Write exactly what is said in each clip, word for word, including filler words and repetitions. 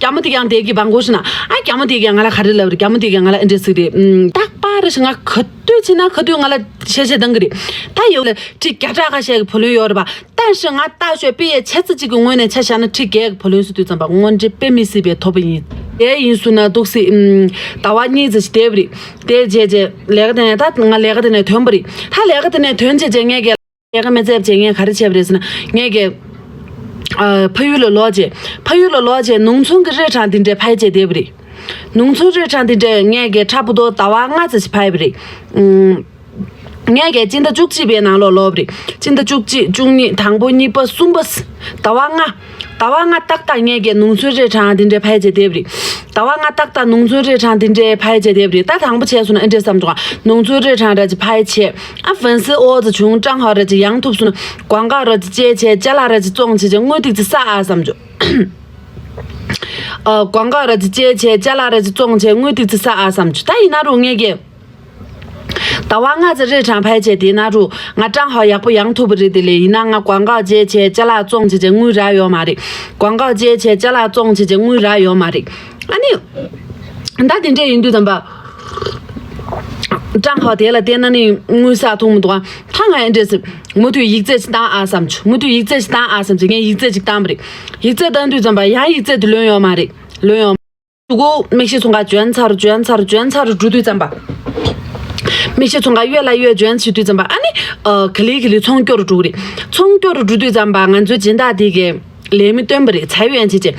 རྒྱ་མོ་དེ་ཀྱང་དེ་གི་བང་གོ་ཤི་ན། ཨ་རྒྱ་མོ་དེ་ཀྱང་ང་ལ་ག་རེ་ལབ་རེད། རྒྱ་མོ་དེ་ཀྱང་ང་ལ་ཨེ་འདྲ་ཟིག་རེད། ཨུམ། རྟག་པར་ཞིག་ང་ག་དུས་ཕྱིན་ན་ག་དུས་ང་ལ་བཤད་བཤད་བཏང་གི་རེད། ད་ཡོད་ལ་ཁྲི་བརྒྱ་ཕྲག་ཁ་ཤས་ཀྱི་བུ་ལོན་ཡོད་རེད་པ། ད་ཞིག་ང་ལྟ་ཞོད་པི་ཡའི་ཆེ་ཚ་གཅིག་གི་ངོས་ནས་ཆ་བཞག་ན་ཁྲི་བརྒྱད་ཀྱི་བུ་ལོན་ཟེར་དུས་ཙམ་པ་དངོས་འབྲེལ་དཔེ་མི་སྲིད་པའི་ཐོབ་པ་ཡིན། དེ་ཡིན་སུ་ན་འདུག་སྲིད། ཨུམ། ཟླ་བ་གཉིས་ཙམ་ཞིག་བསྡད་པ་རེད། དེ་རྗེས་རྗེས་ལས་ཀ་དེ་ནས་ད་ང་ལས་ཀ་དེ་ནས་ཐོན་པ་རེད། ད་ལས་ཀ་དེ་ནས་ཐོན་རྗེས་རྗེས་ངས་ཀྱི། ལས་ཀ་མི་བཙལ་བྱས་ངས་ག་རེ་བྱས་པ་རེད་ཟེར་ན། ངས་ཀྱི། ཨ། ཕ་ཡུལ་ལ་ལོག་བྱས། ཕ་ཡུལ་ལ་ལོག་བྱས་ནོར་འཁྲུལ་གྱི་རིན་ཐང་དེ་འདྲས་ཕར་བྱས་བསྡད་པ་རེད། ནོར་འཁྲུལ་རིན་ཐང་དེ་འདྲས་ངས་ཀྱི་ཕྲ་ཕུ་ཏོ་ཟླ་བ་ལྔ་ཙམ་ཞིག་ཕར་བ་རེད། ཨུམ། ངས་ཀྱི་སྤྱི་ཟླ་བཅུ་གཅིག་པའི་ནང་ལོགས་ལོག་པ་རེད། སྤྱི་ཟླ་བཅུ་གཅིག་བཅུ་གཉིས། དང་པོ། གཉིས་པ། གསུམ་པ། ཟླ་བ་ལྔ། ཟླ་བ་ལྔ་ཏག་ཏག་ངས་ཀྱི་ནོར་འཁྲུལ་རིན་ཐང་དེ་འདྲས་ཕར་བྱས་བསྡད་པ་རེད། ཟླ་བ་ལྔ་ཏག་ཏག་ནོར་འཁྲུལ་རིན་ཐང་དེ་འདྲས་ཕར་བྱས་བསྡད་པ་རེད། ད་དང་པོ་བྱས་སོང་ན་ཨེ་འདྲས་བསམ་བྱུང་། ནོར་འཁྲུལ་རིན་ཐང་ར་ཅིག་ཕར་བྱས། ཨ། ཕན་སི་ཨོ་ཙི་བྱུང་། ཀྲང་ཧའོ་ར་ཅིག་ཡང་ཐུབ་སོང་ན། ཀོང་ཀའོ་ར་ཅིག་བཅད་བྱས། ཅ་ལག་ར་ཅིག་བཙོང་བྱས་བྱས་དངུལ་ཏིག་ཙི་བསགས་ཨ་བསམ་བྱུང་། ཨ། ཀོང་ཀའོ་ར་ཅིག་བཅད་བྱས། ཅ་ལག་ར་ཅིག་བཙོང་བྱས་དངུལ་ཏིག་ཙི་བསགས་ཨ་བསམ་བྱུང་། ད་ཡིན་ན་རུང་ངས་ཀྱི། ཟླ་བ་ལྔ་ཙམ་རིན་ཐང་ཕར་བྱས་དེ་ན་རུ་ང་ཀྲང་ཧའོ་ཡག་པོ་ཡང་ཐུབ་པ་རེད། དེ་ལས་ཡིན་ན་ང་ཀོང་ཀའོ་བཅད་བྱས་ཅ་ལག་བཙོང་བྱས་བྱས་དངུལ་རག་ཡོད་མ་རེད། ཀོང་ཀའོ་བཅད་བྱས་ཅ་ལག་བཙོང་བྱས་བྱས་དངུལ་རག་ཡོད་མ་རེད། ཨ་ནི། ད་དེ་འདྲས་ཡིན་དུས་ཙམ་པ། ཀྲང་ཧའོ་དེ་ལ་བལྟས་ན་ནི་དངུལ་བསགས་ཐུབ་མི་འདུག་ཨ། ད་ང་ཨེ་འདྲས་སེ། མུ་མཐུད་ཡིག་ཚད་ཅིག་བཏང་ཨ་བསམ་བྱུང་། མུ་མཐུད་ཡིག་ཚད་ཅིག་བཏང་ཨ་བསམ་བྱས་ངས་ཡིག་ཚད་ཅིག་བཏང་པ་རེད། ཡིག་ཚད་བཏང་དུས་ཙམ་པ་ཡང་ཡིག་ཚད་དེ་ལོན་ཡོད་མ་རེད། ལོན་ཡོད། དུ་གོ་མིག་ཤེལ་ཚོང་ཁང་འཇོན་ཚར་འཇོན་ཚར་འཇོན་ཚར་འགྲོ་དུས་ཙམ་པ། མིག་ཤེལ་ཚོང་ཁང་གཡོལ་ལ་གཡོལ་འཇོན་བྱེད་དུས་ཙམ་པ། ཨ་ནི། ཨ། ག་ལེ་ག་ལེ་ཚོང་སྐྱོར་འགྲོ་གི་རེད། ཚོང་སྐྱོར་འགྲོ་དུས་ཙམ་པ་ང་ཚོའི་སྦྱིན་བདག་དེ་གས་ལས་མི་སྟོན་པ་རེད། ཚ་ཡོན་བྱེད་ཅེས།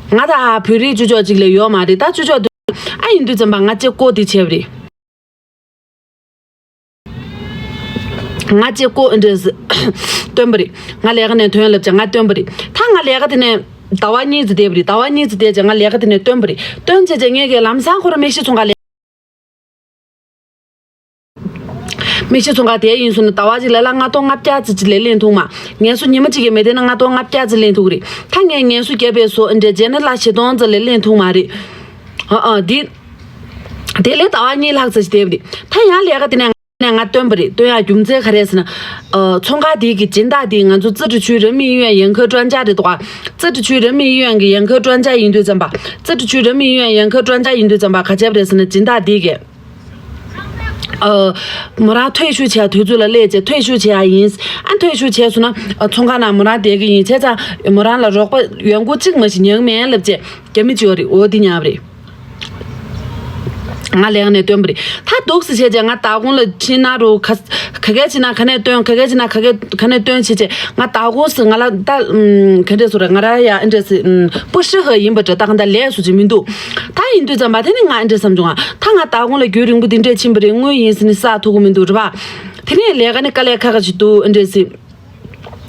ང་ད་བོད་རིགས་ཅུ་ཅོག་ཅིག་ལས་ཡོད་མ་རེད། ད་ཅུ་ཅོག་དེ། ཨ། ཡིན་དུས་ཙམ་པ་ང་ཅེ་ཀོ་དེ་བྱས་པ་རེད། ང་ཅེ་ཀོ་ཨེ་འདྲས་སྟོན་པ་རེད། ང་ལས་ཀ་ནས་ཐོན་ལབ་ཅེས་ང་སྟོན་པ་རེད། ད་ང་ལས་ཀ་དེ་ནས་ཟླ་བ་གཉིས་ཙམ་བསྡད་པ་རེད། ཟླ་བ་གཉིས་ཙམ་བསྡད་ཅེས་ང་ལས་ཀ་དེ་ནས་སྟོན་པ་རེད། སྟོན་བྱས་བྱས་ངས་ཀྱི་ལམ་སང་ཁོ་རང་མིག་ཤེལ་ཚོང་ཁང་ལས། མིག་ཤེལ་ཚོང་ཁང་དེ་ཡིན་སོང་ན་ཟླ་བ་གཅིག་ལ་ལ་ལྔ་སྟོང་ལྔ་བརྒྱ་ཙམ་ཅིག་ལས་ལེན་ཐུབ་མ། ངལ་གསོ་ཉི་མ་གཅིག་གི་མི་དེ་ན་ལྔ་སྟོང་ལྔ་བརྒྱ་ཙམ་ལེན་ཐུབ་ཀྱི་རེད། ད་ངས་ངལ་གསོ་བརྒྱབ་པའི་སོ་ཨེ་འདྲས་བྱས་ན་ལ་བཞི་སྟོང་ཙམ་ལས་ལེན་ཐུབ་མ་རེད། ཨ་ཨ་འདི། དེ་ལས་ཟླ་བ་གཉིས་ལྷག་ཙམ་ཞིག་བསྡད་པ་རེད། ད་ཡང་ལས་ཀ་དེ་ནས་ནས་ང་སྟོན་པ་རེད། སྟོན་ཡག་རྒྱུ་མཚན་ག་རེ་ཟེར་ན། ཨ། ཚོང་ཁང་དེ་གི་སྦྱིན་བདག་དེ་ང་ཚོ་自治区人民医院眼科专家རེད་འདུག་ག། 自治区人民医院གི་眼科专家ཡིན་དུས་ཙམ་པ། 自治区人民医院眼科专家ཡིན་དུས་ཙམ་པ་ག་བྱས་པ་རེད་ཟེར་ན་སྦྱིན་བདག་དེ་གས། ཨ། མོ་རང་退休བྱས་དུས་ཚོད་ལ་སླེབས་བྱས་退休བྱས་ཡ་ཡིན། ཨ།退休བྱས་སོང་ན། ཨ། ཚོང་ཁང་ནང་མོ་རང་བསྡད་ཀྱི་ཡིན། བྱས་ཙང་མོ་རང་ལ་རོགས་པ་ཡོང་སྒོ་གཅིག་མ་ཞིག་ཉག་མེད་ལབ་བྱས་རྒྱ་མི་གཅིག་ཡོད་རེད། འོ་དེ་ཉག་རེད། ང་ལས་ཀ་ནས་བཏོན་པ་རེད། ད་འདུག་སེ་བྱས་བྱས་ང་ད་གུང་ལ་ཕྱིན་ན་རུ་ག་ག་གས་ཕྱིན་ན་ག་ནས་བཏོན། ག་གས་ཕྱིན་ན་ག་གས་ག་ནས་བཏོན་བྱས་བྱས་ང་ད་གུང་སེ་ང་ལ་ད་ཨུམ་ག་འདྲས་སོ་ར་ང་ར་ཡ་ཨེ་འདྲས་སེ་ཨུམ་不适合ཡིན་པ་འདྲ། ད་གང་ལྟར་ལས་སུ་ཅིག་མི་འདུག་ད་ཡིན་དུས་ཙམ་པ་དེ་ནི་ང་ཨེ་འདྲས་བསམ་བྱུང་ང་། ད་ང་ད་གུང་ལ་རྒྱུན་རིང་པོ་འདི་འདྲས་ཕྱིན་པ་རེད། དངུལ་ཡིན་སེ་ནི་བསགས་ཐུབ་ཀྱི་མི་འདུག་རེད་པ། དེ་ནས་ལས་ཀ་ནི་དཀའ་ལས་ཁག་ཁག་ཅིག་འདུག་ཨེ་འདྲས་སེ།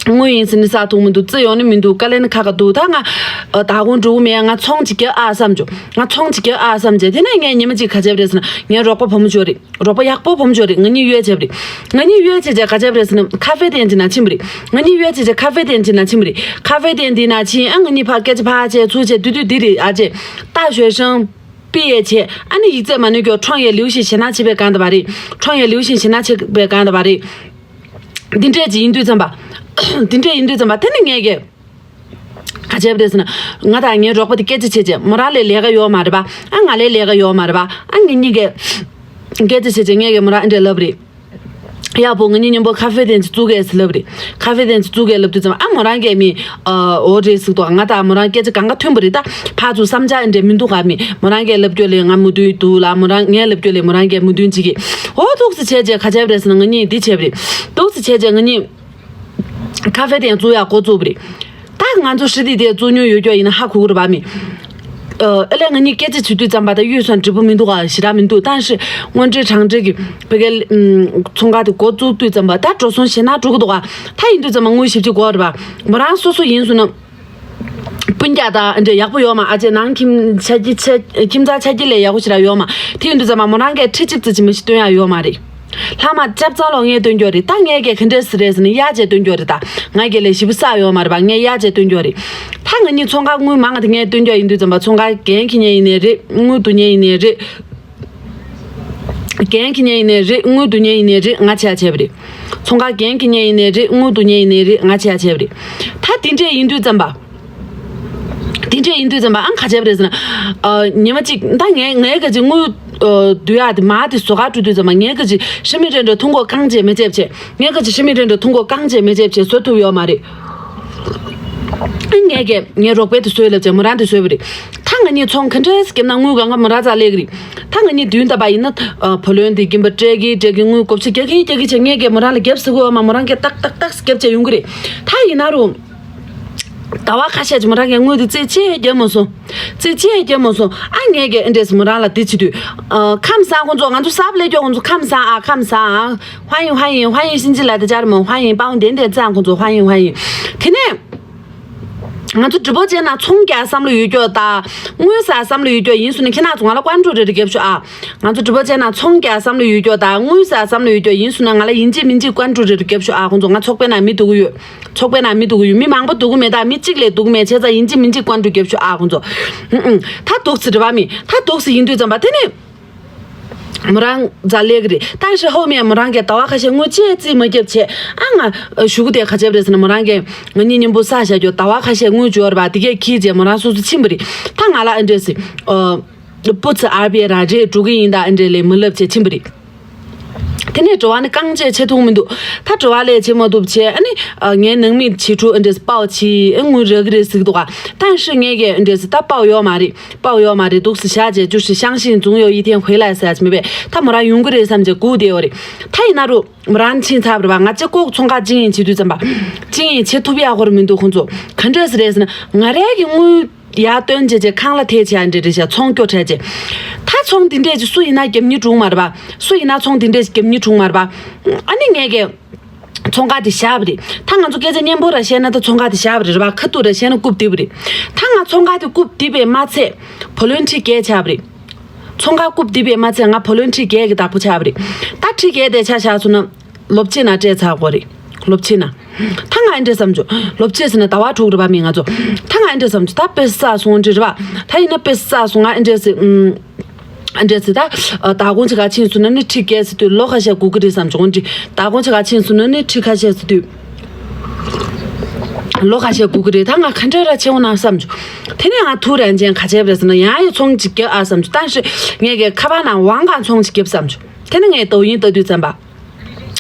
དངུལ་ཡིན་ཟེར་ནི་བསགས་ཐུབ་མི་འདུག་རྩིས་ཡོང་ནི་མི་འདུག་དཀའ་ལས་ནི་ཁག་ཁག་འདུག་ད་ང་ཨ་ད་དགོང་འགྲོ་གི་མེད། ང་ཚོང་ཅིག་རྒྱག་ཨ་བསམ་བྱུང་། ང་ཚོང་ཅིག་རྒྱག་ཨ་བསམ་བྱས། དེ་ནས་ངས་ཉི་མ་གཅིག་ག་བྱས་པ་རེད་ཟེར་ན། ངའི་རོགས་པ་བུ་མོ་ཅིག་ཡོད་རེད། རོགས་པ་ཡག་པོ་བུ་མོ་ཅིག་ཡོད་རེད། ང་གཉིས་གཡོལ་བྱས་པ་རེད། ང་གཉིས་གཡོལ་བྱས་བྱས་ག་བྱས་པ་རེད་ཟེར་ན། ཁ་ཧྥེ་ཐེན་ཅིག་ནང་ཕྱིན་པ་རེད། ང་གཉིས་གཡོལ་བྱས་བྱས་ཁ་ཧྥེ་ཐེན་ཅིག་ནང་ཕྱིན་པ་རེད། ཁ་ཧྥེ་ཐེན་དེ་ནང་ཕྱིན། ཨ་ང་གཉིས་ཕར་སྐད་ཆ་ཕར་བྱས་ཚུར་བྱས། དུས་དུས་འདི་རེད། ཨ་ཅེ། ད་ཞོལ་ཤང་པི་ཡེ་བྱས། ཨ་ནི་ཡིག་ཚད་མ་ནུས་ཀྱོ་ཁྲོང་ཡེ་ལིའུ་ཞིག་ཞེ་ན་ཆེ་བའི་གང་ད་བ་རེད། ཁྲོང་ཡེ་ལིའུ་ཞིག་ཞེ་ན་ཆེ་བའི་གང་ད་བ་རེད། འདི་འདྲས་ཅིག་ཡིན་དུས་ཙམ་པ། འདི་འདྲས་ཡིན་དུས་ཙམ་པ་དེ་ནི་ངས་ཀྱི། ག་བྱས་པ་རེད་ཟེར་ན། ང་དང་ངའི་རོགས་པ་དེ་སྐད་ཆ་བྱས་བྱས། མོ་རང་ལ་ལས་ཀ་ཡོད་མ་རེད་པ། ཨ་ང་ལ་ལས་ཀ་ཡོད་མ་རེད་པ། ཨ་ངེད་གཉིས་ཀྱི། སྐད་ཆ་བྱས་བྱས་ངས་ཀྱི་མོ་རང་ཨེ་འདྲས་ལབ་རེད། ཡག་པོ་ང་གཉིས་མཉམ་པོ་ཁ་ཧྥེ་ཐེན་ཅིག་བཙུགས་གས་ཟེར་ལབ་རེད། ཁ་ཧྥེ་ཐེན་ཅིག་བཙུགས་གས་ལབ་དུས་ཙམ་པ། ཨ་མོ་རང་གིས་མི། ཨ་འོ་རེད་ཟེར་འདུག་ང་དང་མོ་རང་སྐད་ཆ་གང་ག་མཐུན་པ་རེད། ད་ཕར་ཚུར་བསམ་འཆར་ཨེ་འདྲས་མི་འདུག་ག་མི། མོ་རང་གིས་ལབ་རྒྱུ་ལས་ང་མོས་མཐུན་འདུག་ལ། མོ་རང་ངས་ལབ་རྒྱུ་ལས་མོ་རང་གིས་མོས་མཐུན་བྱེད་ཀྱི། འོ་འདུག་སེ་བྱས་བྱས་ག་བྱས་པ་རེད་ཟེར་ན། ང་གཉིས་འདི་བྱས་པ་རེད། འདུག་སེ་བྱས་བྱས་ང་གཉིས། ཁ་ཧྥེ་ཐེན་བཙུགས་ཡག་འགོ་བཙུགས་པ་རེད། ད་ང་ཚོ་ཧྲི་ཏི་དེ་བཙུགས་མྱོང་ཡོད་ཀྱོག་ཡིན་ན་ཧ་གོ་གི་རེད་པ་མི། ཨ་ལས་ང་གཉིས་སྐད་ཆ་བྱེད་དུས་ཙམ་པ་ད་གཡུས་སུ་འགྲིག་པོ་མི་འདུག་ག་ཞེ་དྲག་མི་འདུག་ད་ཧྲི་དངོས་འབྲེལ་དྲང་འབྲེལ་གྱི་བོད་སྐད་ཚོང་ཁང་དེ་འགོ་བཙུགས་དུས་ཙམ་པ་ད་འགྲོ་སོང་ཞེ་ན་འགྲོ་གི་འདུག་ག་ད་ཡིན་དུས་ཙམ་པ་དངུལ་ཞིབ་ཅིག་དགོས་རེད་པ། མོ་རང་སོ་སོ་ཡིན་སོང་ན། སྤུན་ཀྱག་དང་འདྲ་ཡག་པོ་ཡོད་མ། ཨ་ཅེ་ནང་ཁྱིམ་ཆ་རྒྱུས་ཆ་ཁྱིམ་ཚང་ཆ་རྒྱུས་ལས་ཡག་པོ་ཞེ་དྲག་ཡོད་མ། དེ་ཡིན་དུས་ཙམ་པ་མོ་རང་གིས་ཁྲི་གཅིག་ཙམ་ཅིག་མི་ཞིག་སྟོན་ཡག་ཡོད་མ་རེད། ལྷག་མ་སྐྱབས་ཚང་ལོ་ངས་སྟོན་རྒྱུ་རེད། ད་ངས་ཀྱི་ག་འདྲས་ཟེར་རེད་ཟེར་ན་གཡག་ཅིག་སྟོན་རྒྱུ་རེད། ད་ང་གི་ལས་ཞིབ་པོ་བསགས་ཡོད་མ་རེད་པ། ངས་གཡག་ཅིག་སྟོན་རྒྱུ་རེད། ད་ང་གཉིས་ཚོང་ཁང་དངུལ་མང་ང་དེ་ངས་སྟོན་རྒྱུ་ཡིན་དུས་ཙམ་པ་ཚོང་ཁང་འགན་འཁྱེར་མཁན་ཡིན་ནའི་རེད། དངུལ་བསྡུ་མཁན་ཡིན་ནའི་རེད། འགན་འཁྱེར་མཁན་ཡིན་ནའི་རེད། དངུལ་བསྡུ་མཁན་ཡིན་ནའི་རེད། ང་བྱས་བྱས་པ་རེད། ཚོང་ཁང་འགན་འཁྱེར་མཁན་ཡིན་ནའི་རེད། དངུལ་བསྡུ་མཁན་ཡིན་ནའི་རེད། ང་བྱས་བྱས་པ་རེད། ད་དེ་འདྲས་ཡིན་དུས་ཙམ་པ། འདྲ་ཡིན་དུས་ཙམ་པ་ཨང་ག་བྱས་པ་རེད་ཟེར་ན། ཉི་མ་གཅིག་ད་ངས་ངའི་ག་ཅིག་དངུལ་བསྡུ་ཡག་དེ་མ་དེ་བཟོ་ག་འགྲོ་དུས་ཙམ་པ་ངའི་ག་ཅིག་ཧྲི་མི་རན་འདྲ་ཐུང་གོ་རྐང་རྗེས་མི་བྱེད་བྱེད། ངའི་ག་ཅིག་ཧྲི་མི་རན་འདྲ་ཐུང་གོ་རྐང་རྗེས་མི་བྱེད་བྱེད་བཟོ་ཐུབ་ཡོད་མ་རེད། ངས་ཀྱི་ངའི་རོགས་པས་དེ་བཟོས་ལབ་བྱས་མོ་རང་དེ་བཟོས་པ་རེད། ད་ང་གཉིས་ཚོང་ག་འདྲས་སྐྱེབ་ན་དངུལ་གང་ག་མོ་རང་རྩ་ལས་ཀྱི་རེད། ད་ང་གཉིས་མདུན་ད་པ་ཡིན་ན་བུ་ལོན་དེ་ཀིམ་པ་སྤྲད་ཀྱི་སྤྲད་ཀྱི་དངུལ་གོ་ཆ་རྒྱག་གི་རྒྱག་གི་བྱས་ངས་ཀྱི་མོ་རང་ལ་རྒྱབ་ཟེར་གོ་མ་མོ་རང་གི་ཏག་ཏག་ཏག་རྒྱབ་བྱས་ཡོང་གི་རེད། ད་ཡིན་ན་རུང་ཟླ་བ་ཁ་ཤས་ཀྱི་མོ་རང་གི་དངུལ་དེ་རྩིས་ཆེ་རྒྱབ་མ་སོང་། རྩིས་ཆེ་རྒྱབ་མ་སོང་ཨ། ངས་ཀྱི་ཨེ་འདྲས་མོ་རང་ལ་དེ་བྱེད་དུས། ཁམས་བཟང་ཁོང་ཚོ་ང་ཚོ་གསར་པ་སླེབས་ཀྱོག་ཁོང་ཚོ་ཁམས་བཟང་ཨ་ཁམས་བཟང་ཨ། 欢迎欢迎欢迎新进来的家人们欢迎帮我点点赞 ཁོང་ཚོ 欢迎欢迎 དེ་ནས། ང་ཚོ་直播间ན་ཚོང་རྒྱག་བསམ་བློ་ཡོད་ཀྱོག་དང་། དངུལ་ཟ་བསམ་བློ་ཡོད་ཀྱོག་ཡིན་སོང་ན་ཁྱེད་རང་ཚོ་ང་ལ་ཀོན་ཀྲུ་རེ་རེ་རྒྱབ་ཤོག་ཨ། ང་ཚོ་直播间ན་ཚོང་རྒྱག་བསམ་བློ་ཡོད་ཀྱོག་དང་། དངུལ་ཟ་བསམ་བློ་ཡོད་ཀྱོག་ཡིན་སོང་ན་ང་ལ་ཡིན་གཅིག་མིན་གཅིག་ཀོན་ཀྲུ་རེ་རེ་རྒྱབ་ཤོག་ཨ། ཁོང་ཚོ་ང་ཚོགས་པའི་ནང་མི་སྡུག་གི་ཡོད། ཚོགས་པའི་ནང་མི་སྡུག་གི་ཡོད། མི་མང་པོ་སྡུག་གི་མེད་དང་མི་གཅིག་ལས་སྡུག་གི་མེད་བྱས་ཙང་ཡིན་གཅིག་མིན་གཅིག་ཀོན་ཀྲུ་རྒྱབ་ཤོག་ཨ། ཁོང་ཚོ། ཨུ་ཨུ། ད་དུག་སི་རེ་བ་མི་ད་དུག་སི་ཡིན་དུས་ཙམ་པ་དེ་ནི། མོ་རང་རྩ་ལས་ཀྱི་རེད། ད་ཧྲི་ཧོ་མེ་མོ་རང་གིས་ཟླ་བ་ཁ་ཤས་དངུལ་ཅི་རྩིས་མ་རྒྱབ་བྱས་ཨ། ང་ཞུ་གུ་དེ་ག་བྱས་པ་རེད་ཟེར་ན་མོ་རང་གིས་ང་གཉིས་མཉམ་པོ་ས་བཞག་རྒྱུ་ཟླ་བ་ཁ་ཤས་དངུལ་འབྱོར་བ་དེ་གས་ཁྱི་རྗེས་མོ་རང་སོ་སོ་ཕྱིན་པ་རེད། ད་ང་ལ་ཨ་འདྲས་སི། སྤུ་ཚི་ཨར་བི་ཨའི་རང་རེད་འགྲོ་གི་ཡིན་ད་ཨ་འདྲས་ལས་མི་ལབ་བྱས་ཕྱིན་པ་རེད། དེ་ནས་དྲི་བ་ནི་རྐང་རྗེས་བྱེད་ཐུབ་མི་འདུག་ད་དྲི་བ་ལས་བྱེད་མ་ཐུབ་བྱས་ཨ་ནི། ངའི་ནང་མི་བྱེད་ཕྲུག་ཨ་འདྲས་པའོ་ཆི་ཨ་དངུལ་རག་གི་རེད་ཟེར་གི་འདུག་ག་ད་ཧྲི་ངས་ཀྱི་ཨ་འདྲས་ད་པའོ་ཡོད་མ་རེད། པའོ་ཡོད་མ་རེད་འདུག་སེ་བཞག་བྱས་བཅུ་ཧྲི་ཤང་ཤིང་འཛུང་ཡོད་ཡི་ཐེན་ཧུའེ་ལ་ཟེར་ཡ་ཅི་མེད་པས་ད་མོ་རང་ཡོང་གི་རེད་བསམ་བྱས་སྒུག་བསྡད་ཡོད་རེད། ད་ཡིན་ན་རུ་མོ་རང་ཕྱིན་ཚར་བ་རེད་བ། ང་ཅག་ལྐོག་ཚོང་ཁང་ཅིང་ཡིན་བྱེད་དུས་ཙམ་པ། ཅིང་ཡིན་བྱེད་ཐུབ་ཡག་ཧོར་མི་འདུག་ཁོང་ཚོ་ག་འདྲས་རེད་ཟེར་ན་ང་རའི་གི་དངུལ་ཡར་བཏོན་བྱས་བྱས་ཁང་གླ་ཐེབས་བྱས་འདྲ་རེད་ཤག་ཚོང་སྐྱོ་བྲལ་བྱས། ད་ཚོང་འདི་འདྲས་ཅིག་སུ་ཡིན་ན་རྒྱབ་ཉི་གྲུང་མ་རེད་བ། སུ་ཡིན་ན་ཚོང་འདི་འདྲས་ཅིག་རྒྱབ་ཉི་གྲུང་མ་རེད་བ། ཨ་ནི་ངས་གི་ཚོང་ཁང་དེ་བཞག་པ་རེད། ད་ང་ཚོ་སྐད་ཆ་སྙན་པོ་ར་བཤད་ན་ད་ཚོང་ཁང་དེ་བཞག་པ་རེད་རེད་བ། ཁ་ཐུག་ར་བཤད་ན་རྐུབ་རྡིབ་པ་རེད། ད་ང་ཚོང་ཁང་དེ་རྐུབ་རྡིབ་པས་མ་ཚད་བོ་ལོན་ཊི་བརྒྱད་ཆགས་པ་རེད། ཚོང་ཁང་རྐུབ་རྡིབ་པས་མ་ཚད་ང་བོ་ལོན་ཊི་བརྒྱད་ཀྱི་བདག་པོ་ཆགས་པ་རེད། ད་ཁྲི་བརྒྱད་དེ་ཆ་བཞག་སོང་ན་ལོབ་ཆེ་ན་སྤྲད་ཚར་དགོས་རེད། ལོབ་ཆེ་ན། ད་ང་ཨེ་འདྲས་བསམ་བྱུང་། ལོབ་ཆེ་ཟེར་ན་ཟླ་བ་དྲུག་རེད་པ་མི་ང་ཚོ། ད་ང་ཨེ་འདྲས་བསམ་བྱུང་ད་དཔེ་བསགས་སོང་འདྲི་རེད་པ། ད་ཡིན་ན་དཔེ་བསགས་སོང་ང་ཨེ་འདྲས་ཟེར། ཨུམ། ཨེ་འདྲས་ཟེར་ད། ཨ། ཟླ་གོང་ཆེ་ག་ཕྱིན་སོང་ན་ནི་ཁྲི་བརྒྱད་ཟེར་དུས་ལོ་ཁ་ཤས་སྒུག་གི་རེད་བསམ་བྱུང་འདྲི། ཟླ་གོང་ཆེ་ག་ཕྱིན་སོང་ན་ནི་ཁྲི་ཁ་ཤས་ཟེར་དུས། ལོ་ཁ་ཤས་སྒུག་གི་རེད་ད་ང་ག་འདྲ་ར་ཆེ་འོང་ན་བསམ་བྱུང་། དེ་ནས་ང་ཐུག་རན་ཅན་ག་བྱས་པ་རེད་ཟེར་ན་ཡང་ཡང་ཚོང་ཅིག་རྒྱབ་ཨ་བསམ་བྱུང་ད་ཞེ་ངས་ཀྱི་ཁ་པར་ནང་ཝང་གང་ཚོང་ཅིག་རྒྱབ་བསམ་བྱུང་། དེ་ནས་ངས་ཏོ་ཡིན་ལྟ་དུས་ཙམ་པ།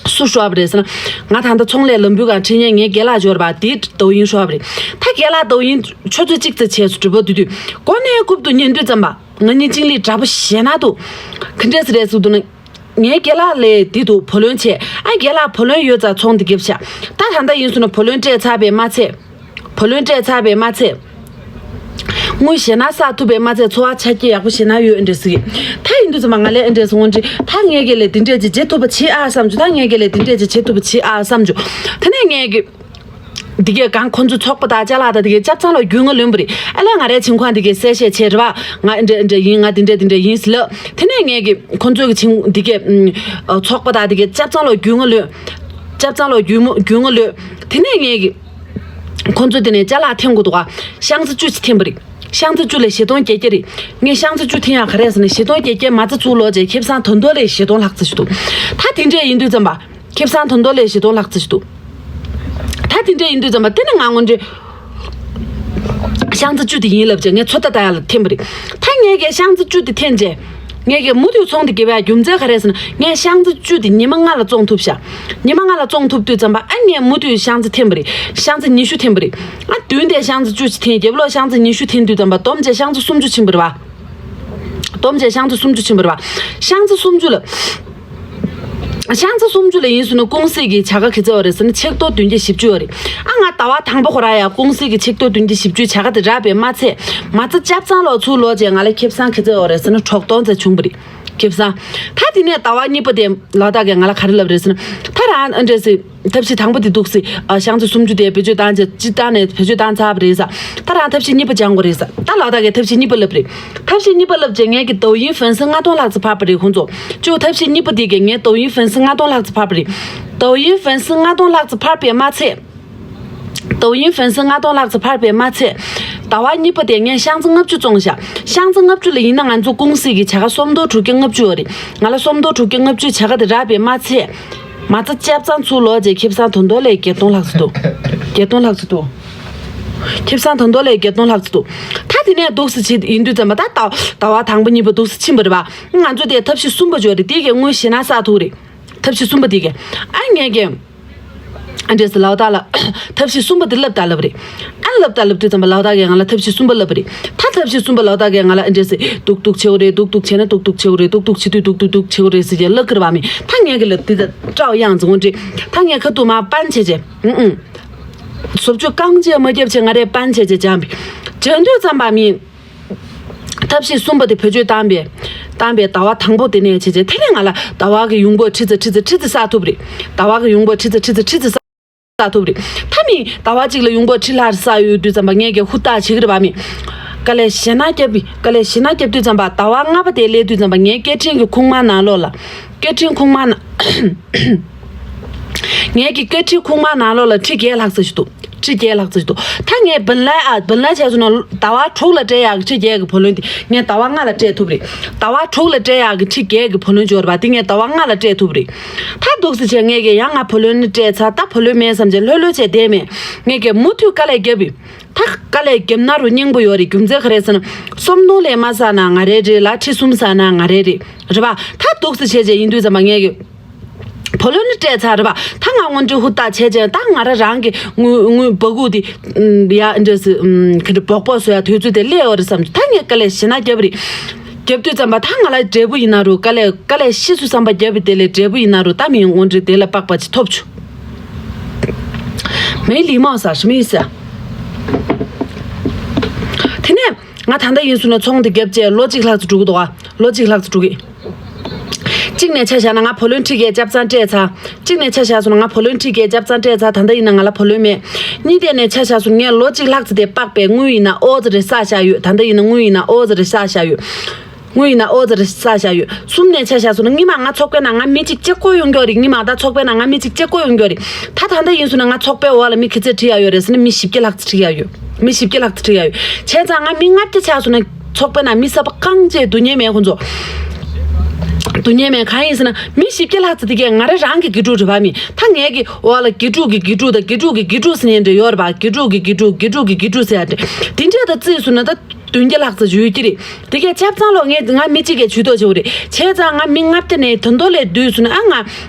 སུ་ཤོར་བ་རེད་ཟེར་ན། ང་ད་ལྟ་ཚོང་ལས་ལམ་བུའི་སྒང་ཁྲིད་མཁན་ངའི་རྒན་ལགས་འབྱོར་བ་དེའི་ཏོ་ཡིན་ཤོར་བ་རེད། ད་རྒན་ལགས་ཏོ་ཡིན་ཆུ་ཚོད་གཅིག་ཙམ་བྱས་སུ་གྲུབ་པ་དུས་དུས་སྒོ་ནས་རྐུབ་ཏུ་ཉན་དུས་ཙམ་པ་ང་གཉིས་ཅིང་ལི་དྲག་པོ་ཞེ་ན་འདུག་ག་འདྲས་སེ་རེད་ཟེར་འདུག་ན། ངའི་རྒན་ལགས་ལས་དེ་དུ་བུ་ལོན་ཆེ་ཨ་རྒན་ལགས་བུ་ལོན་ཡོད་ཙང་ཚོང་དེ་རྒྱབ་ཤག་ད་ད་ལྟ་ཡིན་སོང་ན་བུ་ལོན་སྤྲད་ཚར་བས་མ་ཚད། བུ་ལོན་སྤྲད་ཚར་བས་མ་ཚད། དངུལ་ཞེ་ན་བསགས་ཐུབ་པས་མ་ཚད་འཚོ་བ་ཆ་རྐྱེན་ཡག་པོ་ཞེ་ན་ཡོད་ཨེ་འདྲ་ཟིག་ད་ཡིན་དུས་ཙམ་པ་ང་ལས་ཨེ་འདྲ་སོང་འདྲི་ད་ངས་ཀྱི་ལས་དེ་འདྲས་ཅིག་བྱེད་ཐུབ་པ་བྱེད་ཨ་བསམ་བྱུང་ད་ངས་ཀྱི་ལས་དེ་འདྲས་ཅིག་བྱེད་ཐུབ་པ་བྱེད་ཨ་བསམ་བྱུང་། དེ་ནས་ངས་ཀྱི། འདི་གས་གང་ཁོ་ཚོའི་ཚོགས་པ་དང་ཅ་ལག་དང་འདི་གས་ཆབ་ཚང་ལ་རྒྱུས་མངའ་ལོན་པ་རེད་ཨ་ལས་ང་རའི་ཆིང་ཁོང་འདི་གས་གསལ་བཤད་བྱས་རེད་བ་ང་ཨེ་འདྲ་ཨེ་འདྲ་ཡིན་ང་དེ་འདྲ་དེ་འདྲ་ཡིན་ཟེར་ལབ་དེ་ནས་ངས་ཀྱི་ཁོ་ཚོའི་གི་ཆིང་འདི་གས་ཚོགས་པ་དང་འདི་གས་ཆབ་ཚང་ལ་རྒྱུས་མངའ་ལོན། ཆབ་ཚང་ལ་རྒྱུས་མངའ་རྒྱུས་མངའ་ལོན། དེ་ནས་ངས་ཀྱི། ཁོ་ཚོ་དེ་ནས་ཅ་ལག་འཐེན་དགོས་འདུག་ག་ཤང་ཙི་བཅུ་ཅིག་འཐེན་པ་རེད། ཤང་ཙི་བཅུ་ལས་བཞི་སྟོང་བརྒྱད་བརྒྱ་རེད། ངས་ཤང་ཙི་བཅུ་འཐེན་ཡག་ག་རེ་ཟེར་ན་བཞི་སྟོང་བརྒྱད་བརྒྱ་མ་རྩ་ཚུར་ལོག་རྗེས་ཁེ་བཟང་དོན་དོ་ལས་བཞི་སྟོང་ལྷག་ཙམ་ཞིག་འདུག་ད་དེ་འདྲས་ཡིན་དུས་ཙམ་པ། ཁེ་བཟང་དོན་དོ་ལས་བཞི་སྟོང་ལྷག་ཙམ་ཞིག་འདུག་ད་དེ་འདྲས་ཡིན་དུས་ཙམ་པ་དེ་ནི་ང་ངོ་འདྲི། ཤང་ཙི་བཅུ་དེ་ཡིན་ལབ་རྗེས་ངས་ཚོད་ལྟ་ལྟ་ཡག་ལ་འཐེན་པ་རེད། ད་ངས་ཀྱི་ཤང་ཙི་བཅུ་དེ་འཐེན་རྗེས། ངས་ཀྱི་མུ་མཐུད་ཚོང་དེ་རྒྱབ་ཡག་རྒྱུ་མཚན་ག་རེ་ཟེར་ན་ངས་ཤང་ཙི་བཅུ་དེ་ཉི་མ་ལྔ་ལ་བཙོང་ཐུབ་ཤག་ཉི་མ་ལྔ་ལ་བཙོང་ཐུབ་དུས་ཙམ་པ་ཨ་ངས་མུ་མཐུད་ཤང་ཙི་འཐེན་པ་རེད། ཤང་ཙི་ཉི་ཤུ་འཐེན་པ་རེད། ཨ་བདུན་དེ་ཤང་ཙི་བཅུ་ཅིག་འཐེན་རྒྱབ་ལོགས་ཤང་ཙི་ཉི་ཤུ་འཐེན་དུས་ཙམ་པ་བསྡོམས་རྗེས་ཤང་ཙི་སུམ་ཅུ་ཕྱིན་པ་རེད་བ། བསྡོམས་རྗེས་ཤང་ཙི་སུམ་ཅུ་ཕྱིན་པ་རེད་བ། ཤང་ཙི་སུམ་ཅུ་ལ། ཤང་ཙི་སུམ་ཅུ་ལ་ཡིན་ཟེར་ན་ཀུང་སི་གི་བྱ་དགའ་ག་ཚོད་ཡོད་རེད་ཟེར་ན་ཆིག་སྟོང་བདུན་བརྒྱ་བཞི་བཅུ་ཡོད་རེད། ཨ་ང་ཟླ་བ་དང་པོ་ཁོ་རང་ཡང་ཀུང་སི་གི་ཆིག་སྟོང་བདུན་བརྒྱ་བཞི་བཅུའི་བྱ་དགའ་དེ་རག་པས་མ་ཚད། མ་རྩ་ཆབ་ཚང་ལོག་ཚུར་ལོག་རྗེས་ང་ལ་ཁེ་བཟང་ག་ཚོད་ཡོད་རེད་ཟེར་ན་དྲུག་སྟོང་ཙམ་བྱུང་བ་རེད། ཁེ་བཟང་། ད་དེ་ནས་ཟླ་བ་གཉིས་པ་དེ་ལ་དྭགས་ཀྱིས་ང་ལ་ག་རེ་ལབ་རེད་ཟེར་ན། ད་རང་ཨ་འདྲས་སེ། ཐབས་ཤེས་དང་པོ་དེ་འདུག་སེ། ཨ་ཤང་ཙི་སུམ་ཅུ་དེ་བེད་སྤྱོད་བཏང་རྗེས་སྤྱི་བཏང་ནས་བེད་སྤྱོད་བཏང་ཚར་བ་རེད་ས། ད་རང་ཐབས་ཤེས་གཉིས་པ་སྦྱང་དགོས་རེད་ས། ད་ལ་དྭགས་ཀྱིས་ཐབས་ཤེས་གཉིས་པ་ལབ་རེད། ཐབས་ཤེས་གཉིས་པ་ལབ་རྗེས་ངས་ཀྱི་ཏོག་དབྱིབས་ཧྥན་སི་ལྔ་སྟོང་ལྷག་ཙམ་འཕར་བ་རེད་ཁོང་ཚོ། ཅོ་ཐབས་ཤེས་གཉིས་པ་དེ་གས་ངས་ཏོག་དབྱིབས་ཧྥན་སི་ལྔ་སྟོང་ལྷག་ཙམ་འཕར་བ་རེད། ཏོག་དབྱིབས་ཧྥན་སི་ལྔ་སྟོང་ལྷག་ཙམ་འཕར་བས་མ་ཚད། ཏོག་དབྱིབས་ཧྥན་སི་ལྔ་སྟོང་ལྷག་ཙམ་འཕར་བས་མ་ཚད། ཟླ་བ་གཉིས་པ་དེ་ངས་ཤང་ཙི་ལྔ་བཅུ་བཙོང་བཞག་ཤང་ཙི་ལྔ་བཅུ་ལ་ཡིན་ན་ང་ཚོ་ཀུང་སི་གི་བྱ་དགའ་སུམ་སྟོང་དྲུག་བརྒྱ་ལྔ་བཅུ་ཡོད་རེད། ང་ལ་སུམ་སྟོང་དྲུག་བརྒྱ་ལྔ་བཅུའི་བྱ་དགའ་དེ་རག་པས་མ་ཚད། མ་རྩ་ཆབ་ཚང་ཚུར་ལོག་རྗེས་ཁེ་བཟང་དོན་དོ་ལས་བརྒྱད་སྟོང་ལྷག་ཙམ་འདུག་བརྒྱད་སྟོང་ལྷག་ཙམ་འདུག་ཁེ་བཟང་ད་དུང་ལས་བརྒྱད་སྟོང་ལྷག་ཙམ་འདུག་ད་དེ་ནས་འདུག་སེ་བྱེད་ཡིན་དུས་ཙམ་པ་ད་ཟླ་ཟླ་བ་དང་པོ་གཉིས་པ་འདུག་སེ་ཕྱིན་པ་རེད་པ། ང་ཚོ་དེ་ཐབས་ཤེས་གསུམ་པ་འབྱོར་རེད། དེ་གའི་དངུལ་ཞེ་ན་བསགས་ཐུབ་རེད། ཐབས་ཤེས་གསུམ་པ་དེ་གའི་ཨ་ངས་ཀྱི་ཨ་འདྲས་སེ་ལའོ་ད་ལ་ཐབས་ཤེས་གསུམ་པ་དེ་ལབ་ད་ལབ་རེད། ཨ་ལབ་ད་ལབ་དུས་ཙམ་པ་ལའོ་ད་གའི་ང་ལ་ཐབས་ཤེས་གསུམ་པ་ལབ་རེད། ད་ཐབས་ཤེས་གསུམ་པ་ལའོ་ད་གའི་ང་ལ་ཨ་འདྲས་སེ་ཏུག་ཏུག་བྱེད་འོ་རེད། ཏུག་ཏུག་བྱེད་ན་ཏུག་ཏུག་བྱེད་འོ་རེད། ཏུག་ཏུག་བྱེད་དུས་ཏུག་ཏུག་ཏུག་བྱེད་འོ་རེད་ཟེར་གྱི་ལབ་ཀི་རེད་པ་མི། ད་ངས་ཀྱི་ལབ་དེ་ད་སྤྲའོ་དབྱངས་འཛིན་འོ་འདྲས། ད་ངས་ཁ་ཐུག་མ་པན་བྱས་བྱས་ཨུ་ཨུ། བཟོ་བཅོས་རྐང་རྗེས་མ་རྒྱབ་བྱས་ང་རས་པན་བྱས་བྱས་སྦྱངས་པས། སྦྱང་དུས་ཙམ་པ་མི། ཐབས་ཤེས་གསུམ་པ་དེ་བེད་སྤྱོད་བཏང་པས། བཏང་པས་ཟླ་བ་དང་པོ་དེ་ནས་བྱས་བྱས་དེ་ནས་ང་ལ་ཟླ་བ་གི་ཡོང་འབབ་ཁྲི་ཙམ་ཁྲི་ཙམ་ཁྲི་ཙམ་བསགས་ཐུབ་རེད། ཟླ་བ་གི་ཡོང་འབབ་ཁྲི་ཙམ་ཁྲི་ཙམ་ཁྲི་ཙམ་བསགས་ཐུབ་རེད། ད་མི་ཟླ་བ་གཅིག་ལ་ཡོང་འབབ་ཁྲི་ལྷག་བསགས་ཡོད་དུས་ཙམ་པ་ངས་ཀྱི་ཧུར་ཐག་བྱེད་ཀྱི་རེད་པ་མི། དཀའ་ལས་ཞེ་ན་བརྒྱབ་པས། དཀའ་ལས་ཞེ་ན་བརྒྱབ་དུས་ཙམ་པ་ཟླ་བ་ལྔ་པ་དེ་སླེབས་དུས་ཙམ་པ་ངའི་སྐད་འཕྲིན་གྱི་ཁུག་མ་ནང་ལོགས་ལ། སྐད་འཕྲིན་ཁུག་མ་ནང་། ངས་ཀྱི་སྐད་འཕྲིན་ཁུག་མ་ནང་ལོགས་ལ་ཁྲི་བརྒྱད་ལྷག་ཙམ་ཞིག་འདུག་ཁྲི་བརྒྱད་ལྷག་ཙམ་ཞིག་འདུག་ད་ངས་བུན་ལ་ཨ་བུན་ལ་བྱས་སོང་ན་ཟླ་བ་དྲུག་ལ་སྤྲད་ཡག་གི་ཁྲི་བརྒྱད་ཀྱི་བུ་ལོན་དེ་ངས་ཟླ་བ་ལྔ་ལ་སྤྲད་ཐུབ་རེད། ཟླ་བ་དྲུག་ལ་སྤྲད་ཡག་གི་ཁྲི་བརྒྱད་ཀྱི་བུ་ལོན་འབྱོར་བ་དེ་ངས་ཟླ་བ་ལྔ་ལ་སྤྲད་ཐུབ་རེད། ད་འདུག་སེ་བྱས་ངས་ཀྱི་ཡང་ང་བུ་ལོན་ནི་སྤྲད་ཚར། ད་བུ་ལོན་མེད་བསམ་བྱས་ལྷོད་ལྷོད་བྱས་བསྡད་མེད། ངས་ཀྱི་མུ་མཐུད་དཀའ་ལས་བརྒྱབ་པས། ད་དཀའ་ལས་བརྒྱབ་ན་རུ་སྙིང་པོ་ཡོད་རེད། རྒྱུ་མཚན་ག་རེ་ཟེར་ན་སུམ་སྟོང་ལས་མ་བསགས་ན་ང་རའི་རེད་ལ་ཁྲི་གསུམ་བསགས་ན་ང་རའི་རེད། རེད་པ། ད་འདུག་སེ་བྱས་བྱས་ཡིན་དུས་ཙམ་པ་ངས་ཀྱི་བུ་ལོན་ནི་སྤྲད་ཚར་རེད་པ། ད་ང་དངོས་འབྲེལ་ཧུར་ཐག་བྱས་བྱས་ད་ང་རང་རང་གི་དངུལ་དངུལ་འབག་གུ་དེ་ཡ་འདྲ་སི་ཁི་འདྲ་སྦོག་སྦོག་བཟོ་ཡ་དུས་ཚོད་དེ་སླེབས་ཡོད་རེད་བསམ། ད་ངས་དཀའ་ལས་ཞེ་ན་བརྒྱབ་རེད། བརྒྱབ་དུས་ཙམ་པ་ད་ང་ལ་འབྲས་བུ་ཡིན་ན་རུ་དཀའ་ལས་དཀའ་ལས་ཤི་སུ་བསམ་པ་བརྒྱབ་པའི་དེ་ལས་འབྲས་བུ་ཡིན་ན་རུ་ད་མི་དངོས་འབྲེལ་དེ་ལ་དཔག་པ་ཅིག་ཐོབ་བྱུང་། མེ་ལི་མ་ས་ཧྲི་མི་ས། དེ་ནས་ང་ད་ལྟ་ཡིན་སུ་ན་ཚོང་དེ་བརྒྱབ་བྱས་ལོ་གཅིག་ལྷག་ཙམ་འགྲོ་གི་འདུག་ག་ལོ་གཅིག་ལྷག་ཙམ་འགྲོ་གི། གཅིག་ནས་ཆ་བཞག་ན་ང་བུ་ལོན་ཁྲི་བརྒྱད་ཆ་ཚང་སྤྲད་ཚར། གཅིག་ནས་ཆ་བཞག་སོང་ན་ང་བུ་ལོན་ཁྲི་བརྒྱད་ཆ་ཚང་སྤྲད་ཚར། ད་ལྟ་ཡིན་ན་ང་ལ་བུ་ལོན་མེད། གཉིས་དེ་ནས་ཆ་བཞག་སོང་ངས་ལོ་གཅིག་ལྷག་ཙམ་དེ་དཔག་པའི་དངུལ་ཡིན་ན་ཨོ་ཙི་རེ་བསགས་བཞག་ཡོད། ད་ལྟ་ཡིན་ན་དངུལ་ཡིན་ན་ཨོ་ཙི་རེ་བསགས་བཞག་ཡོད། དངུལ་ཡིན་ན་ཨོ་ཙི་རེ་བསགས་བཞག་ཡོད། གསུམ་ནས་ཆ་བཞག་སོང་ན་སྔོན་མ་ང་ཚོགས་པའི་ནང་ང་མི་གཅིག་གཅིག་པོ་ཡོང་རྒྱུ་རེད། སྔོན་མ་ད་ཚོགས་པའི་ནང་ང་མི་གཅིག་གཅིག་པོ་ཡོང་རྒྱུ་རེད། ད་ད་ལྟ་ཡིན་སོང་ན་ང་ཚོགས་པའི་འོག་ལ་མི་ག་ཚོད་ཁྲིད་ཡ་ཡོད་རེད་ཟེར་ན་མི་བཞི་བརྒྱ་ལྷག་ཙམ་ཁྲིད་ཡ་ཡོད། མི་བཞི་བརྒྱ་ལྷག་ཙམ་ཁྲིད་ཡ་ཡོད། བྱས་ཙང་ང་མི་ལྔ་བརྒྱ་ཆགས་སོང་ན་ཚོགས་པའི་ནང་མི་ས་པ་རྐང་རྗེས་སྡུག་བསྔལ་མེད་ཁོང་ཚོ། སྡུག་བསྔལ་མེད་གང་ཡིན་ཟེར་ན་མི་བཞི་བརྒྱ་ལྷག་ཙམ་དེ་གས་ང་རང་རང་གི་དགེ་ཕྲུག་རེད་པ་མི། ད་ངའི་གི་འོག་ལ་དགེ་ཕྲུག་གི་དགེ་ཕྲུག་དང་དགེ་ཕྲུག་གི་དགེ་ཕྲུག་ཟེར་མཁན་འདྲ་ཡོད་རེད་པ། དགེ་ཕྲུག་གི་དགེ་ཕྲུག་དགེ་ཕྲུག་གི་དགེ་ཕྲུག་ཟེར་ཡ་འདྲ། དེ་འདྲ་དང་རྩིས་སོང་ན་ད་བདུན་བརྒྱ་ལྷག་ཙམ་ཡོད་ཀྱི་རེད། དེ་གས་ཆབ་ཚང་ལོ་ངས་ང་མི་གཅིག་གས་ཇུས་གཏོགས་བྱེད་དགོས་རེད། བྱས་ཙང་ང་མི་ལྔ་བརྒྱ་ནས་ད་དུང་ལས་བསྡུས་སོང་ན་ཨ་ང་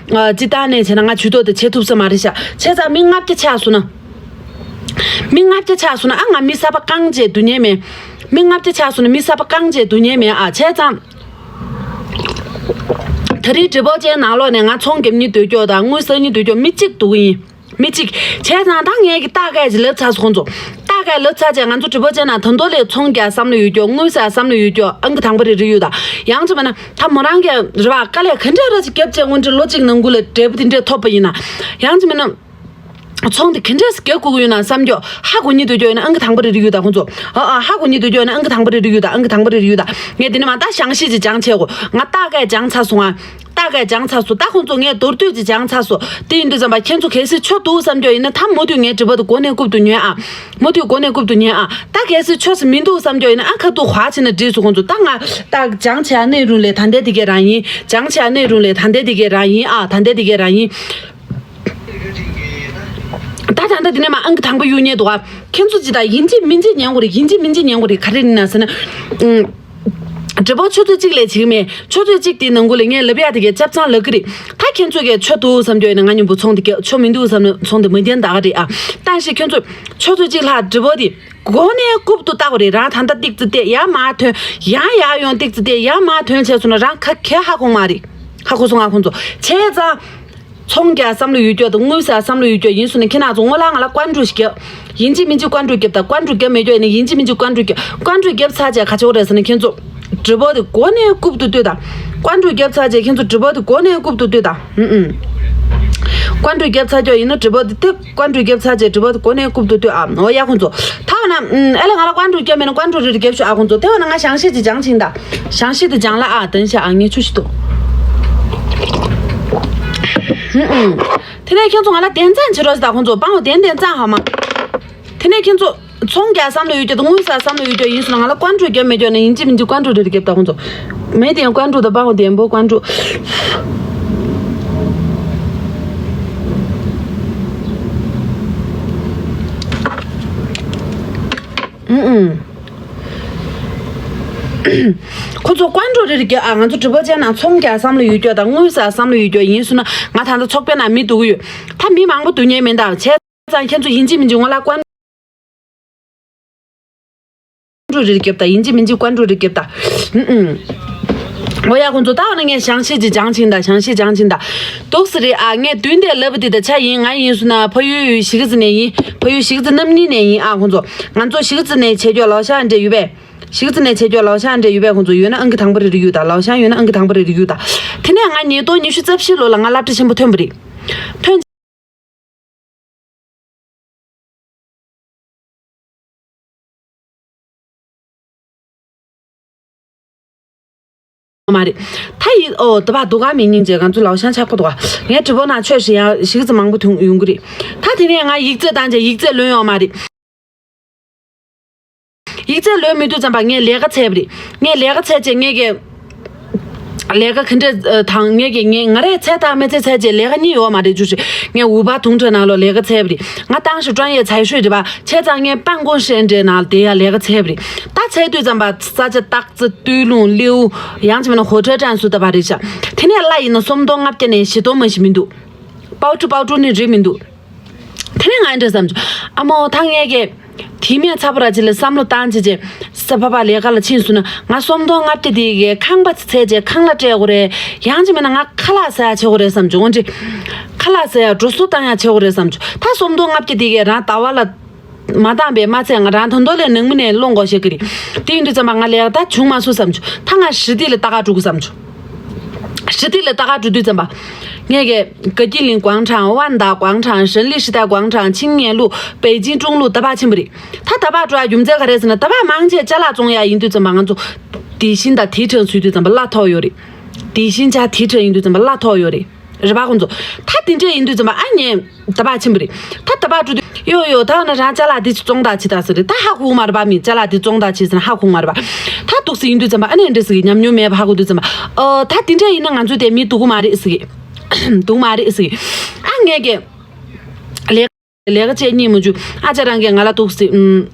སྤྱི་བཏང་ནས་བྱས་ན་ང་ཇུས་གཏོགས་དེ་བྱེད་ཐུབ་ས་མ་རེད་ཤག་བྱས་ཙང་མི་ལྔ་བརྒྱ་ཆགས་སོང་ན། མི་ལྔ་བརྒྱ་ཆགས་སོང་ན་ཨ་ང་མི་ས་པ་རྐང་རྗེས་སྡུག་བསྔལ་མེད། མི་ལྔ་བརྒྱ་ཆགས་སོང་ན་མི་ས་པ་རྐང་རྗེས་སྡུག་བསྔལ་མེད་ཨ། བྱས་ཙང་། ད་རེས་འབྲས་སྤོག་ཅན་ནང་ལོགས་ནས་ང་ཚོང་རྒྱབ་སྙིང་འདོད་ཀྱོག་དང་དངུལ་བསགས་སྙིང་འདོད་ཀྱོག་མི་གཅིག་འདུག་གི་ཡིན། མི་གཅིག་བྱས་ཙང་ད་ངས་ཀྱི་ཏག་ཀའི་ཅིག་ལབ་ཚར་སོང་ཚོ། ཏག་ཀའི་ལབ་ཚར་བྱས་ང་ཚོ་འབྲས་སྤོག་ཅན་ནང་ད་དུང་ལས་ཚོང་རྒྱག་བསམ་བློ་ཡོད་ཀྱོག་དངུལ་བསགས་བསམ་བློ་ཡོད་ཀྱོག་ཨང་ཀི་དང་པོ་རེ་རེ་ཡོད་ད། ཡང་ཅི་མ་ན་ད་མོ་རང་གི་རེ་བ་དཀའ་ལས་ག་འདྲ་ར་ཅིག་བརྒྱབ་བྱས་དངོས་འབྲེལ་ལོ་གཅིག་ནང་ཁུལ་ལ་འབྲས་བུ་དེ་འདྲས་ཐོབ་པ་ཡིན་ན། ཡང་ཅི་མ་ན། ཚོང་དེ་ག་འདྲས་སེ་རྒྱག་དགོས་ཀྱི་ཡོད་ན་བསམ་རྒྱུ་ཧ་གོ་སྙིང་འདོད་ཀྱོག་ཡོད་ན་ཨང་ཀི་དང་པོ་རེ་རེ་ཡོད་ད་ཁོང་ཚོ། ཨ་ཨ་ཧ་གོ་སྙིང་འདོད་ཀྱོག་ཡོད་ན་ཨང་ཀི་དང་པོ་རེ་རེ་ཡོད་ད། ཨང་ཀི་དང་པོ་རེ་རེ་ཡོད་ད། ངས་དེ་ནས་མ་ད་བྱང་ཤེས་ཅིག་སྦྱང་བྱས་གོ། ང་ཏག་ཀའི་སྦྱང་ཚར་སོང་ཨ། ཏག་ཀའི་སྦྱང་ཚར་སོང་། ད་ཁོང་ཚོ་ངས་མདོར་བསྡུས་ཅིག་སྦྱང་ཚར་སོང་། དེ་ཡིན་དུས་ཙམ་པ་ཁྱེད་ཚོ་གལ་སྲིད་ཆོ་འདུག་བསམ་རྒྱུ་ཡིན་ན་ད་མུ་མཐུད་ངའི་དྲི་བ་དེ་མགོ་ནས་རྐུབ་ཏུ་ཉོན་ཨ། མུ་མཐུད་མགོ་ནས་རྐུབ་ཏུ་ཉོན་ཨ། ད་གལ་སྲིད་ཆོ་སི་མི་འདུག་བསམ་རྒྱུ་ཡིན་ན་ཨ་ཁ་ཐུག་ཧ་ཕྱིན་ན་འགྲིག་སོང་། ཁོང་ཚོ་ད་ང་ད་སྦྱང་བྱས་ཨ་ནས་རུང་ལས་ད་འདས་དེ་གས་རང་ཡིན། སྦྱང་བྱས་ཨ་ནས་རུང་ལས་ད་འདས་དེ་གས་རང་ཡིན་ཨ། ད་འདས་དེ་གས་རང་ཡིན། ད་ད་ལྟ་འདི་ནས་མ་ཨང་ཀི་དང་པོ་གཡུག་ཉེ་འདུག་ཨ། ཁྱེད་ཚོ་ཅི་ད་ཡིན་གཅིག་མིན་གཅིག་ཉན་དགོས་རེད། ཡིན་གཅིག་མིན་གཅིག་ཉན་དགོས་རེད། ག་རེ་ཡིན་ན་ཟེར་ན། ཨུམ། འབྲས་སྤོག་ཆུ་ཚོད་གཅིག་ལས་བྱེད་ཀྱི་མེད། ཆུ་ཚོད་གཅིག་དེའི་ནང་ཁུལ་ལ་ངས་ལབ་ཡག་དེ་གས་ཆབ་ཚང་ལབ་ཀྱི་རེད། ད་ཁྱེད་ཚོ་གས་ཆོ་འདུག་བསམ་རྒྱུ་ཡིན་ན་ང་མཉམ་པོ་ཚོང་དེ་རྒྱག་ཆོ་མི་འདུག་བསམ་ན་ཚོང་དེ་མི་འདེམ་ད་ག་རེད་ཨ། ད་ཞིག་ཁྱེད་ཚོ་ཆུ་ཚོད་གཅིག་ལྷག་འབྲས་སྤོག་དེ་མགོ་ནས་རྐུབ་ཏུ་བལྟ་དགོས་རེད། རང་ད་ལྟ་ཏིག་ཙི་བལྟས་ཡར་མར་ཐོན། ཡང་ཡར་ཡོང་ཏིག་ཙི་བལྟས་ཡར་མར་ཐོན་བྱས་སོང་ན་རང་ཁ་གས་ཧ་གོ་མ་རེད། ཧ་གོ་སོང་ང་ཁོང་ཚོ། བྱས་ཙང་། ཚོང་རྒྱག་བསམ་བློ་ཡོད་ཀྱོག་དང་དངུལ་བསགས་བསམ་བློ་ཡོད་ཀྱོག་ཡིན་སོང་ན་ཁྱེད་རང་ཚོ་སྔོན་ལ་ང་ལ་ཀོན་ཀྲུ་ཞིག་རྒྱབ། ཡིན་གཅིག་མིན་གཅིག་ཀོན་ཀྲུ་རྒྱབ་དང་། ཀོན་ཀྲུ་རྒྱབ་མེད་ཀྱོག་ཡིན་ན་ཡིན་གཅིག་མིན་གཅིག་ཀོན་ཀྲུ་རྒྱབ། ཀོན་ཀྲུ་རྒྱབ་ཚར་བྱས་ག་ཆོག་རེད་ཟེར་ན་ཁྱེད་ཚོ། འབྲས་སྤོག་དེ་མགོ་ནས་རྐུབ་ཏུ་ལྟོས་དང་། ཀོན་ཀྲུ་རྒྱབ་ཚར་བྱས་ཁྱེད་ཚོ་འབྲས་སྤོག་དེ་མགོ་ནས་རྐུབ་ཏུ་ལྟོས་དང་། ཨུམ་ཨུམ། ཀོན་ཀྲུ་རྒྱབ་ཚར་ཀྱོག་ཡིན་ན་འབྲས་སྤོག་དེ་ཏེ་ཀོན་ཀྲུ་རྒྱབ་ཚར་བྱས་འབྲས་སྤོག་དེ་མགོ་ནས་རྐུབ་ཏུ་ལྟོས་ཨ། འོ་ཡ་ཁོང་ཚོ། ད་འོ་ན་ཨུམ་ཨེ་ལ་ང་ལ་ཀོན་ཀྲུ་རྒྱབ་མེད་ན་ཀོན་ཀྲུ་རེ་རེ་རྒྱབ་ཤོག་ཨ་ཁོང་ཚོ། དེ་འོ་ན་ང་བྱང་ཤེས་ཀྱི་སྦྱང་ཆིང་ད། བྱང་ཤེས་དེ་སྦྱང་ལ་ཨ་དན་ཤ་ཨ་ངས་ཆུ་ཞིག་ཏུ། ཨུམ་ཨུམ། དེ་ནས་ཁྱེད་ཚོ་ང་ལ་དན་ཙང་བྱེད་རོགས་ཟེར་ད་ཁོང་ཚོ། པང་བ་དན་དན་ཙང་ཧ་མ། དེ་ནས་ཁྱེད་ཚོ་ཚོང་རྒྱག་བསམ་བློ་ཡོད་ཀྱོག་དང་དངུལ་བསགས་བསམ་བློ་ཡོད་ཀྱོག་ཡིན་སོང་ན་ང་ལ་ཀོན་ཀྲུ་རྒྱབ་མེད་ཀྱོག་ན་ཡིན་གཅིག་མིན་གཅིག་ཀོན་ཀྲུ་རེ་རེ་རྒྱབ་ད་ཁོང་ཚོ། མེད་དེ་ཡང་ཀོན་ཀྲུ་དང་པང་བ་དན་པོ་ཀོན་ཀྲུ། ཁོ་ཚོ་ཀོན་ཀྲོལ་རེ་རེ་རྒྱབ་ཨ། ང་ཚོ་གྲུ་པ་ཅན་ནང་ཚོང་རྒྱག་བསམ་བློ་ཡོད་རྒྱུ་དང་དངུལ་ཟ་བསམ་བློ་ཡོད་རྒྱུ་ཡིན་སོང་ན། ང་ད་ལྟ་ཚོགས་པའི་ནང་མི་འདུག་གི་ཡོད། ད་མི་མང་པོ་འདུག་ཉན་མི་འདུག་བྱས་ཙང་ཁྱེད་ཚོ་ཡིན་གཅིག་མིན་གཅིག་ངོ་ལ་ཀོན་ཀྲོལ་རེ་རེ་རྒྱབ་ད། ཡིན་གཅིག་མིན་གཅིག་ཀོན་ཀྲོལ་རེ་རྒྱབ་ད། ཨུ་ཨུ། འོ་ཡ། ཁོང་ཚོ་ད་འོ་ན་ངས་བྱང་ཤེས་ཀྱི་སྦྱང་ཆིན་ད། བྱང་ཤེས་སྦྱང་ཆིན་ད། འདུག་སེ་རེད་ཨ། ངས་བདུན་དེ་ལབ་པ་དེ་ད་ཆ་ཡིན། ང་ཡིན་སོང་ན་ཕ་ཡུལ་གཞིས་ཀ་རྩེ་ནས་ཡིན། ཕ་ཡུལ་གཞིས་ཀ་རྩེ་རྣམ་གཉིས་ནས་ཡིན་ཨ། ཁོང་ཚོ་ང་ཚོ་གཞིས་ཀ་རྩེ་ནས་བྱེད་རྒྱུ་ལའོ་ཤན་འདྲ་ཡོད་པས། གཞིས་ཀ་རྩེ་ནས་བྱེད་རྒྱུ་ལའོ་ཤན་འདྲ་ཡོད་པས། ཁོང་ཚོ་ཡོད་ན་ཨང་ཀི་དང་པོ་རེ་རེ་གཡུག་ད། ལའོ་ཤན་ཡོད་ན་ཨང་ཀི་དང་པོ་རེ་རེ་གཡུག་ད། དེ་ནས་ང་ཉིས་སྟོང་ཉི་ཤུ་རྩ་བཞི་ལོ་ལ་ང་སློབ་གྲྭ་ཆེན་པོ་ཐོན་པ་རེད། ཐོན། མ་རེད། ད་ཡིན། ཨོ། ད་བ་འདུག་ག་མི་སྙིང་རྗེ། ང་ཚོ་ལའོ་ཤན་ཆགས་པོ་འདུག་ག་ངའི་གྲུ་པ་ནང་ཆོས་ཞིག་ཡང་གཞིས་ཀ་རྩེ་མང་པོ་ཐོན་ཡོང་གི་རེད། ད་དེ་ནས་ང་ཡིག་ཚད་བཏང་རྗེས་ཡིག་ཚད་ལོན་ཡོང་མ་རེད། ཡིག་ཚད་ལོན་མི་དུས་ཙམ་པ་ངས་ལས་ཀ་འཚོལ་བ་རེད། ངས་ལས་ཀ་འཚོལ་རྗེས་ངས་ཀྱི་ལས་ཀ་ག་འདྲ་དང་། ངས་ཀྱི་ངས་ང་རས་འཚོལ་དང་མི་འཚོལ་འཚོལ་རྗེས་ལས་ཀ་གཉིས་ཡོད་མ་རེད། ཅུ་ཞིག་ངས་ཝུ་པ་དུང་ཁྲོད་ནང་ལོགས་ལས་ཀ་འཚོལ་བ་རེད། ང་ཏང་ཞི་ཀྲོན་ཡེ་ཚའི་ཧྲུའེ་རེད་པ། བྱས་ཙང་ངས་པན་ཀོང་ཧྲེང་འདྲའི་ནང་དེ་ཡ་ལས་ཀ་འཚོལ་བ་རེད། ད་འཚོལ་དུས་ཙམ་པ་ས་ཆ་སྟག་རྩེ། སྟོད་ལུང་། ལེའུ། ཡང་ཅི་མིན་ན་ཧོ་ཁྲེ་ཀྲན་སུ་ད་བ་རེད་ཤག་དེ་ནས་གླ་ཡིན་ན་སུམ་སྟོང་ལྔ་བརྒྱ་ནས་བཞི་སྟོང་མ་ཞིག་མི་འདུག་པའོ་ཀྲུ་པའོ་ཀྲུ་ནི་རེད་མི་འདུག་དེ་ནས་ང་འདྲ་བསམ་བྱུང་། ཨ་མོ། ད་ངས་ཀྱི་དེ་མིན་ཚ་པོ་ར་ཅི་ལ་བསམ་བློ་བཏང་བྱས་རྗེས་ས་ཕ་པ་ལས་ཀ་ལ་ཕྱིན་སོང་ན། ང་སུམ་སྟོང་ལྔ་བརྒྱ་དེ་གའི་ཁང་པ་ཚད་བྱས་ཁང་གླ་སྤྲད་དགོས་རེད། ཡང་ཅི་མིན་ན་ང་ཁ་ལག་ཟ་ཡ་བྱེད་དགོས་རེད་བསམ་བྱུང་། འོན་ཏེ་ཁ་ལག་ཟ་ཡ་འགྲོ་སོང་བཏང་ཡ་བྱེད་དགོས་རེད་བསམ་བྱུང་། ད་སུམ་སྟོང་ལྔ་བརྒྱ་དེ་གའི་རང་ཟླ་བ་ལ་མ་བཏང་པའི་མ་ཚད་ང་རང་ད་དུང་ལས་ནང་མི་ནས་སློང་དགོས་ཤེས་ཀྱི་རེད། དེ་ཡིན་དུས་ཙམ་པ་ང་ལས་ཀ་ད་བྱུང་མ་སོང་བསམ་བྱུང་། ད་ང་ཞི་བདེ་ལ་ལྟ་ག་འགྲོ་དགོས་བསམ་བྱུང་། ཞི་བདེ་ལ་ལྟ་ག་འགྲོ་དུས་ཙམ་པ། ངས་ཀྱི་དགའ་སྐྱིད་གླིང་广场།万达广场། 胜利时代广场། 青年路། 北京中路། 大巴ཆེན་པོ་རེད། ད་大巴འགྲོ་ཡ་རྒྱུ་མཚན་ག་རེ་ཟེར་ན། 大巴མང་ཆེ་ཅ་ལག་བཙོང་ཡ་ཡིན་དུས་ཙམ་པ་ང་ཚོ་དེ་བཞིན་དང་དེ་ཁྲང་ཚུད་དུས་ཙམ་པ་གླ་མཐོ་ཡོད་རེད། དེ་བཞིན་ཅ་དེ་ཁྲང་ཡིན་དུས་ཙམ་པ་གླ་མཐོ་ཡོད་རེད། རེད་པ། ཁོང་ཚོ་ད་དེ་འདྲས་ཡིན་དུས་ཙམ་པ་ཨ་ཉེ་大巴ཆེན་པོ་རེད། ད་大巴འགྲོ་དུས་ཡོ་ཡོ་ད་ན་རང་ཅ་ལག་འདི་བཙོང་དག་ཅི་ད་ཟེར་རེད། ད་ཧ་གོ་མ་རེད་པ། མི་ཅ་ལག་འདི་བཙོང་དག་ཅི་ཟེར་ན་ཧ་གོ་མ་རེད་པ། ད་འདུག་སེ་ཡིན་དུས་ཙམ་པ་ཨ་ནེ་འདྲས་ཟེར་གི་ཉམས་མྱོང་མེད་པ་ཧ་གོ་དུས་ཙམ་པ། ཨོ། ད་དེ་འདྲས་ཡིན་ན་ང་ཚོ་དེ་མི་སྡུག་གི་མ་རེད་ཟེར་གི། སྡུག་མ་རེད་ཟེར་གི། ཨ་ངས་ཀྱི་ལས་ལས་ཀ་བྱེད་སྙིང་མ་བཅུག་ཨ་ཅག་རང་གིས་ང་ལ་འདུག་སེ་ཨུམ།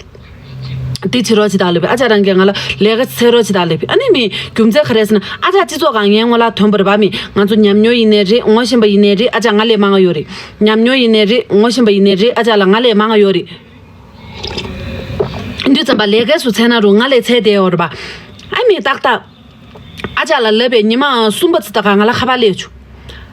འདི་བྱེད་རོགས་བྱེད་དང་ལབ་པས། ཨ་ཅག་རང་གིས་ང་ལ་ལས་ཀ་འཚོལ་རོགས་བྱེད་དང་ལབ་པས། ཨ་ནི་མི་རྒྱུ་མཚན་ག་རེ་ཟེར་ན། ཨ་ཅག་སྤྱི་ཚོགས་སྒང་ངའི་ངོ་ལ་ཐོན་པ་རེད་པ། མི་ང་ཚོ་ཉམས་མྱོང་ཡིན་ནའི་རེད། ངོ་ཤེས་པ་ཡིན་ནའི་རེད། ཨ་ཅག་ང་ལས་མང་བ་ཡོད་རེད། ཉམས་མྱོང་ཡིན་ནའི་རེད། ངོ་ཤེས་པ་ཡིན་ནའི་རེད། ཨ་ཅག་ལ་ང་ལས་མང་བ་ཡོད་རེད། འདུག་ཙམ་པ་ལས་ཀའི་སུ་འཚོལ་ན་རུང་ང་ལས་འཚོལ་བསྡད་ཡོད་རེད་པ། ཨ་མི་ཏག་ཏག་ཨ་ཅག་ལ་ལབ་པའི་ཉི་མ་གསུམ་པ་ཙམ་ད་ག་ང་ལ་ཁ་པར་སླེབས་བྱུང་།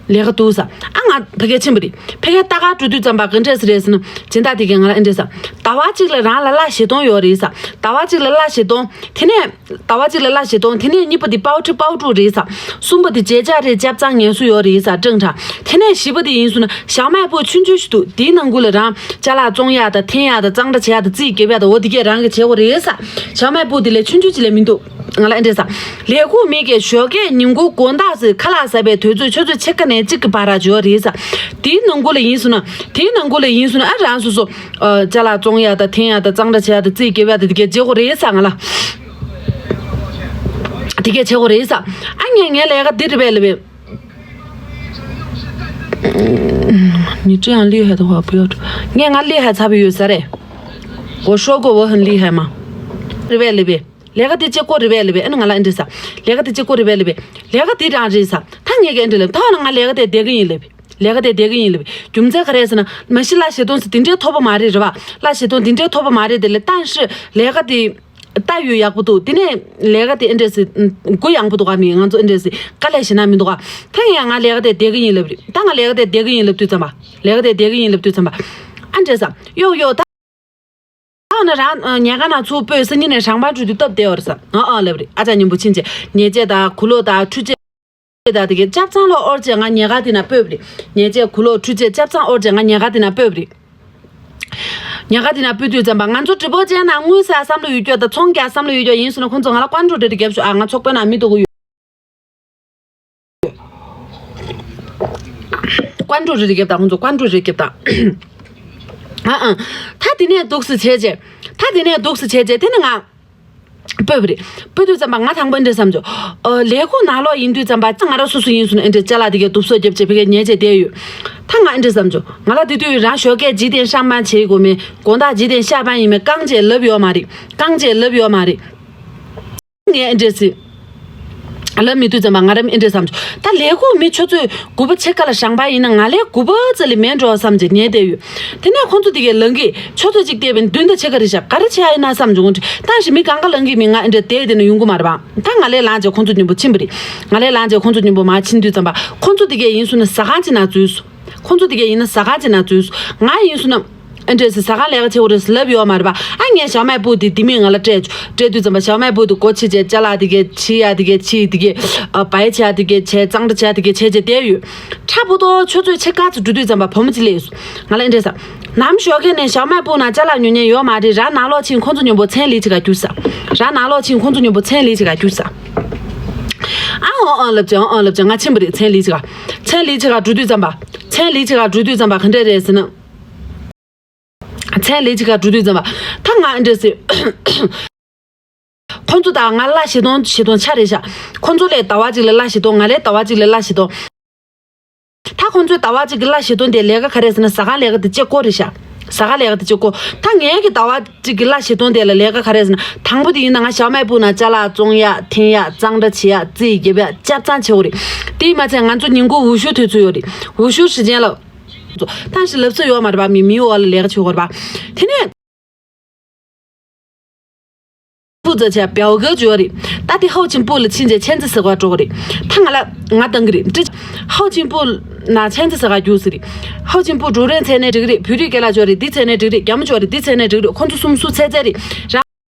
ལས་ཀ་འདུག་ཟེར། ཨ་ང་ཕ་གིར་ཕྱིན་པ་རེད། ཕ་གིར་ལྟ་ག་འགྲོ་དུས་ཙམ་པ་ག་འདྲས་ཟེར་རེད་ཟེར་ན། སྦྱིན་བདག་དེ་གིས་ང་ལ་ཨེ་འདྲས་ཟེར། ཟླ་བ་གཅིག་ལ་རང་ལ་གླ་བཞི་སྟོང་ཡོད་རེད་ཟེར། ཟླ་བ་གཅིག་ལ་གླ་བཞི་སྟོང་། དེ་ནས་ཟླ་བ་གཅིག་ལ་གླ་བཞི་སྟོང་། དེ་ནས་གཉིས་པ་དེ་པའོ་ཁྲི་པའོ་ཀྲུ་རེད་ཟེར། གསུམ་པ་དེ་བརྗེད་བྱ་རེད། ཆབ་གཙང་ངལ་གསོ་ཡོད་རེད་ཟེར། ཀྲང་ཁྲ། དེ་ནས་བཞི་པ་དེ་ཡིན་སོང་ན་ཞའོ་མའི་པུའུ་ཆུང་ཆུང་ཞིག་འདུག་དེའི་ནང་ཁུལ་ལ་རང་ཅ་ལག་བཙོང་ཡག་དང་འཐེན་ཡག་དང་གཙང་སྦྲ་བྱེད་ཡག་དང་རྩིས་རྒྱབ་ཡག་དང་འོ་དེ་གས་རང་གིས་བྱེད་དགོས་རེད་ཟེར། ཞའོ་མའི་པུའུ་དེ་ལས་ཆུང་ཆུང་ཅིག་ལས་མི་འདུག་ང་ལ་ཨེ་འདྲས་ཟེར། ལས་ཁུངས་མི་གིས་ཞོགས་ཀས་ཉིན་གུང་དགོང་དག་ཟེར་ཁ་ལག་ཟ་བའི་དུས་ཚོད་ཆུ་ཚོད་ཕྱེད་ཀ་ནས་གཅིག་གི་བར་ར་འཇོག་རེད་ཟེར། དེའི་ནང་ཁུལ་ལ་ཡིན་སོང་ན། དེའི་ནང་ཁུལ་ལ་ཡིན་སོང་ན་ཨ་རང་སོ་སོ། ཨ་ཅ་ལག་བཙོང་ཡག་དང་འཐེན་ཡག་དང་གཙང་སྦྲ་བྱེད་ཡག་དང་རྩིས་རྒྱབ་ཡག་དང་དེ་གས་བྱེད་དགོས་རེད་ཟེར་ང་ལ། དེ་གས་བྱེད་དགོས་རེད་ཟེར། ཨ་ངས་ངའི་ལས་ཀ་འདི་རེད་པས་ལབ་པས། 你这样厉害的话，不要这， ངས་ང་厉害ཚ་པོ་ཡོད་ས་རེད། 我说过我很厉害吗？ རེད་པས་ལབ་པས། ལས་ཀ་དེ་བྱེད་དགོས་རེད་པས་ལབ་པས། ཨ་ནི་ང་ལ་ཨེ་འདྲས་ཟེར། ལས་ཀ་དེ་བྱེད་དགོས་རེད་པས་ལབ་པས། ལས་ཀ་དེ་རང་རེད་ཟེར། ད་ངས་ཀྱི་ཨེ་འདྲས་ལབ། ད་འོ་ན་ང་ལས་ཀ་དེ་བསྡད་ཀྱི་ཡིན་ལབ་པས། ལས་ཀ་དེ་བསྡད་ཀྱི་ཡིན་ལབ་པས། རྒྱུ་མཚན་ག་རེ་ཟེར་ན། མ་གཞི་གླ་བཞི་སྟོང་ཟེར་དེ་འདྲའི་མཐོ་པོ་མ་རེད་རེད་པ། གླ་བཞི་སྟོང་དེ་འདྲའི་མཐོ་པོ་མ་རེད་དེ་ལས། ད་ཤི་ལས་ཀ་དེ་ལྟ་ཡོད་ཡག་པོ་འདུག་དེ་ནས་ལས་ཀ་དེ་ཨེ་འདྲས་ཟེར། མགོ་ཡངས་པོ་འདུག་ག་མི་ང་ཚོ་ཨེ་འདྲས་ཟེར་དཀའ་ལས་ཞེ་ན་མི་འདུག་ག་ད་ཡང་ང་ལས་ཀ་དེ་བསྡད་ཀྱི་ཡིན་ལབ་རེད། ད་ང་ལས་ཀ་དེ་བསྡད་ཀྱི་ཡིན་ལབ་དུས་ཙམ་པ། ལས་ཀ་དེ་བསྡད་ཀྱི་ཡིན་ལབ་དུས་ཙམ་པ། ཨ་འདྲས་ཟེར། ཡོ་ཡོ་ད། ད་འོ་ན་རང་ཉལ་ཁང་ནང་ཚུར་སྤོས། སང་ཉིན་ནས་ཧྲང་པང་འགྲོ་དུས་སྟབས་བདེ་བ་རེད་ཟེར། ཨ་ཨ་ལབ་རེད། ཨ་ཅག་མཉམ་པོ་ཕྱིན་རྗེས་ཉལ་ཆས་དང་གུ་ལོག་དང་འཕྲུལ་ཆས་དང་དེ་གའི་ཆབ་གཙང་ལོག་ཨོར་རྗེས་ང་ཉལ་ཁང་དེ་ན་སྤོས་པ་རེད། ཉལ་ཆས་གུ་ལོག་འཕྲུལ་ཆས་ཆབ་གཙང་ཨོར་རྗེས་ང་ཉལ་ཁང་དེ་ན་སྤོས་པ་རེད། ཉལ་ཁང་དེ་ན་སྤོས་དུས་ཙམ་པ་ང་ཚོ་གྲི་པོ་ཅན་ནང་དངུལ་ཟ་བསམ་བློ་ཡོད་རྒྱུ་དང་ཚོང་རྒྱག་བསམ་བློ་ཡོད་རྒྱུ་ཡིན་སོང་ན་ཁོང་ཚོ་ང་ལ་ཀོན་ཀྲོལ་རེ་རེ་རྒྱབ་ཤོག་ཨ། ང་ཚོགས་པའི་ནང་མི་འདུག་གི་ཡོད། ཀོན་ཀྲོལ་རེ་རེ་རྒྱབ་དང་། ཁོང་ཚོ་ཀོན་ཀྲོལ་རེ་རྒྱབ་དང་། ཨ་ཨ། ད་དེ་ནས་འདུག་སེ་བྱས་རྗེས། ད་དེ་ནས་འདུག་སེ་བྱས་རྗེས་དེ་ནས་ང་སྤོས་པ་རེད། སྤོས་དུས་ཙམ་པ་ང་དང་པོ་འདྲ་བསམ་བྱུང་། ཨ། ལས་ཁུངས་ནང་ལོགས་ཡིན་དུས་ཙམ་པ་ང་རང་སོ་སོ་ཡིན་སོང་ན་ཨེ་འདྲ་ཅ་ལག་དེ་གའི་བསྡུ་གསོག་རྒྱབ་བྱས་ཕ་གིར་ཉལ་བྱས་བསྡད་ཡོད། ད་ང་ཨེ་འདྲ་བསམ་བྱུང་། ང་ལ་དེ་དུས་རང་ཞོགས་ཀས་几点上班བྱེད་དགོས་མེད། དགོང་དག་几点下班ཡིན་མེད། རྐང་རྗེས་ལབ་ཡོད་མ་རེད། རྐང་རྗེས་ལབ་ཡོད་མ་རེད། ངས་ཨེ་འདྲས་སི། ལབ་མི་དུས་ཙམ་པ་ང་རང་ཨེ་འདྲས་བསམ་བྱུང་། ད་ལས་ཁུངས་མི་ཆུ་ཚོད་དགུ་པ་ཕྱེད་ཀ་ལ་བཞེངས་པ་ཡིན་ན་ང་ལས་དགུ་པ་ཙམ་ལས་མེད་འགྲོ་བསམ་བྱས་ཉལ་བསྡད་ཡོད། དེ་ནས་ཁོང་ཚོ་དེ་གའི་ལངས་ཀྱི་ཆུ་ཚོད་གཅིག་བལྟས་པས་བདུན་དང་ཕྱེད་ཀ་རེད་ཤག་ག་རེ་བྱེད་ཡ་ཡིན་ན་བསམ་བྱུང་། ད་ཞིག་མི་གང་ག་ལངས་ཀྱི་མི་ང་ཨེ་འདྲས་བསྡད་དེ་ནས་ཡོང་གི་མ་རེད་པ། ད་ང་ལས་ལངས་བྱས་ཁོང་ཚོ་མཉམ་པོ་ཕྱིན་པ་རེད། ང་ལས་ལངས་བྱས་ཁོང་ཚོ་མཉམ་པོ་མར་ཕྱིན་དུས་ཙམ་པ་ཁོང་ཚོ་དེ་གའི་ཡིན་སོང་ན་ཟ་ཁང་ཅིག་ནང་འཛུལ་སོང་། ཁོང་ཚོ་དེ་གའི་ཡིན་ན་ཟ་ཁང་ཅིག་ནང་འཛུལ་སོང་། ང་ཡིན་སོང་ན། ཨེ་འདྲས་སི་ཟ་ཁང་ལས་ཀ་བྱེད་དགོས་རེད་ཟེར་ལབ་ཡོད་མ་རེད་པ། ཨ་ངས་ཞའོ་མའི་སྤུ་དེ་དེ་མིན་ང་ལ་སྤྲད་བྱུང་། སྤྲད་དུས་ཙམ་པ་ཞའོ་མའི་སྤུ་དེ་སྒོ་ཕྱེ་བྱས་ཅ་ལག་དེ་གའི་ཕྱི་ཡ་དེ་གའི་ཕྱི་དེ་གའི་ཨ་བའི་ཆ་དེ་གའི་བྱས་གཙང་སྦྲ་བྱས་དེ་གའི་བྱས་བྱས་བསྡད་ཡོད། ཁྲ་པོ་ཏོ་ཆུ་ཚོད་ཕྱེད་ཀ་ཙམ་འགྲོ་དུས་ཙམ་པ་བུ་མོ་གཅིག་སླེབས་སོང་། ང་ལ་ཨེ་འདྲས་ཟེར། ནམ་ཞོགས་ཀས་ནས་ཞའོ་མའི་སྤུ་ནང་ཅ་ལག་ཉོ་མཁན་ཡོད་མ་རེད། རང་ནང་ལོགས་ཕྱིན། ཁོང་ཚོ་མཉམ་པོ་ཚན་ལི་ཅིག་ག་རྒྱུགས་ས། རང་ནང་ལོགས་ཕྱིན། ཁོང་ཚོ་མཉམ་པོ་ཚན་ལི་ཅིག་ག་རྒྱུགས་ས། ཨ་ཨོ་ཨོ་ལབ་བྱས་ཨོ་ཨོ་ལབ་བྱས་ང་ཕྱིན་པ་རེད། ཚན་ལི་ཅིག་ག་ཚན་ལི་ཅིག་ག་འགྲོ་དུས་ཙམ་པ། ཚན་ལི་ཅིག་ག་འགྲོ་དུས་ཙམ་པ་ག་འདྲས་རེད་ཟེར་ན། ཚན་ལི་ཅིག་ག་འགྲོ་དུས་ཙམ་པ། ད་ང་ཨེ་འདྲས་ཟེར། ཁོང་ཚོ་དང་ང་གླ་བཞི་སྟོང་བཞི་སྟོང་ཆ་རེད་ཤག་ཁོང་ཚོ་ལས་ཟླ་བ་གཅིག་ལ་གླ་བཞི་སྟོང་། ང་ལས་ཟླ་བ་གཅིག་ལ་གླ་བཞི་སྟོང་། ད་ཁོང་ཚོའི་ཟླ་བ་གཅིག་གི་གླ་བཞི་སྟོང་དེ་ལས་ཀ་ག་རེ་ཟེར་ན་ཟ་ཁང་ལས་ཀ་དེ་གཅིག་པོ་རེད་ཤག་ཟ་ཁང་ལས་ཀ་དེ་གཅིག་པོ། ད་ངའི་གི་ཟླ་བ་གཅིག་གི་གླ་བཞི་སྟོང་དེ་ལ་ལས་ཀ་ག་རེ་ཟེར་ན། དང་པོ་དེ་ཡིན་ན་ང་ཞའོ་མའི་སྤུ་ནང་ཅ་ལག་བཙོང་ཡ། འཐེན་ཡ། གཙང་སྦྲ་བྱེད་ཡ། རྩིས་རྒྱབ་ཡ། ཆ་ཚང་བྱེད་དགོས་རེད། དེ་མ་ཚད་ང་ཚོ་ཉིན་གུང་འོས་ཤོག་དུས་ཚོད་ཡོད་རེད། འོས་ཤོག་བྱེད་མཁན་ལ། ད་ཞིག་ལབ་ས་ཡོད་མ་རེད་པ། མི་མིའི་འོག་ལ་ལས་ཀ་བྱེད་དགོས་རེད་པ། དེ་ནས། 负责 བྱས་表格 བྱོས་རེད། ད་དེ་ཧའོ་ཅིན་པུ་ལ་ཕྱིན་རྗེས་签字 ཟེར་བ་འགྲོ་གི་རེད། ད་ང་ལ་ང་བཏང་གི་རེད། ཧའོ་ཅིན་པུ་ན་签字 ཟེར་བ་རྒྱུགས་ཟེར་རེད། ཧའོ་ཅིན་པུ་ཀྲུའུ་རེན་མཚན་ནས་འགྲིག་གི་རེད། བོད་རིགས་སྐད་ལ་བྱོས་རེད། འདི་མཚན་ནས་འགྲིག་རེད། རྒྱ་མོ་བྱོས་རེད། འདི་མཚན་ནས་འགྲིག་རེད། ཁོང་ཚོ་གསུམ་སུ་ཚད་ཚད་རེད། རང་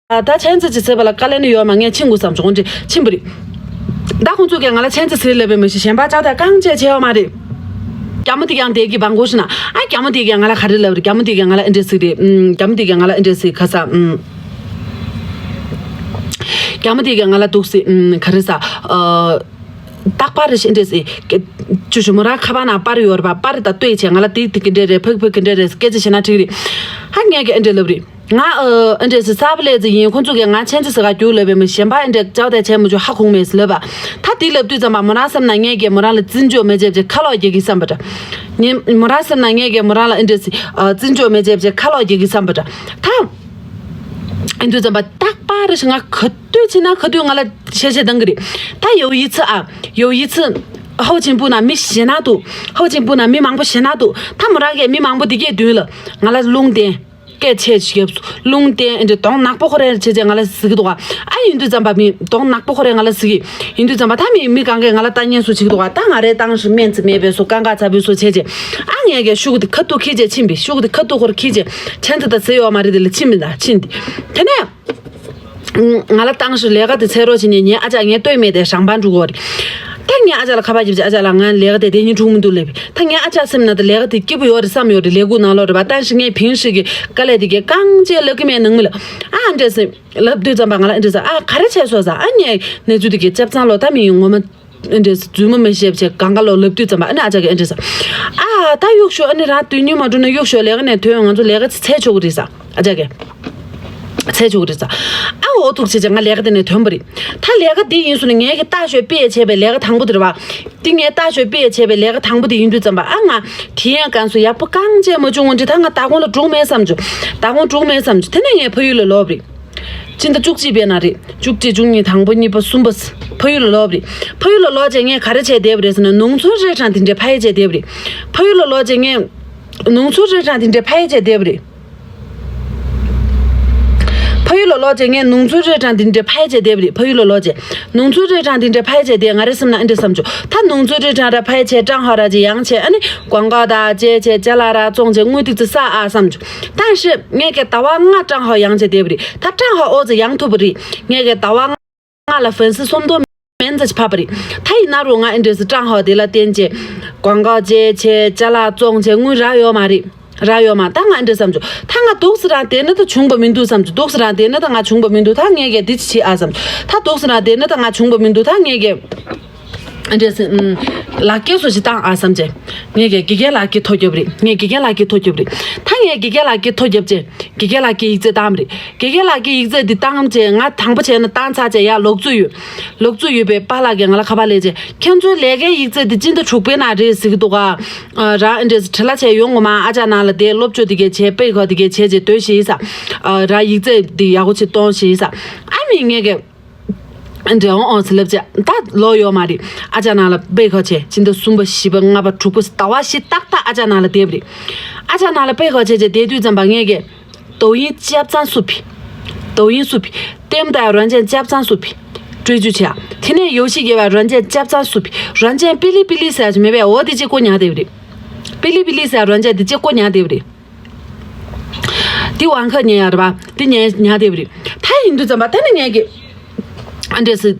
ད་签字 ཅིག་བྱས་པ་ལ་དཀའ་ལས་ནི་ཡོད་མ། ངས་ཕྱིན་དགོས་བསམ་བྱུང་། འདི་ཕྱིན་པ་རེད། ད་ཁོང་ཚོ་གིས་ང་ལ་签字 ཟེར་ལབ་པའི་མི་ཞིག་གཞན་པ་ཅག་ད་རྐང་རྗེས་བྱས་ཡོད་མ་རེད། རྒྱ་མོ་དེ་ཀྱང་དེ་གི་བང་གོ་ཤི་ན། ཨ་རྒྱ་མོ་དེ་གིས་ང་ལ་ག་རེ་ལབ་རེད། རྒྱ་མོ་དེ་གིས་ང་ལ་ཨེ་འདྲས་ཟེར་རེད། ཨུམ། རྒྱ་མོ་དེ་གིས་ང་ལ་ཨེ་འདྲས་ཟེར་ག་ས། ཨུམ། རྒྱ་མོ་དེ་གིས་ང་ལ་འདུག་སེ། ཨུམ། ག་རེ་ཟ། ཨ། རྟག་པར་རེ་ཞིག་ཨེ་འདྲས་ཟེར། ཅུ་ཅུ་མོ་རང་ཁ་པར་ནང་པར་ཡོད་རེད་པ། པར་ད་ལྟོས་བྱས་ང་ལ་དེ་དེ་གི་འདྲས་རེད། ཕག་ཕག་གི་འདྲས་རེད། སྐད་ཆ་བཤད་ན་འགྲིག་རེད། ཧ་ངས་ཀྱིས་ཨེ་འདྲས་ལབ་རེད། ང་ཨ་ཨེ་འདྲས་ཟེར་གསར་པ་སླེབས་ཙམ་ཡིན། ཁོང་ཚོ་གིས་ང་签字 ཟེར་ག་རྒྱུགས་ལབ་པའི་མི་གཞན་པ་ཨེ་འདྲས་ཅག་དེ་བྱས་མ་བྱུང་། ཧ་གོ་མེད་ཟེར་ལབ་པ། ད་དེ་ལབ་དུས་ཙམ་པ་མོ་རང་བསམ་ན་ངས་ཀྱིས་མོ་རང་ལ་བརྩི་འཇོག་མི་བྱེད་བྱས་ཁ་ལོག་རྒྱག་གི་བསམ་པ་འདྲ། ངས་མོ་རང་བསམ་ན་ངས་ཀྱིས་མོ་རང་ལ་ཨེ་འདྲས་ཟེར་ཨ་བརྩི་འཇོག་མི་བྱེད་བྱས་ཁ་ལོག་རྒྱག་གི་བསམ་པ་འདྲ། ད་ཨེ་དུས་ཙམ་པ་རྟག་པར་རེ་ཞིག་ང་ག་དུས་ཕྱིན་ན་ག་དུས་ང་ལ་བཤད་བཤད་བཏང་གི་རེད། ད 有一次 ཨ། 有一次 ཧའོ་ཅིན་པུ་ན་མི་ཞེ་ན་འདུག་ཧའོ་ཅིན་པུ་ན་མི་མང་པོ་ཞེ་ན་འདུག་ད་མོ་རང་གིས་མི་མང་པོ་འདི་གའི་མདུན་ལ་ང་ལ་རླུང་བསྟན། སྐད་ཆ་ཞིག་བརྒྱབ་སོང་། རླུང་བསྟན་ཨེ་འདྲས་གདོང་ནག་པོ་ཁོ་རེ་བྱས་བྱས་ང་ལ་ཟེར་གི་འདུག་ག་ཨ་ཡིན་དུས་ཙམ་པ་མི་གདོང་ནག་པོ་ཁོ་རེ་ང་ལ་ཟེར་གི་ཡིན་དུས་ཙམ་པ། ད་མི་མི་གང་གས་ང་ལ་ལྟ་ཉན་སུ་བྱེད་ཀྱི་འདུག་ག་ད་ང་རའི་ཏང་ཧྲི་སྨན་རྩིས་མེད་པའི་སུ་རྐང་ཁག་ཚ་པོའི་སུ་བྱས་བྱས། ཨ་ངས་ཀྱིས་ཤུགས་དེ་ཁ་ཐུག་ཁྱེར་བྱས་ཕྱིན་པས། ཤུགས་དེ་ཁ་ཐུག་ཁོར་ཁྱེར་བྱས་ཆན་ཚ་ད་ཟེར་ཡོད་མ་རེད། དེ་ལ་ཕྱིན་པས། ད་ཕྱིན་ཏེ་དེ་ནས། ང་ལ་ཏང་ཧྲི་ལས་ཀ་དེ་འཚོལ་རོགས་བྱས་ནས་ངའི་ཨ་ཅག་ངས་ལྟོས་མེད་དེ་ཞང་པན་འགྲོ་གི་ཡོད་རེད། ད་ངས་ཨ་ཅག་ལ་ཁ་པར་བརྒྱབ་བྱས། ཨ་ཅག་ལགས་ང་ལས་ཀ་དེ་དེ་ཉིན་འགྲུབ་མི་འདུག་ལབ་པས། ད་ངས་ཨ་ཅག་སེམས་ནང་དུ་ལས་ཀ་དེ་སྐྱིད་པོ་ཡོད་རེད་བསམ་ཡོད་རེད། ལས་ཁུངས་ནང་ལོགས་རེད་པ། ཏང་ཧྲི་ངས་ཕིང་ཧྲི་གི་དཀའ་ལས་དེ་གའི་རྐང་རྗེས་ལབ་ཀྱི་མེད་ནང་མི་ལ། ཨ་འདྲས་སེ་ལབ་དུས་ཙམ་པ་ང་ལ་འདྲས་སེ་ཨ་ག་རེ་བྱས་སོང་ཟེར། ཨ་ངས་གནས་ཚུལ་དེ་གའི་ཆབ་ཚང་ལོ་ད་མི་ཡིན་ངོ་མ། ཨེ་འདྲས་རྫུན་མ་མི་བཤད་བྱས་གང་ག་ལོ་ལབ་དུས་ཙམ་པ་ཨ་ནི་ཨ་ཅག་གིས་ཨེ་འདྲས་ཟེར། ཨ་ད་གཡུག་ཤོག་ཨ་ནི་རང་དུས་ཉིན་མ་འགྲོ་ན་གཡུག་ཤོག་ལས་ཀ་ནས་ཐོན། ང་ཚོ་ལས་ཀ་ཚེ་ཆོག་གི་རེད་ཟེར་ཨ་ཅག་གིས། ཚེ་ཆོག་གི་རེད་ཟེར། ཨ་འོ་ཐུག་བྱས་བྱས་ང་ལས་ཀ་དེ་ནས་ཐོན་པ་རེད། ད་ལས་ཀ་འདི་ཡིན་སོང་ན་ངས་ཀྱི་ལྟ་ཞོད་པེ་བྱས་པའི་ལས་ཀ་དང་པོ་དེ་རེད་བ། འདི་ངས་ལྟ་ཞོད་པེ་བྱས་པའི་ལས་ཀ་དང་པོ་དེ་ཡིན་དུས་ཙམ་པ་ཨ་ང་དེ་ཡན་གང་སུ་ཡག་པོ་རྐང་རྗེས་མ་བྱུང་འོང་འདི་ད་ང་ད་དགོང་ལ་འགྲུག་མེད་བསམ་བྱུང་། ད་དགོང་འགྲུག་མེད་བསམ་བྱུང་། དེ་ནས་ངས་ཕ་ཡུལ་ལ་ལོག་པ་རེད། སྤྱི་ཟླ་བཅུ་གཅིག་པའི་ནང་རེད། བཅུ་གཅིག་བཅུ་གཉིས། དང་པོ་གཉིས་པ་གསུམ་པ། ཕ་ཡུལ་ལ་ལོག་པ་རེད། ཕ་ཡུལ་ལ་ལོག་བྱས་ངས་ག་རེ་བྱས་བསྡད་པ་རེད་ཟེར་ན་ནོར་འཁྲུལ་རེ་དྲངས་དེ་འདྲའི་ཕ་ཡུལ་བྱས་བསྡད་པ་རེད། ཕ་ཡུལ་ལ་ལོག་བྱས་ངས་ནོར་འཁྲུལ་རེ་དྲངས་དེ་འདྲའི་ཕ་ཡུལ་བྱས་བསྡད་པ་རེད། ཕ་ཡུལ་ལ་ལོག་བྱས་ངས་ནོར་འཁྲུལ་རེ་དྲངས་དེ་འདྲའི་ཕ་ཡུལ་བྱས་བསྡད་པ་རེད། ཕ་ཡུལ་ལ་ལོག་བྱས་ནོར་འཁྲུལ་རེ་དྲངས་དེ་འདྲའི་ཕ་ཡུལ་བྱས་བསྡད། ང་རེ་སེམས་ན་ཨེ་འདྲ་བསམ་བྱུང་། ད་ནོར་འཁྲུལ་རེ་དྲངས་ར་ཕ་ཡུལ་བྱས་ཀྲང་ཧའོ་ར་ཅིག་ཡང་བྱས་ཨ་ནི་ཀོང་ཀའོ་ད་ཅེ་བྱས་ཅ་ལག་ར་བཙོང་བྱས་དངུལ་ཏིག་ཙི་བསགས་ཨ་བསམ་བྱུང་། ད་ཤི་ངས་ཀྱི་ཟླ་བ་ལྔ་ཀྲང་ཧའོ་ཡང་བྱས་བསྡད་པ་རེད། ད་ཀྲང་ཧའོ་ཨོ་ཙི་ཡང་ཐུབ་པ་རེད། ངས་ཀྱི་ཟླ་བ་ལྔ་ང་ལ་ཧྥན་སི་སུམ་སྟོང་མན་ཙམ་ཕབ་པ་རེད། ད་ཡིན་ན་རུང་ང་ཨེ་འདྲས་སི་ཀྲང་ཧའོ་དེ་ལ་བརྟེན་བྱས་ཀོང་ཀའོ་ཅེ་བྱས་ཅ་ལག་བཙོང་བྱས་དངུལ་རག་ཡོད་མ་རེད། རག་ཡོད་མ། ད་ང་ཨེ་འདྲས་བསམ་བྱུང་། ད་ང་འདུག་སེ་རང་བསྡད་ན་ད་བྱུང་བ་མི་འདུག་བསམ་བྱུང་། འདུག་སེ་རང་བསྡད་ན་ད་ང་བྱུང་བ་མི་འདུག་ད་ངས་ཀྱིས་འདི་ཅི་བྱེད་ཨ་བསམ་བྱུང་། ད་འདུག་སེ་རང་བསྡད་ན་ད་ང་བྱུང་བ་མི་འདུག་ད་ངས་ཀྱིས་ཨེ་འདྲས་སི་ཨུམ། ལག་འཁྱེར་སོ་ཞིག་བཏང་ཨ་བསམ་བྱས། ངས་ཀྱིས་དགེ་རྒན་ལག་འཁྱེར་ཐོ་རྒྱབ་རེད། ངས་དགེ་རྒན་ལག་འཁྱེར་ཐོ་རྒྱབ་རེད། ད་ངས་དགེ་རྒན་ལག་འཁྱེར་ཐོ་རྒྱབ་བྱས། དགེ་རྒན་ལགས་ཀྱིས་ཡིག་ཚད་བཏང་བ་རེད། དགེ་རྒན་ལགས་ཀྱིས་ཡིག་ཚད་འདི་བཏང་བྱས་ང་དང་པོ་བྱས་ན་བཏང་ཚར་བྱས་ཡར་ལོག་རྩིས་ཡོད། ལོག་རྩིས་ཡོད་པའི་པཱ་ལགས་ཀྱིས་ང་ལ་ཁ་པར་སླེབས་བྱས་ཁྱེད་ཚོའི་ལས་ཀའི་ཡིག་ཚད་འདི་སྤྱི་ཟླ་དྲུག་པའི་ནང་རེད་ཟེར་གྱི་འདུག་ག་ཨ་རང་ཨེ་འདྲས་བྲེལ་བ་བྱས་ཡོང་ངོ་མ། ཨ་ཅག་ནང་ལ་དེ་སློབ་ཕྱོགས་དེ་གས་བྱས་དཔེ་ཁ་དེ་གས་བྱས་བྱས་སྡོད་ཤེས་ས། ཨ་རང་ཡིག་ཚད་འདི་ཡག་པོ་བྱས་གཏོང་ཤེས་ས། ཨ་མི་ངས་ཀྱིས། འདྲེ་འོང་འོང་ཟེར་ལབ་བྱས་ད་ལོག་ཡོད་མ་རེད། ཨ་ཅག་ནང་ལ་དཔེ་ཁ་བྱས་ཕྱི་ཟླ་གསུམ་པ་བཞི་པ་ལྔ་པ་དྲུག་པ་ཟླ་བ་བཞི་ཏག་ཏག་ཨ་ཅག་ནང་ལ་བསྡད་པ་རེད། ཨ་ཅག་ནང་ལ་དཔེ་ཁ་བྱས་བྱས་བསྡད་དུས་ཙམ་པ་ངས་ཀྱི་抖音སྤྱབ་ཚང་སུ་ཕི།抖音སུ་ཕི། ལྟད་མོ་ལྟ་ཡ་软件སྤྱབ་ཚང་སུ་ཕི། སྤྲོད་རྒྱུ་བྱས། དེ་ནས游戏 རྒྱབ་ཡ་软件སྤྱབ་ཚང་སུ་ཕི།软件 哔哩哔哩 ཟེར་ཡ་ཅིག་མེད་པས། འོ་དེ་གཅིག་བཀོག་ཉར་བསྡད་པ་རེད། 哔哩哔哩 ཟེར་ཡ་软件དེ་གཅིག་བཀོག་ཉར་བསྡད་པ་རེད། དེ་网课 ཉན་ཡ་རེད་པ། དེ་ཉན་ཉར་བསྡད་པ་རེད། ད་ཡིན་དུས་ཙམ་པ་དེ་ནས་ངས་ཀྱི། ཨ་འདྲས་སེ།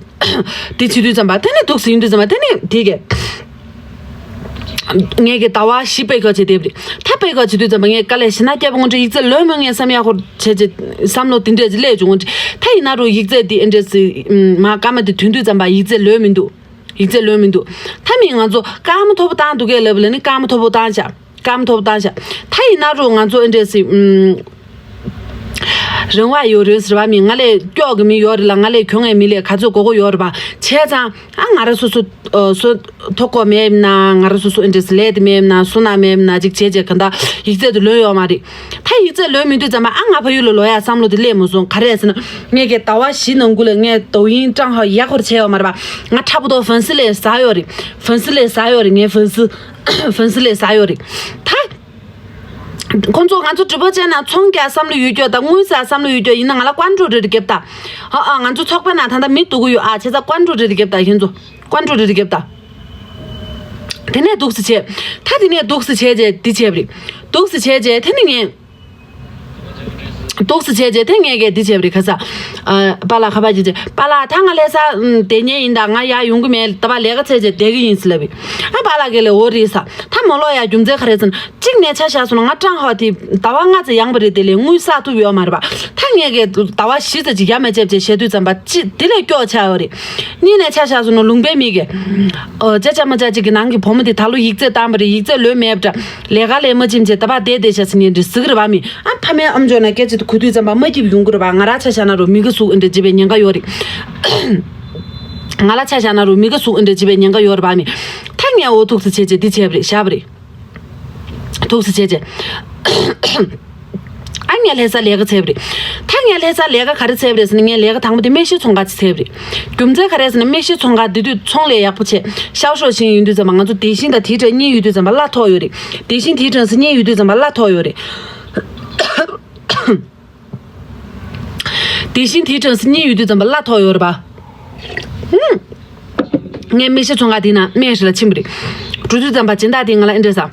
དེ་བྱེད་དུས་ཙམ་པ་དེ་ནས་འདུག་སེ་ཡིན་དུས་ཙམ་པ་དེ་ནས་དེ་གས། ངས་ཀྱི་ཟླ་བ་བཞི་དཔེ་ཁ་བྱེད་བསྡད་པ་རེད། ད་དཔེ་ཁ་བྱེད་དུས་ཙམ་པ་ངས་དཀའ་ལས་ཞེ་ན་རྒྱབ་པ་དངོས་འབྲེལ་ཡིག་ཚད་ལོན་མོད་ངས་བསམ་ཡག་ཧོར་བྱས་བྱས་བསམ་བློ་དེ་འདྲས་ཅིག་སླེབས་བྱུང་། དངོས་འབྲེལ་ད་ཡིན་ན་རུ་ཡིག་ཚད་དེ་ཨ་འདྲས་སེ་མ་སྐར་མ་དེ་ཐོན་དུས་ཙམ་པ་ཡིག་ཚད་ལོན་མི་འདུག་ཡིག་ཚད་ལོན་མི་འདུག་ད་མི་ང་ཚོ་སྐར་མ་མཐོ་པོ་བཏང་འདུག་གས་ལབ་ལ་ནི་སྐར་མ་མཐོ་པོ་བཏང་བྱ། སྐར་མ་མཐོ་པོ་བཏང་བྱ། ད་ཡིན་ན་རུ་ང་ཚོ་ཨ་འདྲས་སེ། རང་དབང་ཡོད་རེད་ཟེར་བ་མི་ང་ལས་སྐྱོག་གི་མི་ཡོད་རེད་ལ། ང་ལས་གྱོང་ངའི་མི་ལས་ག་ཚོད་དགོས་མཁོ་ཡོད་རེད་པ། བྱས་ཙང་ཨ་ང་ར་སོ་སོ་སོ་ཐོག་གོ་མེད་ན། ང་ར་སོ་སོ་ཨ་འདྲས་ལས་དེ་མེད་ན། སོ་ན་མེད་ན་ཅིག་བྱས་བྱས་ག་འདྲ་ཡིག་ཚད་དུ་ལོན་ཡོད་མ་རེད། ད་ཡིག་ཚད་ལོན་མི་འདུག་ཙམ་པ་ཨ་ང་ཕ་ཡུལ་ལ་ལོག་ཡ་བསམ་བློ་དེ་སླེབས་མ་སོང་། ག་རེ་ཟེར་ན་ངས་ཀྱི་ཟླ་བ་བཞི་ནང་ཁུལ་ལ་ངས་抖音账号 ཡག་པོ་བྱས་ཡོད་མ་རེད་པ། ང་ཕྲ་པོ་ཏོ་粉丝 ལས་ཟ་ཡོད་རེད། 粉丝 ལས་ཟ་ཡོད་རེད། ངའི་粉丝 粉丝 ལས་ཟ་ཡོད་རེད། ད། ཁོང་ཚོ་ང་ཚོ་直播间 ནང་ཚོང་རྒྱག་བསམ་བློ་ཡོད་རྒྱུ་དང་དངུལ་ཟ་བསམ་བློ་ཡོད་རྒྱུ་ཡིན་ན་ང་ལ་关注 རེ་རེ་རྒྱབ་ད། ཨ་ཨ་ང་ཚོ་ཚོགས་པའི་ནང་ད་ལྟ་མི་སྡུག་གི་ཡོད་ཨ། བྱས་ཙང་关注 རེ་རེ་རྒྱབ་ད། ཁྱེད་ཚོ་关注 རེ་རེ་རྒྱབ་ད། དེ་ནས་འདུག་སེ་བྱས། ད་དེ་ནས་འདུག་སེ་བྱས་རྗེས་འདི་བྱས་པ་རེད། འདུག་སེ་བྱས་རྗེས་དེ་ནས་ངས། འདུག་སེ་བྱས་རྗེས་དེ་ངས་གས་འདི་བྱས་པ་རེད། ཁ་ས། ཨ། པཱ་ལགས་ཁ་པར་བྱས་རྗེས་པཱ་ལགས་ད་ང་ལྷ་ས་བསྡད་མཁན་ཡིན་ད། ང་ཡར་ཡོང་གི་མེད། ད་པཱ་ལས་ཀ་བྱས་རྗེས་བསྡད་ཀྱི་ཡིན་ཟེར་ལབ་པས། ཨ་པཱ་ལགས་ཀྱིས་ལས་འོ་རེད་ས། ད་མ་ལོག་ཡ་རྒྱུ་མཚན་ག་རེ་ཟེར་ན། གཅིག་ནས་ཆ་བཞག་སོང་ན་ང་ཀྲང་ཧའོ་དེ་ཟླ་བ་ལྔ་ཙམ་ཡོང་པ་རེད། དེ་ལས་དངུལ་བསགས་ཐུབ་ཡོད་མ་རེད་པ། ད་ངས་གས་ཟླ་བ་བཞི་ཙམ་ཅིག་ཡ་མ་བྱས་བྱས་བཤད་དུས་ཙམ་པ་ཅི་དེ་ལས་སྐྱོ་ཆགས་ཡོད་རེད། གཉིས་ནས་ཆ་བཞག་སོང་ན་ལུང་པའི་མི་གས། ཨོ་ཅ་ཅ་མ་ཅ་ཅིག་གི་ནང་གི་བུ་མོ་དེ་ད་ལོ་ཡིག་ཚད་བཏང་པ་རེད། ཡིག་ཚད་ལོན་མེད་པ་འདྲ། ལས་ཀ་ལས་མ་ཕྱིན་བྱས་ད་པ་བསྡད་བསྡད་ཤག་ཟེར་ནས་འདྲི་ཟིག་རེད་པ་མི། ཨ་ཕ་མའི་ཨམ་ཅོག་ན་སྐད་ཆ་དེ་གོ་དུས་ཙམ་པ་མ་སྐྱིད་ཡོང་གི་རེད་པ། ང་རང་ཆ་བཞག་ན་རུ་མི་ག་ཟུག་ཨེ་འདྲ་བྱེད་པའི་ཉེན་ཁ་ཡོད་རེད། ང་ལ་ཆ་བཞག་ན་རུ་མི་ག་ཟུག་ཨེ་འདྲ་བྱེད་པའི་ཉེན་ཁ་ཡོད་རེད་པ་མི། ད་ངས་འོ་ཐུག་ཚེ་བྱས་བྱས་འདི་བྱས་པ་རེད། བཞག་པ་རེད། ཐུགས་སུ་ཆེ་ཆེ། ཨ་ངས་ལྷ་ས་ལས་ཀ་བྱས་པ་རེད། ད་ངས་ལྷ་ས་ལས་ཀ་ག་རེ་བྱས་པ་རེད་ཟེར་ན། ངས་ལས་ཀ་དང་པོ་དེ་སྨན་ཞབས་ཚོང་ཁང་ཅིག་བྱས་པ་རེད། རྒྱུ་མཚན་ག་རེ་ཟེར་ན། སྨན་ཞབས་ཚོང་ཁང་དེ་དུས་ཚོང་ལས་ཡག་པོ་བྱས། ཤའོ་ཧྲོ་ཞིང་ཡོད་དུས་ཙམ་པ་ང་ཚོ་དེ་ཞིང་དང་དེའི་གྲས་གཉིས་ཡོད་དུས་ཙམ་པ་གླ་མཐོ་ཡོད་རེད། དེ་ཞིང་དེའི་གྲས་སུ་གཉིས་ཡོད་དུས་ཙམ་པ་གླ་མཐོ་ཡོད་རེད། དེ་བཞིན་དེའི་གྲས་སུ་གཉིས་ཡོད་དུས་ཙམ་པ་གླ་མཐོ་ཡོད་རེད་པ། ཧུམ། ངས་སྨན་ཞབས་ཚོང་ཁང་དེའི་ནང་སྨན་ཞིག་ལ་ཕྱིན་པ་རེད། འགྲོ་དུས་ཙམ་པ་སྦྱིན་བདག་དེས་ང་ལ་འདི་འདྲ་ཟེར།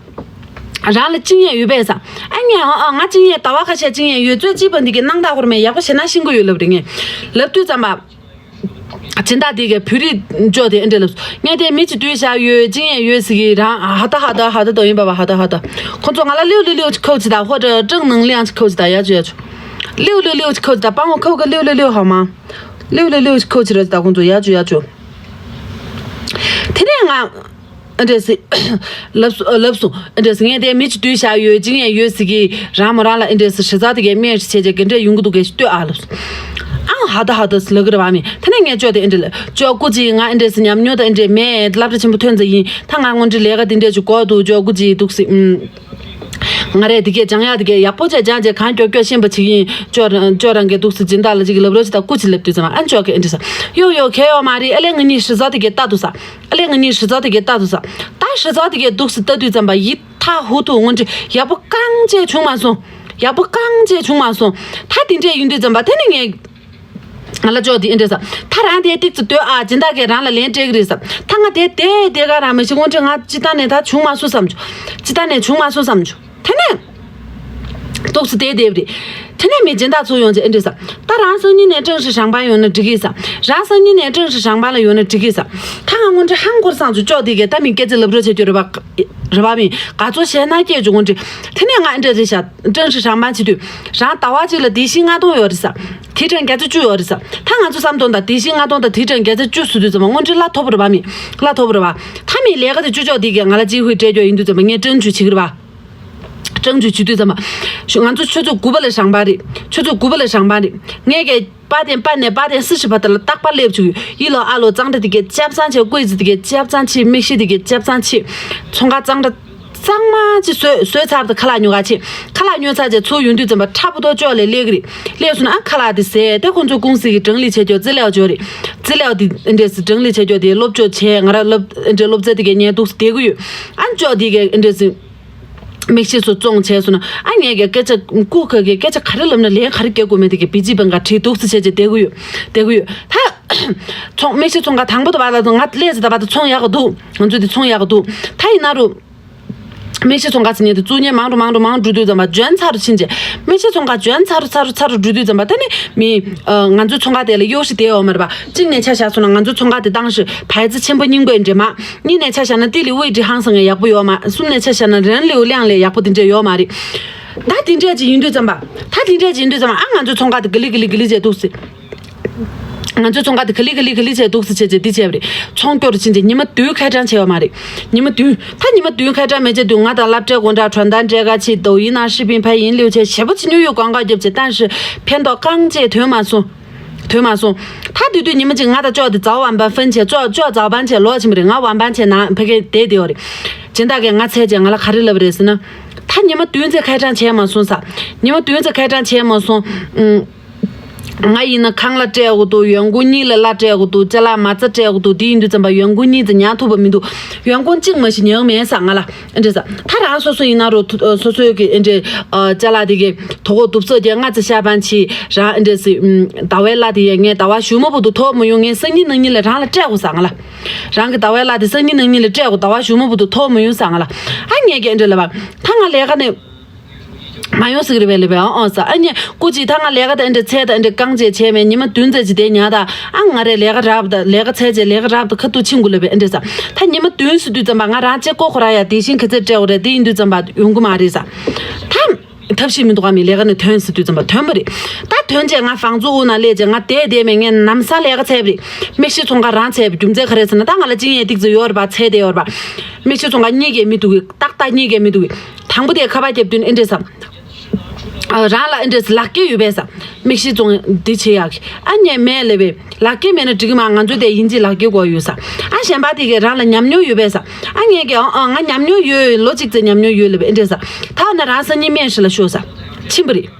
རང་ལ་གཅིན་ཡས་ཡོད་པས་ཟེར། ཨ་ངས་ཨ་ཨ་ང་གཅིན་ཡས་ཟླ་བ་ཁ་ཤས་གཅིན་ཡས་ཡོད། ཚོད་ཅིག་པ་འདི་གའི་སྣང་དག་ཧོར་མེད་ཡག་པོ་བྱས་ན་ཤེས་ཀྱི་ཡོད་ལབ་རེད། ངས་ལབ་དུས་ཙམ་པ། སྦྱིན་བདག་དེ་གའི་བོད་རིགས་ཅོ་དེ་ཨེ་འདྲ་ལབ་སོང་། ངས་དེ་མི་གཅིག་བསྡུས་བཞག་ཡོད། གཅིན་ཡས་ཡོད་ཟེར་གི་རང་ཧ་ད་ཧ་ད་ཧ་ད་ད་ཡིན་པ་བ་ཧ་ད་ཧ་ད། ཁོ་ཚོ་ང་ལ་ལེའུ་ལེའུ་ལེའུ་ཅིག་ཁའུ་ཅིག་ད་ཧོ་ད་ཀྲང་ནང་ལེའང་ཅིག་ཁའུ་ཅིག་ད་ཡ་ཅོ་ཡ་ཅོ། ལེའུ་ལེའུ་ལེའུ་ཅིག་ཁའུ་ཅིག་ད་པང་ངོ་ཁའུ་ག་ལེའུ་ལེའུ་ལེའུ་ཧ་མ། ལེའུ་ལེའུ་ལེའུ་ཅིག་ཁའུ་ཅིག་ར་ཅིག་ད་ཁོ་ཚོ་ཡ་ཅོ་ཡ་ཅོ། དེ་ནས་ང་། ཨ་འདྲས་སེ། ལབ་སོ་ལབ་སོང་། ཨ་འདྲས་སེ་ངས་དེ་མི་གཅིག་བསྡུས་བཞག་ཡོད། གཅིན་ཡས་ཡོད་ཟེར་གི་རང་མོ་རང་ལ་ཨ་འདྲས་སེ་ཞེ་ས་དེ་གའི་སྨན་ཞིག་བྱས་རྗེས་ག་འདྲས་ཡོང་གི་འདུག་གས་ཤིག་ལྟོས་ཨ་ལབ་སོང་། ཨང་ཧ་ད་ཧ་ད་ཟེར་ལབ་གི་རེད་པ་མི། དེ་ནས་ངས་ཅོ་དེ་ཨ་འདྲས་ལབ། ཅོ་སྐུ་མཁྱེན། ང་ཨ་འདྲས་སེ་ཉམས་མྱོང་ད་ཨ་འདྲས་མེད། སློབ་གྲྭ་ཆེན་པོ་ཐོན་ཙམ་ཡིན། ད་ང་དངོས་འབྲེལ་ལས་ཀ་དེ་འདྲས་ཅིག་དགོས་འདུག་ཅོ་སྐུ་མཁྱེན་འདུག་སེ། ཨུམ། ང་རས་དེ་གས་སྦྱང་ཡག་དེ་གས་ཡག་པོ་བྱས་སྦྱངས་བྱས་གང་མགྱོགས་མགྱོགས་ཤེས་པ་བྱེད་ཀྱི་ཡིན། ཅོ་རང་ཅོ་རང་གིས་འདུག་སེ་སྦྱིན་བདག་ལ་ཅིག་ལབ་རོགས་བྱེད་དང་། སྐུ་མཁྱེན་ལབ་དུས་ཙམ་པ་ཨ་ཅོ་གིས་ཨེ་འདྲ་ཟེར། ཡོ་ཡོ་གལ་ཡོད་མ་རེད། ཨ་ལས་ང་གཉིས་ཧྲི་ཙོག་དེ་གས་ལྟ་འདུག་ས། ཨ་ལས་ང་གཉིས་ཧྲི་ཙོག་དེ་གས་ལྟ་འདུག་ས། ད་ཧྲི་ཙོག་དེ་གས་འདུག་སེ་ལྟ་དུས་ཙམ་པ་ཡིད་ཐག་ཧུ་ཐུག་དངོས་འབྲེལ་ཡག་པོ་རྐང་གཅིག་བྱུང་མ་སོང་། ཡག་པོ་རྐང་གཅིག་བྱུང་མ་སོང་། ད་དེ་འདྲས་ཡིན་དུས་ཙམ་པ་དེ་ནི་ངས། ང་ལ་ཅོ་དེ་ཨེ་འདྲ་ཟེར། ད་རང་དེ་ཏིག་ཙི་ལྟོས་ཨ། སྦྱིན་བདག་གིས་རང་ལ་ལན་སྤྲད་ཀྱི་རེད་ཟེར། ད་ང་དེ་དེ་དེ་ག་རང་མི་ཤེས། དངོས་འབྲེལ་ང་སྤྱིར་བཏང་ནས་ད་བྱུང་མ་སོང་བསམ་བྱུང་། སྤྱིར་བཏང་ནས་བྱུང་མ་སོང་བསམ་བྱུང་། དེ་ནས། འདུག་སེ་བསྡད་བསྡད་པ་རེད། དེ་ནས་མི་སྦྱིན་བདག་ཚུར་ཡོང་རྗེས་ཨེ་འདྲ་ཟེར། ད་རང་སང་ཉིན་ནས་ཀྲང་ཧྲི་ཧྲང་པང་ཡོང་ན་འགྲིག་གི་ཟེར། རང་སང་ཉིན་ནས་ཀྲང་ཧྲི་ཧྲང་པང་ལ་ཡོང་ན་འགྲིག་གི་ཟེར། ད་ང་དངོས་འབྲེལ་ཧང་གོར་སང་ཚུ་ཅོ་དེ་གས་ད་མི་སྐད་ཆ་ལབ་རོགས་བྱེད་རྒྱུ་རེད་པ། རེད་པ་མི། ག་ཚོད་བཤད་ན་སྐྱེས་བྱུང་དངོས་འབྲེལ། དེ་ནས་ང་ཨེ་འདྲ་རེད་ཤག་ཀྲང་ཧྲི་ཧྲང་པང་བྱེད་དུས། རང་ཟླ་བ་གཅིག་ལ་དེ་བཞིན་ལྔ་སྟོང་ཡོད་རེད་ཟེར། དེ་གྲངས་བརྒྱ་ཆ་བཅུ་ཡོད་རེད་ཟེར། ད་ང་ཚོ་བསམ་དོན་དང་དེ་བཞིན་ལྔ་སྟོང་དང་དེ་གྲངས་བརྒྱ་ཆ་བཅུ་ཟེར་དུས་ཙམ་པ་དངོས་འབྲེལ་གླ་མཐོ་པོ་རེད་པ་མི། གླ་མཐོ་པོ་རེད་པ། ད་མི་ལས་ཀ་དེ་བཅུ་ཅོག་དེ་གས་ང་ལ་ཅིག་ཧུའི་སྤྲད་རྒྱུ་ཡིན་དུས་ཙམ་པ་ངས་ཀྲང་ཅུ་བྱེད་ཀྱི་རེད་པ། ཀྲང་ཅུ་བྱེད་དུས་ཙམ་པ། ང་ཚོ་ཆུ་ཚོད་དགུ་པ་ལ་ཧྲང་པང་རེད། ཆུ་ཚོད་དགུ་པ་ལ་ཧྲང་པང་རེད། ངས་ཀྱི་八点半ནས་八点四十བར་དུ་ལ་རྟག་པར་སླེབས་བཅུག་ཡོད། ཡི་ལོ་ཨ་ལོ་གཙང་སྦྲ་དེ་གས་སྐྱབས་ཚང་བྱས། ཀོས་ཟི་དེ་གས་སྐྱབས་ཚང་བྱས། མིག་ཤེལ་དེ་གས་སྐྱབས་ཚང་བྱས། ཚོང་ཁང་གཙང་སྦྲ་ གཙང་མ་ཅིག་བཟོས་བཟོས་ཚར་དུས་ཁ་ལག་ཉོ་ག་ཕྱིན། ཁ་ལག་ཉོ་ཚར་རྗེས་ཚུར་ཡོང་དུས་ཙམ་པ་ཁྲ་པོ་ཏོ་ཅོག་ལས་སླེབས་ཀྱི་རེད། སླེབས་སོང་ན་ཨ་ཁ་ལག་དེ་ཟས་དེ་ཁོང་ཚོའི་ཀུང་སི་གི་ཀྲང་ལི་བྱེད་ཀྱོག་ཙི་ལའོ་ཅོག་རེད། ཙི་ལའོ་དེ་འདྲས་སི་ཀྲང་ལི་བྱེད་ཀྱོག་དེ་སློབ་སྦྱོང་བྱས། ང་རང་སློབ་འདྲས་སློབ་ཚན་དེ་གའི་ཉལ་འདུག་སེ་བསྡད་ཀྱི་ཡོད། ཨ་ཅོག་དེ་གའི་འདྲས་སི་མིག་ཤེལ་སོགས་བཙོང་བྱས་སོང་ན་ཨ་ངས་ཀྱི་སྐད་ཆ་ཀུ་ཁ་གི་སྐད་ཆ་ག་རེ་ལབ་ན་ལན་ག་རེ་སྐྱེལ་དགོས་མེད་དེ་གའི་བི་ཇི་པན་ག་བྲིས་འདུག་སེ་བྱས་བྱས་བསྡད་ཀྱི་ཡོད། བསྡད་ཀྱི་ཡོད་ད། ཚོང་མིག་ཤེལ་ཚོང་ཁང་དང་པོ་དེ་བར་ལ་ང་སླེབས་ཟེར་ད་བར་དུ་ཚོང་ཡག་གི་འདུག་ང་ཚོས་དེ་ཚོང་ཡག་གི་འདུག་ད་ཡིན་ན་རུ། མིག་ཤེལ་ཚོང་ཁང་ཟེར་མཁན་དེ་བཙུགས་མཁན་མང་རུ་མང་རུ་མང་རུ་འགྲོ་དུས་ཙམ་པ་འཇོན་ཚ་རུ་ཕྱིན་རྗེས། མིག་ཤེལ་ཚོང་ཁང་འཇོན་ཚ་རུ་ཚ་རུ་ཚ་རུ་འགྲོ་དུས་ཙམ་པ་ད་ནི་མི། ཨ། ང་ཚོའི་ཚོང་ཁང་དེ་ལ་གཡོག་ཤི་བསྡད་ཡོད་མ་རེད་པ། གཅིག་ནས་ཆ་བཞག་སོང་ན་ང་ཚོའི་ཚོང་ཁང་དེ་ཏང་ཧྲི་牌子ཆེན་པོ་རྙིང་པའི་འདྲེ་མ། གཉིས་ནས་ཆ་བཞག་ན་ཏི་ལི་དབུས་འདྲི་ཧང་སང་ངས་ཡག་པོ་ཡོད་མ། གསུམ་ནས་ཆ་བཞག་ན་རན་ལིའུ་གླང་ལས་ཡག་པོ་དེ་འདྲས་ཡོད་མ་རེད། ད་དེ་འདྲས་ཅིག་ཡིན་དུས་ཙམ་པ། ད་དེ་འདྲས་ཅིག་ཡིན་དུས་ཙམ་པ་ཨ་ང་ཚོའི་ཚོང་ཁང་དེ་ག་ལི་ག་ལི་ག་ལི་བྱས་འདུག་སེ། ང་ཚོའི་ཚོང་ཁང་དེ་ག་ལི་ག་ལི་ག་ལི་བྱས་འདུག་སེ་བྱས་བྱས་འདི་བྱས་པ་རེད། ཚོང་སྐྱོར་ཕྱིན་རྗེས་ཉི་མ་བདུན་ཁ་གྲངས་བྱས་ཡོད་མ་རེད། ཉི་མ་བདུན། ད་ཉི་མ་བདུན་ཁ་གྲངས་མེད་བྱས་དུས་ང་དང་སློབ་གྲྭའི་སྒོ་འགྲམ་ཁྲོམ་ཐང་སྤྲད་ག་ཕྱིན། ཏོ་ཡིན་ན་ཧྲི་པིན་ཕ་ཡིན་ལིའུ་ཆེ་ཞེ་པོ་ཅིག་ཉོ་ཡོད། ཀོང་ཀ་རྒྱབ་བྱས་ཏང་ཧྲི་ཕན་ཐོགས་རྐང་རྗེས་ཐོན་མ་སོང་། ཐོན་མ་སོང་། ད་དེ་དུས་ཉི་མ་གཅིག་ང་དང་ཅོག་དེ་ཛའོ་ཝམ་པན་ཕན་བྱས། ཅོག་ཅོག་ཛའོ་པན་བྱས་ལོག་ཕྱིན་པ་རེད། ང་ཝམ་པན་བྱས་ནང་ཕ་གི་བསྡད་བསྡད་ཡོད་རེད། སྦྱིན་བདག་གིས་ང་འཚོལ་བྱས་ང་ལ་ག་རེ་ལབ་པ་རེད་ཟེར་ན། ད་ཉི་མ་བདུན་ཙམ་ཁ་གྲངས་བྱས་མ་སོང་ཟེར། ཉི་མ་བདུན་ཙམ་ཁ་གྲངས་བྱས་མ་སོང་། ཨུམ། ང་ཡིན་ན་ཁང་གླ་སྤྲད་དགོས་འདུག་ཡོན་གོང་གཉིས་ལ་གླ་སྤྲད་དགོས་འདུག་ཅ་ལག་མ་རྩ་སྤྲད་དགོས་འདུག་དེ་ཡིན་དུས་ཙམ་པ་ཡོན་གོང་གཉིས་ཙམ་ཉར་ཐུབ་པ་མི་འདུག་ཡོན་གོང་གཅིག་མ་གཞི་ཉར་མེད་ཟེར་ང་ལ་ཨེ་འདྲས་ཟེར། ད་རང་སོ་སོ་ཡིན་ན་རུ་ཐུ་སོ་སོའི་གི་ཨེ་འདྲས་ཅ་ལག་དེ་གི་དོ་གོ་དུབ་སོ་རྒྱ་ལྔ་ཙམ་ཤ་བན་ཆི་རང་ཨེ་འདྲས་ཟེར། ཟླ་བའི་གླ་དེ་ཡས་ངས་ཟླ་བ་གཞུག་མ་བར་དུ་ཐོབ་མ་ཡོང་། ངས་སང་ཉིན་གནངས་ཉིན་ལ་རང་ལ་སྤྲད་དགོས་ཟེར་ང་ལ། རང་གི་ཟླ་བའི་གླ་དེ་སང་ཉིན་གནངས་ཉིན་ལ་སྤྲད་དགོས། ཟླ་བ་གཞུག་མ་བར་དུ་ཐོབ་མ་ཡོང་ཟེར་ང་ལ། ཨ་ངས་ཀྱི་ཨེ་འདྲས་ལབ་པ། ད་ང་ལས་ཀ་ནས་མ་ཡོང་ཟེར་གི་རེད་པས་ལབ་པས། ཨོ་ཨོ་ཟེར། ཨ་ནི་སྐུ་མཁྱེན་ད་ང་ལས་ཀ་ད་ཨེ་འདྲས་འཚོལ་ད་ཨེ་འདྲས་རྐང་རྗེས་བྱས་མེད། ཉི་མ་བདུན་ཙམ་ཅིག་དེ་ཉར་ད། ཨ་ང་རེ་ལས་ཀ་རག་པ་ད་ལས་ཀ་འཚོལ་བྱས་ལས་ཀ་རག་པ་ད་ཁ་ཐུག་ཕྱིན་དགོས་ལབ་པས་ཨེ་འདྲས་ཟེར། ད་ཉི་མ་བདུན་ཟེར་དུས་ཙམ་པ་ང་རང་ལྕེ་ཀོ་ཁོ་ར་ཡ་དེ་བཞིན་ག་ཚོད་སྤྲད་དགོས་རེད། དེ་ཡིན་དུས་ཙམ་པ་ཡོང་གི་མ་རེད་ཟེར། ད་ཐབས་ཤེས་མི་འདུག་ག་མི་ལས་ཀ་ནས་ཐོན་ཟེར་དུས་ཙམ་པ་ཐོན་པ་རེད། ད་ཐོན་རྗེས་ང་ཧྥང་ཙུའུ་དབུ་ན་སླེབས་རྗེས་ང་བསྡད་བསྡད་མེད། ངས་ལམ་སང་ལས་ཀ་འཚོལ་བ་རེད། མིག་ཤེལ་ཚོང་ཁང་རང་འཚོལ་བའི་རྒྱུ་མཚན་ག་རེ་ཟེར་ན། ད་ང་ལ་སྤྱི་ཡོན་ཏིག་ཙམ་ཡོད་རེད་པ། འཚོལ་བསྡད་ཡོད་རེད་པ། མིག་ཤེལ་ཚོང་ཁང་གཉིས་ཀས་མི་འདུག་གི་ཏག་ཏག་གཉིས་ཀས་མི་འདུག་གི་དང་པོ་དེ་ཁ་པར་བརྒྱབ་དུས་ཨེ་འདྲས་ཟེར། ཨ། རང་ལ་ཨེ་འདྲས་ལག་འཁྱེར་ཡོད་པས་ཟེར། མིག་ཤེལ་བཙོང་འདི་བྱེད་ཡག་གི་ཨ་ཉེ་མེད་ལབ་པས། ལག་འཁྱེར་མེད་ན་འགྲིག་གི་མ། ང་ཚོ་དེ་དབྱིན་ཇིའི་ལག་འཁྱེར་དགོས་ཡོད་ཟེར། ཨ་གཞན་པ་དེ་གས་རང་ལ་ཉམས་མྱོང་ཡོད་པས་ཟེར། ཨ་ངས་ཀྱི་ཨ་ཨ་ང་ཉམས་མྱོང་ཡོད། ལོ་གཅིག་ཙམ་ཉམས་མྱོང་ཡོད་ལབ་པས་ཨེ་འདྲས་ཟེར། ད་ན་རང་སང་ཉིན་སྨན་ཧྲི་ལ་ཤོག་ཟེར། ཕྱིན་པ་རེད།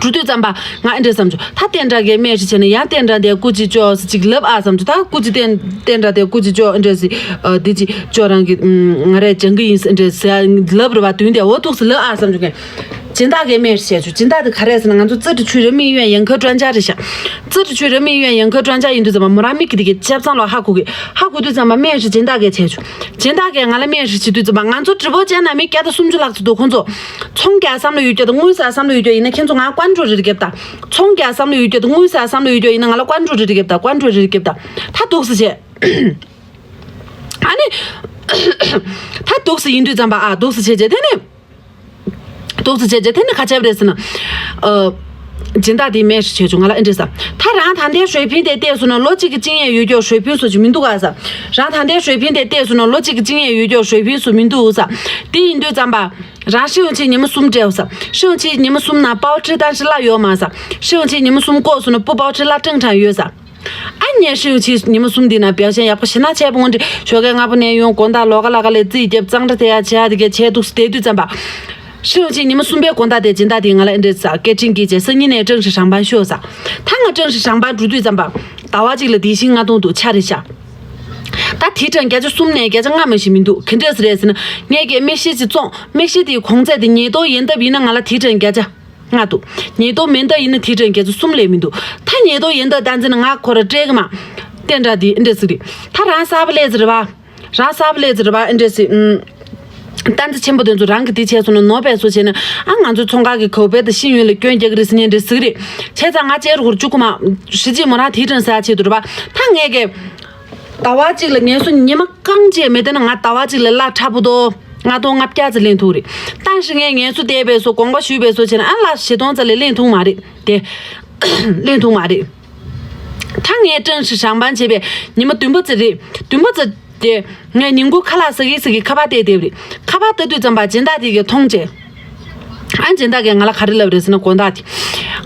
འགྲོ་དུས་ཙམ་པ་ང་ཨེ་འདྲས་བསམ་བྱུང་། ད་བསྟན་དགྲ་གས་སྨན་ཧྲི་བྱས་ན་ཡང་བསྟན་དགྲ་དེ་སྐུ་མཁྱེན་ཅོག་ཟེར་ཅིག་ལབ་ཨ་བསམ་བྱུང་། ད་སྐུ་མཁྱེན་བསྟན་བསྟན་དགྲ་དེ་སྐུ་མཁྱེན་ཅོག་ཨེ་འདྲས་ཟེར། ཨ་འདི་ཅིག་ཅོག་རང་གི་ང་རས་སྦྱང་གི་ཡིན་ཟེར་ཨེ་འདྲས་ཟེར་ལབ་རེད་པ། དུས་དེ་འོ་འདུག་སེ་ལབ་ཨ་བསམ་བྱུང་གས། སྦྱིན་བདག་གིས་སྨན་ཧྲི་བྱས་བྱུང་། སྦྱིན་བདག་དེ་ག་རེ་ཟེར་ན་ང་ཚོ་ཙི་ཀྲི་ཆུས་རི་མི་ཡོན་ཡན་ཁ་ཀྲོན་ཅ་རེད་ཤག་ཙི་ཀྲི་ཆུས་རི་མི་ཡོན་ཡན་ཁ་ཀྲོན་ཅ་ཡིན་དུས་ཙམ་པ་མོ་རང་མིག་གི་དེ་གའི་ཆབ་ཚང་ལོ་ཧ་གོ་གི་ཧ་གོ་དུས་ཙམ་པ་སྨན་ཧྲི་སྦྱིན་བདག་གིས་བྱས་བྱུང་། སྦྱིན་བདག་གིས་ང་ལ་སྨན་ཧྲི་བྱེད་དུས་ཙམ་པ་ང་ཚོ་ཀྲི་པོ་ཅན་ན་མི་བརྒྱ་དང་སུམ་ཅུ་ལྷག་ཙམ་འདུག་ཁོང་ཚོ་ཚོང་རྒྱག་བསམ་བློ་ཡོད་རྒྱུ་དང་དངུལ་ཟ་བསམ་བློ་ཡོད་རྒྱུ་ཡིན་ན་ཁྱེད་ཚོ་ང་ཀོན་ཀྲོ་རེ་རེ་རྒྱབ་ད། ཚོང་རྒྱག་བསམ་བློ་ཡོད་རྒྱུ་དང་དངུལ་ཟ་བསམ་བློ་ཡོད་རྒྱུ་ཡིན་ན་ང་ལ་ཀོན་ཀྲོ་རེ་རེ་རྒྱབ་ད། ཀོན་ཀྲོ་རེ་རེ་རྒྱབ་ད། ད་འདུག་སེ་བྱས། ཨ་ནི། ད་འདུག་སེ་ཡིན་དུས་ཙམ་པ་ཨ་འདུག་སེ་བྱས་བྱས་དེ་ནས། འདུག་སེ་བྱས་བྱས་དེ་ནས་ག་བྱས་པ་རེད་ཟེར་ན། ཨ། སྦྱིན་བདག་དེས་སྨན་ཧྲི་བྱས་བྱུང་ང་ལ་ཨེ་འདྲས་ཟེར། ད་རང་ད་ལྟའི་ཧྲོས་ཕིན་དེ་བལྟས་སོང་ན་ལོ་གཅིག་གི་སྤྱི་ཡོན་ཡོད་རྒྱུ་ཧྲོས་ཕིན་སུ་ཅིག་མི་འདུག་ག་ཟེར། རང་ད་ལྟའི་ཧྲོས་ཕིན་དེ་བལྟས་སོང་ན་ལོ་གཅིག་གི་སྤྱི་ཡོན་ཡོད་རྒྱུ་ཧྲོས་ཕིན་སུ་མི་འདུག་ཟེར། དེ་ཡིན་དུས་ཙམ་པ། རང་ཧྲི་ཡོང་ཆེད་ཉི་མ་གསུམ་སྤྲད་ཟེར། ཧྲི་ཡོང་ཆེད་ཉི་མ་གསུམ་ནང་པའོ་ཁྲི་ཏང་ཧྲི་གླ་ཡོད་མ་ཟེར། ཧྲི་ཡོང་ཆེད་ཉི་མ་གསུམ་བཀོག་སོང་ན་སྤུ་པའོ་ཁྲི་གླ་ཀྲང་ཀྲང་ཡོད་ཟེར། ཨ་ངས་ཧྲི་ཡོང་ཆེད་ཉི་མ་གསུམ་འདི་ན་བེའུ་ཤན་ཡག་པོ་ཞེ་ན་ཆེ་པོ་ངོ་འདྲི་ཞོགས་ཀས་སྔ་པོ་ནས་ཡོང་དགོང་དག་ལོག་ག་ལ་ག་ལས་རྩིས་རྒྱབ་གཙང་སྦྲ་དེ་ཡ་བྱེད་ཡ་དེ་གས་བྱས་འདུག་སེ་བསྡད་དུས་ཙམ་པ། ཧྲི་ཡོང་ཆེད་ཉི་མ་གསུམ་པའི་དགོང་དག་དེ་སྦྱིན་བདག་དེས་ང་ལ་ཨེ་འདྲས་ཟེར་སྐད་འཕྲིན་བསྐྱལ་བྱས་སང་ཉིན་ནས་ཀྲང་ཧྲི་ཧྲང་པན་ཤོག་ཟེར། ད་ང་ཀྲང་ཧྲི་ཧྲང་པན་འགྲོ་དུས་ཙམ་པ། ཟླ་བ་གཅིག་ལ་དེ་བཞིན་ལྔ་སྟོང་འདུག་ཆ་རེ་བཞག་ད་དེ་གྲངས་བརྒྱ་ཆ་གསུམ་ནས་བརྒྱ་ཆ་ལྔ་མ་ཞིག་མི་འདུག་ག་འདྲས་ཟེར་རེད་ཟེར་ན། ངས་ཀྱི་མིག་ཤེལ་ཅིག་བཙོང་། མིག་ཤེལ་དེའི་གོང་ཚད་དེ་ཉིས་སྟོང་ཡན་འདབ་ཡིན་ན་ང་ལ་དེ་གྲངས་བརྒྱ་ཆ་ལྔ་འདུག་ཉིས་སྟོང་མན་འདབ་ཡིན་ན་དེ་གྲངས་བརྒྱ་ཆ་གསུམ་ལས་མི་འདུག་ད་ཉིས་སྟོང་ཡན་འདབ་བཏང་ཚེ་ན་ང་ཁོ་ར་སྤྲད་གི་མ། བསྟན་དགྲ་དེ་ཨེ་འདྲས་ཟེར་རེད། ད་རང་གསར་པ་སླེབས་ཟེར་བ། རང་གསར་པ་སླེབས་ཟེར་བ་ཨེ་འདྲས་ཟེར། ཨུམ། ཏན་ཏན་ཆེན་པོ་དེ་ཚོ་རང་གི་དེ་བྱས་སོང་ན་ནོར་བས་སོ་བྱས་ན་ཨ་ང་ཚོ་ཚོང་ཁང་གི་གོ་བེ་དང་ཤེས་ཡོན་ལ་སྐྱོན་རྒྱག་གི་རེད་ཟེར་མཁན་འདྲས་ཟེར་གི་རེད། བྱས་ཙང་ང་ཅེར་ཧུར་བཅུག་གི་མ། ཧྲི་ཅི་མོ་རང་དེ་གྲངས་ཟ་བྱེད་དུ་རེད་བ། ད་ངས་ཀྱི། ཟླ་བ་གཅིག་ལ་ངལ་གསོ་ཉི་མ་རྐང་གཅིག་མེད་དེ་ན་ང་ཟླ་བ་གཅིག་ལ་གླ་ཁྲ་པོ་ཏོ་ལྔ་སྟོང་ལྔ་བརྒྱ་ཙམ་ལེན་ཐུབ་རེད། ད་ཧྲི་ངས་ངལ་གསོ་བསྡད་པས་སོ་དགོངས་པ་ཞུས་པས་སོ་བྱས་ན་ཨ་ལ་བཞི་སྟོང་ཙམ་ལས་ལེན་ཐུབ་མ་རེད་དེ། ལེན་ཐུབ་མ་རེད། ད་ངས་ཀྲང་ཧྲི་ཧྲང་པན་བྱས་པས་ཉི་མ་བདུན་པ་ཙམ་རེད། བདུན་པ་ཙམ་དེ་ངས་ཉིན་གུང་ཁ་ལག་ཟ་གི་ཟ་གི་ཁ་པར་བལྟས་བསྡད་པ་རེད། ཁ་པར་ལྟ་དུས་ཙམ་པ་སྦྱིན་བདག་དེ་གས་མཐོང་བྱས། ཨ་སྦྱིན་བདག་གིས་ང་ལ་ག་རེ་ལབ་རེད་ཟེར་ན་དགོང་དག་དེ།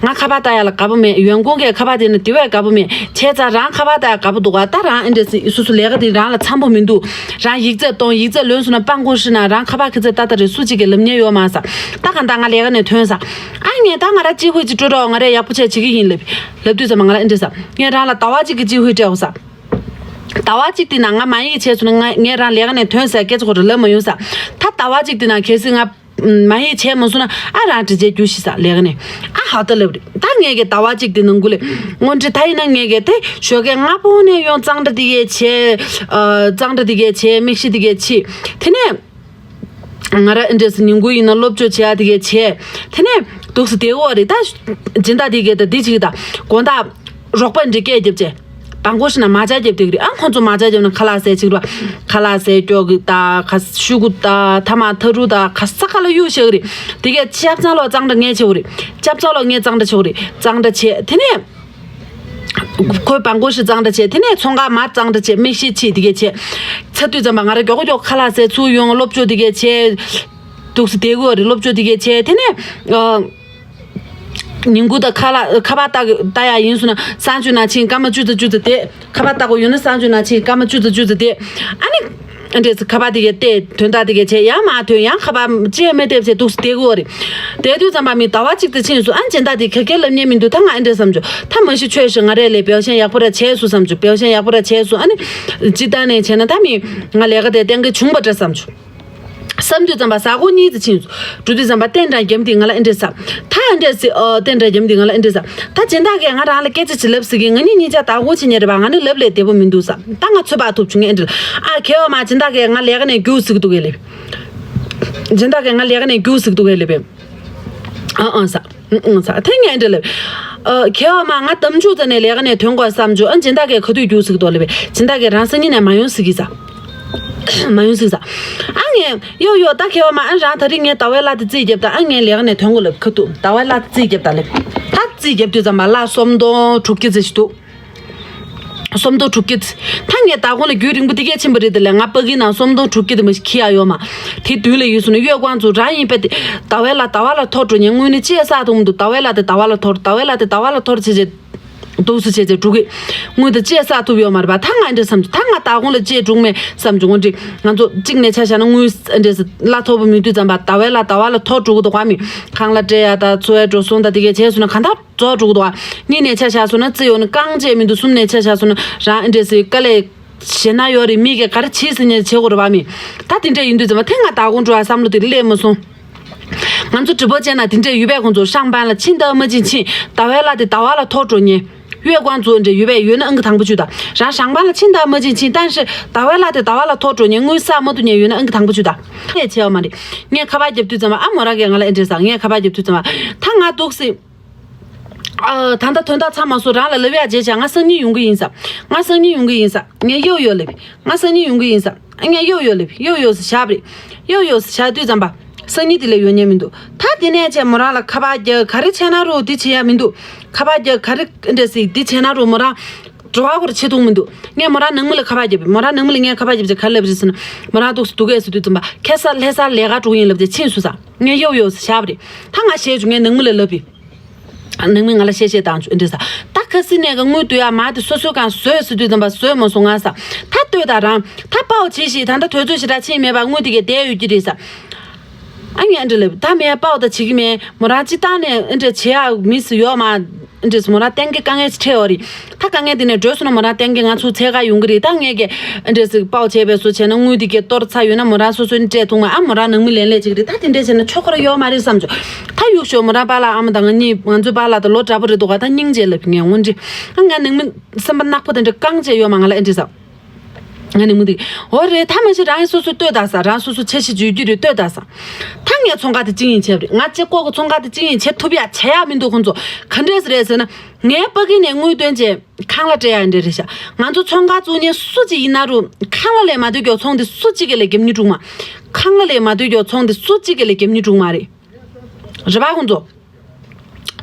ང་ཁ་པར་ལྟ་ཡ་ལ་དགའ་པོ་མེད། ཡོན་ཀོང་གིས་ཁ་པར་དེ་ནི་དེ་བས་དགའ་པོ་མེད། བྱས་ཙང་རང་ཁ་པར་ལྟ་ཡ་དགའ་པོ་འདུག་ག་ད་རང་ཨེ་འདྲ་སི་སོ་སོ་ལས་ཀ་དེ་རང་ལ་འཚམ་པོ་མི་འདུག་རང་ཡིག་ཚད་གཏོང་། ཡིག་ཚད་ལོན་སོང་ན་པང་ཁོ་ཧྲི་ན་རང་ཁ་པར་ཁི་ཚད་ཏག་ཏག་རེད། སུ་གཅིག་གིས་ལབ་མཁན་ཡོད་མ་ས། ད་ག་ད་ང་ལས་ཀ་ནས་ཐོན་ས། ཨ་ངས་ད་ང་ར་གཅིག་ཧུད་ཅིག་སྤྲོད་རོགས། ང་རས་ཡག་པོ་བྱས་བྱེད་ཀྱི་ཡིན་ལབ། ལབ་དུས་ཙམ་པ་ང་ལ་ཨེ་འདྲ་ས། ངས་རང་ལ་ཟླ་བ་གཅིག་གི་གཅིག་ཧུད་སྤྲད་འོ་ས། ཟླ་བ་གཅིག་དེ་ནང་ང་མ་ཡིག་བྱས་སོང་ན་ང་ངས་རང་ལས་ཀ་ནས་ཐོན་ས་སྐད་ཆ་ཁོ་ར་ལབ་མ་ཡོང་ས། ད་ཟླ་བ་གཅིག་དེ་ནང་གལ་སྲིད་ང་མ་ཡིག་བྱས་མ་སོང་ན་ཨ་རང་འདྲི་བྱས་རྒྱུ་ཤི་ས་ལས་ཀ་ནས། ཨ་ཧ་ད་ལབ་རེད། ད་ངས་གི་ཟླ་བ་གཅིག་དེ་ནང་གུ་ལས་སྔོན་འདྲི་ད་ཡིན་ན་ངས་གི་དེ་ཞོགས་ཀས་སྔ་པོ་ནས་ཡོང་གཙང་སྦྲ་དེ་གས་བྱས། ཨ་གཙང་སྦྲ་དེ་གས་བྱས། མིག་ཤེལ་དེ་གས་ཕྱིས། དེ་ནས་ང་ར་ཨེ་འདྲས་སི་ཉིན་གུང་ཡིན་ན་སློབ་སྦྱོང་བྱེད་ཡ་དེ་གས་བྱས། དེ་ནས་འདུག་སི་དེ་གོ་རེད། ད་སྦྱིན་བདག་དེ་གས་ད་དེ་ཅིག་ད་དགོང་དག་རོགས་པ་འདྲི་སྐད་རྒྱབ་བྱས། དང་པོ་ཞིག་ན་མ་ཇ་རྒྱབ་དེ་གི་རེད། ཨ་ཁོང་ཚོ་མ་ཇ་རྒྱབ་ན་ཁ་ལག་ཟས་ཅིག་ར། ཁ་ལག་ཟས་སྐྱོ་གི་ད་ཁ་ཤུ་གུ་ད་ཐ་མ་ཐ་རུ་ད་ཁ་ས་ཁ་ལ་གཡུག་བྱེད་གི་རེད། དེ་གས་ཆབ་ཚང་ལོ་གཙང་སྦྲ་ངས་བྱེད་གི་རེད། ཆབ་ཚང་ལོ་ངས་གཙང་སྦྲ་བྱེད་གི་རེད། གཙང་སྦྲ་བྱས། དེ་ནས་ཁོའི་བང་གོ་ཞིག་གཙང་སྦྲ་བྱས། དེ་ནས་ཚོང་ཁང་མར་གཙང་སྦྲ་བྱས། མིག་ཤེལ་ཕྱིས། དེ་གས་བྱས། ཚ་དུས་ཙམ་པ་ང་ར་མགྱོགས་མགྱོགས་ཁ་ལག་ཟས་ཚུར་ཡོང་། སློབ་སྦྱོང་དེ་གས་བྱས། འདུག་སི་དེ་གོ་རེད། སློབ་སྦྱོང་དེ་གས་བྱས། དེ་ནས་ཨ། ཉིན་གུང་དང་ཁ་ལག་ཁ་པར་ལྟ་ལྟ་ཡ་ཡིན་སོང་ན་གསང་སྤྱོད་ནང་ཕྱིན་སྐར་མ་བཅུ་ཙམ་བཅུ་ཙམ་བསྡད། ཁ་པར་ལྟ་དགོས་ཡོད་ན་གསང་སྤྱོད་ནང་ཕྱིན་སྐར་མ་བཅུ་ཙམ་བཅུ་ཙམ་བསྡད། ཨ་ནི་ཨ་འདྲས་སི་ཁ་པར་དེ་གས་བལྟས། དོན་དག་དེ་གས་བྱས། ཡང་མ་ཐོན། ཡང་ཁ་པར་ཅི་ཡང་མེད་བལྟས་བྱས་འདུག་སི་བསྡད་དགོས་རེད། བསྡད་དུས་ཙམ་པ་མི་ཟླ་བ་གཅིག་ཙམ་ཕྱིན་སོང་། ཨ་སྦྱིན་བདག་དེ་ག་གེ་ལབ་མཁན་མི་འདུག་ད་ང་ཨ་འདྲས་བསམ་བྱུང་། ད་མ་གཞི་ཆོས་ཞིག་ང་རས་ལས་བེའུ་ཤན་ཡག་པོ་ར་བྱས་སོང་བསམ་བྱུང་། བེའུ་ཤན་ཡག་པོ་ར་བྱས་སོང་། ཨ་ནི་སྤྱིར་བཏང་ནས་བྱས་ན་ད་མི་ང་ལས་ཀ་དེ་གཏན་འཁེལ་བྱུང་བ་འདྲ་བསམ་བྱུང་། བསམ་དུས་ཙམ་པ་གཟའ་འཁོར་གཉིས་ཙམ་ཕྱིན་སོང་། འགྲོ་དུས་ཙམ་པ་བསྟན་དགྲ་རྒྱམ་དེ་ང་ལ་ཨེ་འདྲས་ས། ད་ཨེ་འདྲས་སི་ཨོ་བསྟན་དགྲ་རྒྱམ་དེ་ང་ལ་ཨེ་འདྲས་ས། ད་སྦྱིན་བདག་གིས་ང་རང་ལ་སྐད་ཆ་ཅིག་ལབ་ཟེར་གི། ང་ནི་གཉིས་ཆ་བདག་པོ་བྱེད་མཁན་རེད་པ། ང་ནི་ལབ་ལས་བདེ་པོ་མི་འདུག་ས། ད་ང་ཚོད་དཔག་ཐུབ་བྱུང་། ངས་ཨེ་འདྲས་ཨ་ཁེ་བ་མ་སྦྱིན་བདག་གིས་ང་ལས་ཀ་ནས་རྒྱུགས་ཟེར་གི་འདུག་གས་ལབ། སྦྱིན་བདག་གིས་ང་ལས་ཀ་ནས་རྒྱུགས་ཟེར་གི་འདུག་གས་ལབ། ཨ་ཨ་ས། ཨ་ཨ་ས། ཐེངས་ངས་ཨེ་འདྲས་ལབ། ཨ་ཁེ་བ་མ་ང་དམ་ཆུ་ཙ་ནས་ལས་ཀ་ནས་ཐོན་དགོས་བསམ་བྱུང་། ཨ་སྦྱིན་བདག་གིས་ག་དུས་རྒྱུགས་ཟེར་གི་འདུག་ལབ། སྦྱིན་བདག་གིས་རང་སང་ཉིན་ནས་མ་ཡོང་ཟེར་གི་ས། མ་ཡོང་ཟིག་ས། ཨ་ངས་ཡོ་ཡོ་ད་ཁེ་བ་མ། ཨ་རང་ད་རིང་ངས་ཟླ་བའི་གླ་དེ་རྩིས་རྒྱབ་ད། ཨ་ངས་ལས་ཀ་ནས་ཐོན་དགོས་ལབ་ཁ་ཐུག་ཟླ་བའི་གླ་དེ་རྩིས་རྒྱབ་ད་ལབ། ད་རྩིས་རྒྱབ་དུས་ཙམ་པ་གླ་སུམ་སྟོང་དྲུག་བརྒྱ་ཙམ་ཞིག་འདུག་སུམ་སྟོང་དྲུག་བརྒྱ་ཙམ། ད་ངས་ད་གོང་ལ་རྒྱུན་རིང་པོ་དེ་གས་ཕྱིན་པ་རེད་དེ་ལས། ང་ཕ་གིའི་ནང་སུམ་སྟོང་དྲུག་བརྒྱ་དེ་མ་ཞིག་ཁྱེར་ཡ་ཡོད་མ། དེ་མདུན་ལ་ཡོད་སོང་ན་གཡོད་ཀོང་ཚོ་རང་ཡིན་པས་དེ་ཟླ་བའི་གླ་ཟླ་བ་ལ་ཐོར་འགྲོ་ཉེ། དངུལ་ནི་ཅི་ཡ་བསགས་ཐུབ་མི་འདུག་ཟླ་བའི་གླ་དེ་ཟླ་བ་ལ་ཐོར། ཟླ་བའི་གླ་དེ་ཟླ་བ་ལ་ཐོར་བྱས་བྱས། འདུག་སུ་བྱས་བྱས་འགྲོ་གི། དངུལ་དེ་ཅི་ཡ་བསགས་ཐུབ་ཡོད་མ་རེད་པ། ད་ང་འདྲ་བསམ་བྱུང་། ད་ང་ད་གོང་ལ་ཅི་ཡ་འགྲོ་མེད་བསམ་བྱུང་། འོན་ཏེ་ང་ཚོ་གཅིག་ནས་ཆ་བཞག་ན་དངུལ་འདྲ་གླ་ཐོབ་པ་མི་འདུག་ཙམ་པ་ཟླ་བའི་གླ་ཟླ་བ་ལ་ཐོར་འགྲོ་གི་འདུག་ག་མི་ཁང་གླ་སྤྲད་ཡ་ད་འཚོ་བའི་འགྲོ་སོང་ད་དེ་གས་བྱས་སོང་ན་གང་ལྟར་རྫོགས་འགྲོ་གི་འདུག་ག་གཉིས་ནས་ཆ་བཞག་སོང་ན་རྩིས་ཡོད་ན་རྐང་རྗེས་མི་འདུག་གསུམ་ནས་ཆ་བཞག་སོང་ན་རང་འདྲ་སི་དཀའ་ལས་ཞེ་ན་ཡོད་རེད། མི་གས་ག་རེ་བྱེད་ཟེར་ཉེ་བྱེད་དགོས་རེད་པ་མི། ད་དེ་འདྲ་ཡིན་དུས་ཙམ་པ་དེ་ང་ད་གོང་འགྲོ་བ་བསམ་བློ་དེ་སླེབས་མ་སོང་། ང་ཚོ་直播间ན་དེ་འདྲ་ཡོད་པས། ཁོང་ཚོ་上班了ཕྱིན་དང་མ་ཕྱིན་ཕྱིན། ཟླ་བའི་གླ་དེ་ཟླ་བ་ལ་ཐོར་འགྲོ་ཉེ། གཡོད་ཀོང་ཚོ་འདྲ་ཡོད་པས། ཡོད་ན་ཨང་ཀི་དང་པོ་བཅུ་ད། རང་上班ལ་ཕྱིན་དང་མ་ཕྱིན་ཕྱིན། ད་ཤི་ཟླ་བའི་གླ་དེ་ཟླ་བ་ལ་ཐོར་འགྲོ་ཉེ། དངུལ་བསགས་མ་ཐུབ་ཉེ་ཡོད་ན་ཨང་ཀི་དང་པོ་བཅུ་ད། ལས་བྱས་པ་མ་རེད། ངས་ཁ་པར་རྒྱབ་དུས་ཙམ་པ་ཨ་མོ་རང་གིས་ང་ལ་ཨེ་འདྲས་ས། ངས་ཁ་པར་རྒྱབ་དུས་ཙམ་པ་ད་ང་འདུག་སེ། ཨ་ད་ལྟ་དོན་དག་ཚང་མ་སོ་རང་ལ་ལབ་ཡ་བྱས་བྱས། ང་སང་ཉིན་ཡོང་གི་ཡིན་ས། ང་སང་ཉིན་ཡོང་གི་ཡིན་ས། ངས་གཡོ་ཡོ་ལབ། ང་སང་ཉིན་ཡོང་གི་ཡིན་ས། ཨ་ངས་གཡོ་ཡོ་ལབ། གཡོ་ཡོ་ཟེར་བཞག་པ་རེད། གཡོ་ཡོ་ཟེར་བཞག་དུས་ཙམ་པ། སང་ཉིན་དེ་ལས་ཡོང་ཉན་མི་འདུག་ད་དེ་ནས་བྱས་མོ་རང་ལ་ཁ་པར་རྒྱག་ག་རེ་བྱས་ན་རུ་དེ་བྱེད་ཡ་མི་འདུག་ཁ་པར་རྒྱག་ག་རེ་འདྲ་ཟིག་དེ་བྱས་ན་རུ་མོ་རང་། དྲི་བ་ཁོ་ར་བྱེད་ཐུབ་མི་འདུག་ངས་མོ་རང་ནང་མི་ལ་ཁ་པར་རྒྱབ་པས། མོ་རང་ནང་མི་ལ་ངས་ཁ་པར་རྒྱབ་བྱས་ག་རེ་ལབ་རེད་ཟེར་ན། མོ་རང་འདུག་སེ་འདུག་གས་ཟེར་དུས་ཙམ་པ་ཁ་སང་ལྷ་སར་ལས་ཀ་འགྲོ་གི་ཡིན་ལབ་བྱས་ཕྱིན་སོང་ས། ངས་གཡོ་ཡོ་ཟེར་བཞག་པ་རེད། ད་ང་བཤད་བྱུང་། ངས་ནང་མི་ལ་ལབ་པས། ནང་མི་ང་ལ་བཤད་བཤད་བཏང་བྱུང་། ཨེ་འདྲ་ས། ད་ཁ་སང་ནས་ཀ་དངུལ་བསྡུ་ཡ་མ་དེ་སོ་སོའི་གང་བཟོས་ཟེར་དུས་ཙམ་པ་བཟོས་མ་སོང་ང་ས། ད་ལྟོས་དང་རང་ད་པའོ་བྱེད་ཤིག་ད་ལྟ་དུས་ཚོད་ཞེ་དྲག་ཕྱིན་མེད་པ་དངུལ་དེ་གས་བསྡད་ཡོད་ཀྱི་རེད་ས། ཨ་ངས་ཨེ་འདྲ་ལབ། ད་མེད་པའོ་ད་བྱེད་ཀྱི་མེད། མོ་རང་སྤྱིར་བཏང་ནས་ཨེ་འདྲ་བྱེད་ཡ་མི་སུ་ཡོད་མ། ཨེ་འདྲ་སུ་མོ་རང་གཏན་འཁེལ་དཀའ་ངལ་ཅིག་འཕྲད་ཡོད་རེད། ད་དཀའ་ངལ་དེ་ནས་གྲོལ་སོང་ན་མོ་རང་གཏན་འཁེལ་ང་ཚོ་འཚོལ་ག་ཡོང་གི་རེད། ད་ངས་ཀྱི་ཨེ་འདྲ་སུ་པའོ་བྱས་པའི་བཟོ་བྱས་ན་དངུལ་དེ་གས་གཏོར་ཚར་ཡོད་ན་མོ་རང་སོ་སོ་ནས་སྤྲད་ཐུབ་མ། ཨ་མོ་རང་ནང་མི་ལེན་ལས་ཅིག་རེད། ད་དེ་འདྲ་བྱས་ན་ཆོག་གི་ར་ཡོད་མ་རེད་བསམ་བྱུང་། ད་གཡུག་ཞོག་མོ་རང་པཱ་ལགས་ཨ་མ་དང་ང་གཉིས་ང་ཚོའི་པཱ་ལགས་དང་ལོ་འདྲ་པོ་རེད་འདུག་ག་ད་སྙིང་རྗེ་ལབ་ངས་འོན་ཏེ། ཨ་ང་ནང་མི་སེམས་པ་ནག་པོ་དེ་འདྲ་རྐང་རྗེས་ཡོད་མ་ང་ལ་ཨེ་འདྲ་ས། ང་ནི་མུ་ཏིག་འོ་རེད། ད་མ་གཞི་རང་སོ་སོ་ལྟོས་ད་ས། རང་སོ་སོ་འཆར་གཞི་བརྗོད་རྒྱུ་རེད། ལྟོས་ད་ས། ད་ངས་ཚོང་ཁང་དེ་ཅི་ཡིན་བྱས་པ་རེད། ང་གཅིག་ཀོ་གི་ཚོང་ཁང་དེ་ཅི་ཡིན་བྱེད་ཐུབ་ཡ་བྱེད་ཡ་མི་འདུག་ཁོང་ཚོ་ག་འདྲས་རེད་ཟེར་ན། ངའི་ཕ་གི་ནས་དངུལ་བཏོན་བྱས་ཁང་གླ་སྤྲད་ཡ་འདྲ་རེད་ཤག་ང་ཚོ་ཚོང་ཁང་བཙུགས་མཁན་སུ་གཅིག་ཡིན་ན་རུང་ཁང་གླ་ལས་མ་བསྡུས་ཀྱོག་ཚོང་དེ་སུ་གཅིག་གི་ལས་བརྒྱབ་ནི་དྲུག་མ། ཁང་གླ་ལས་མ་བསྡུས་ཀྱོག་ཚོང་དེ་སུ་གཅིག་གི་ལས་བརྒྱབ་ནི་དྲུག་མ་རེད། རེད་པ་ཁོང་ཚོ།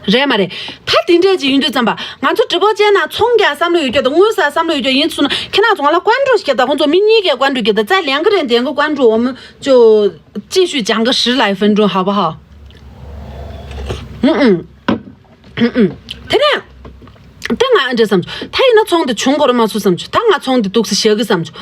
རེད་མ་རེད། ད་དེ་འདྲས་ཅིག་ཡིན་དུས་ཙམ་པ་ང་ཚོ་直播间ན་ཚོང་རྒྱག་བསམ་བློ་ཡོད་རྒྱུ་དང་དངུལ་བསགས་བསམ་བློ་ཡོད་རྒྱུ་ཡིན་སོང་ན་ཁྱེད་རང་ཚོ་ང་ལ་关注བྱེད་ད། ཁོང་ཚོ་མི་གཉིས་ཀས་关注བྱེད་ད། 在两个人点个关注，我们就继续讲个十来分钟，好不好？嗯嗯。དེ་ནས་ད་ང་ཨ་འདྲ་བསམ་བྱུང་། ད་ཡིན་ན་ཚོང་དེ་བྱུང་དགོས་རེད་མ་སུ་བསམ་བྱུང་། ད་ང་ཚོང་དེ་འདུག་སེ་བཞག་གི་བསམ་བྱུང་།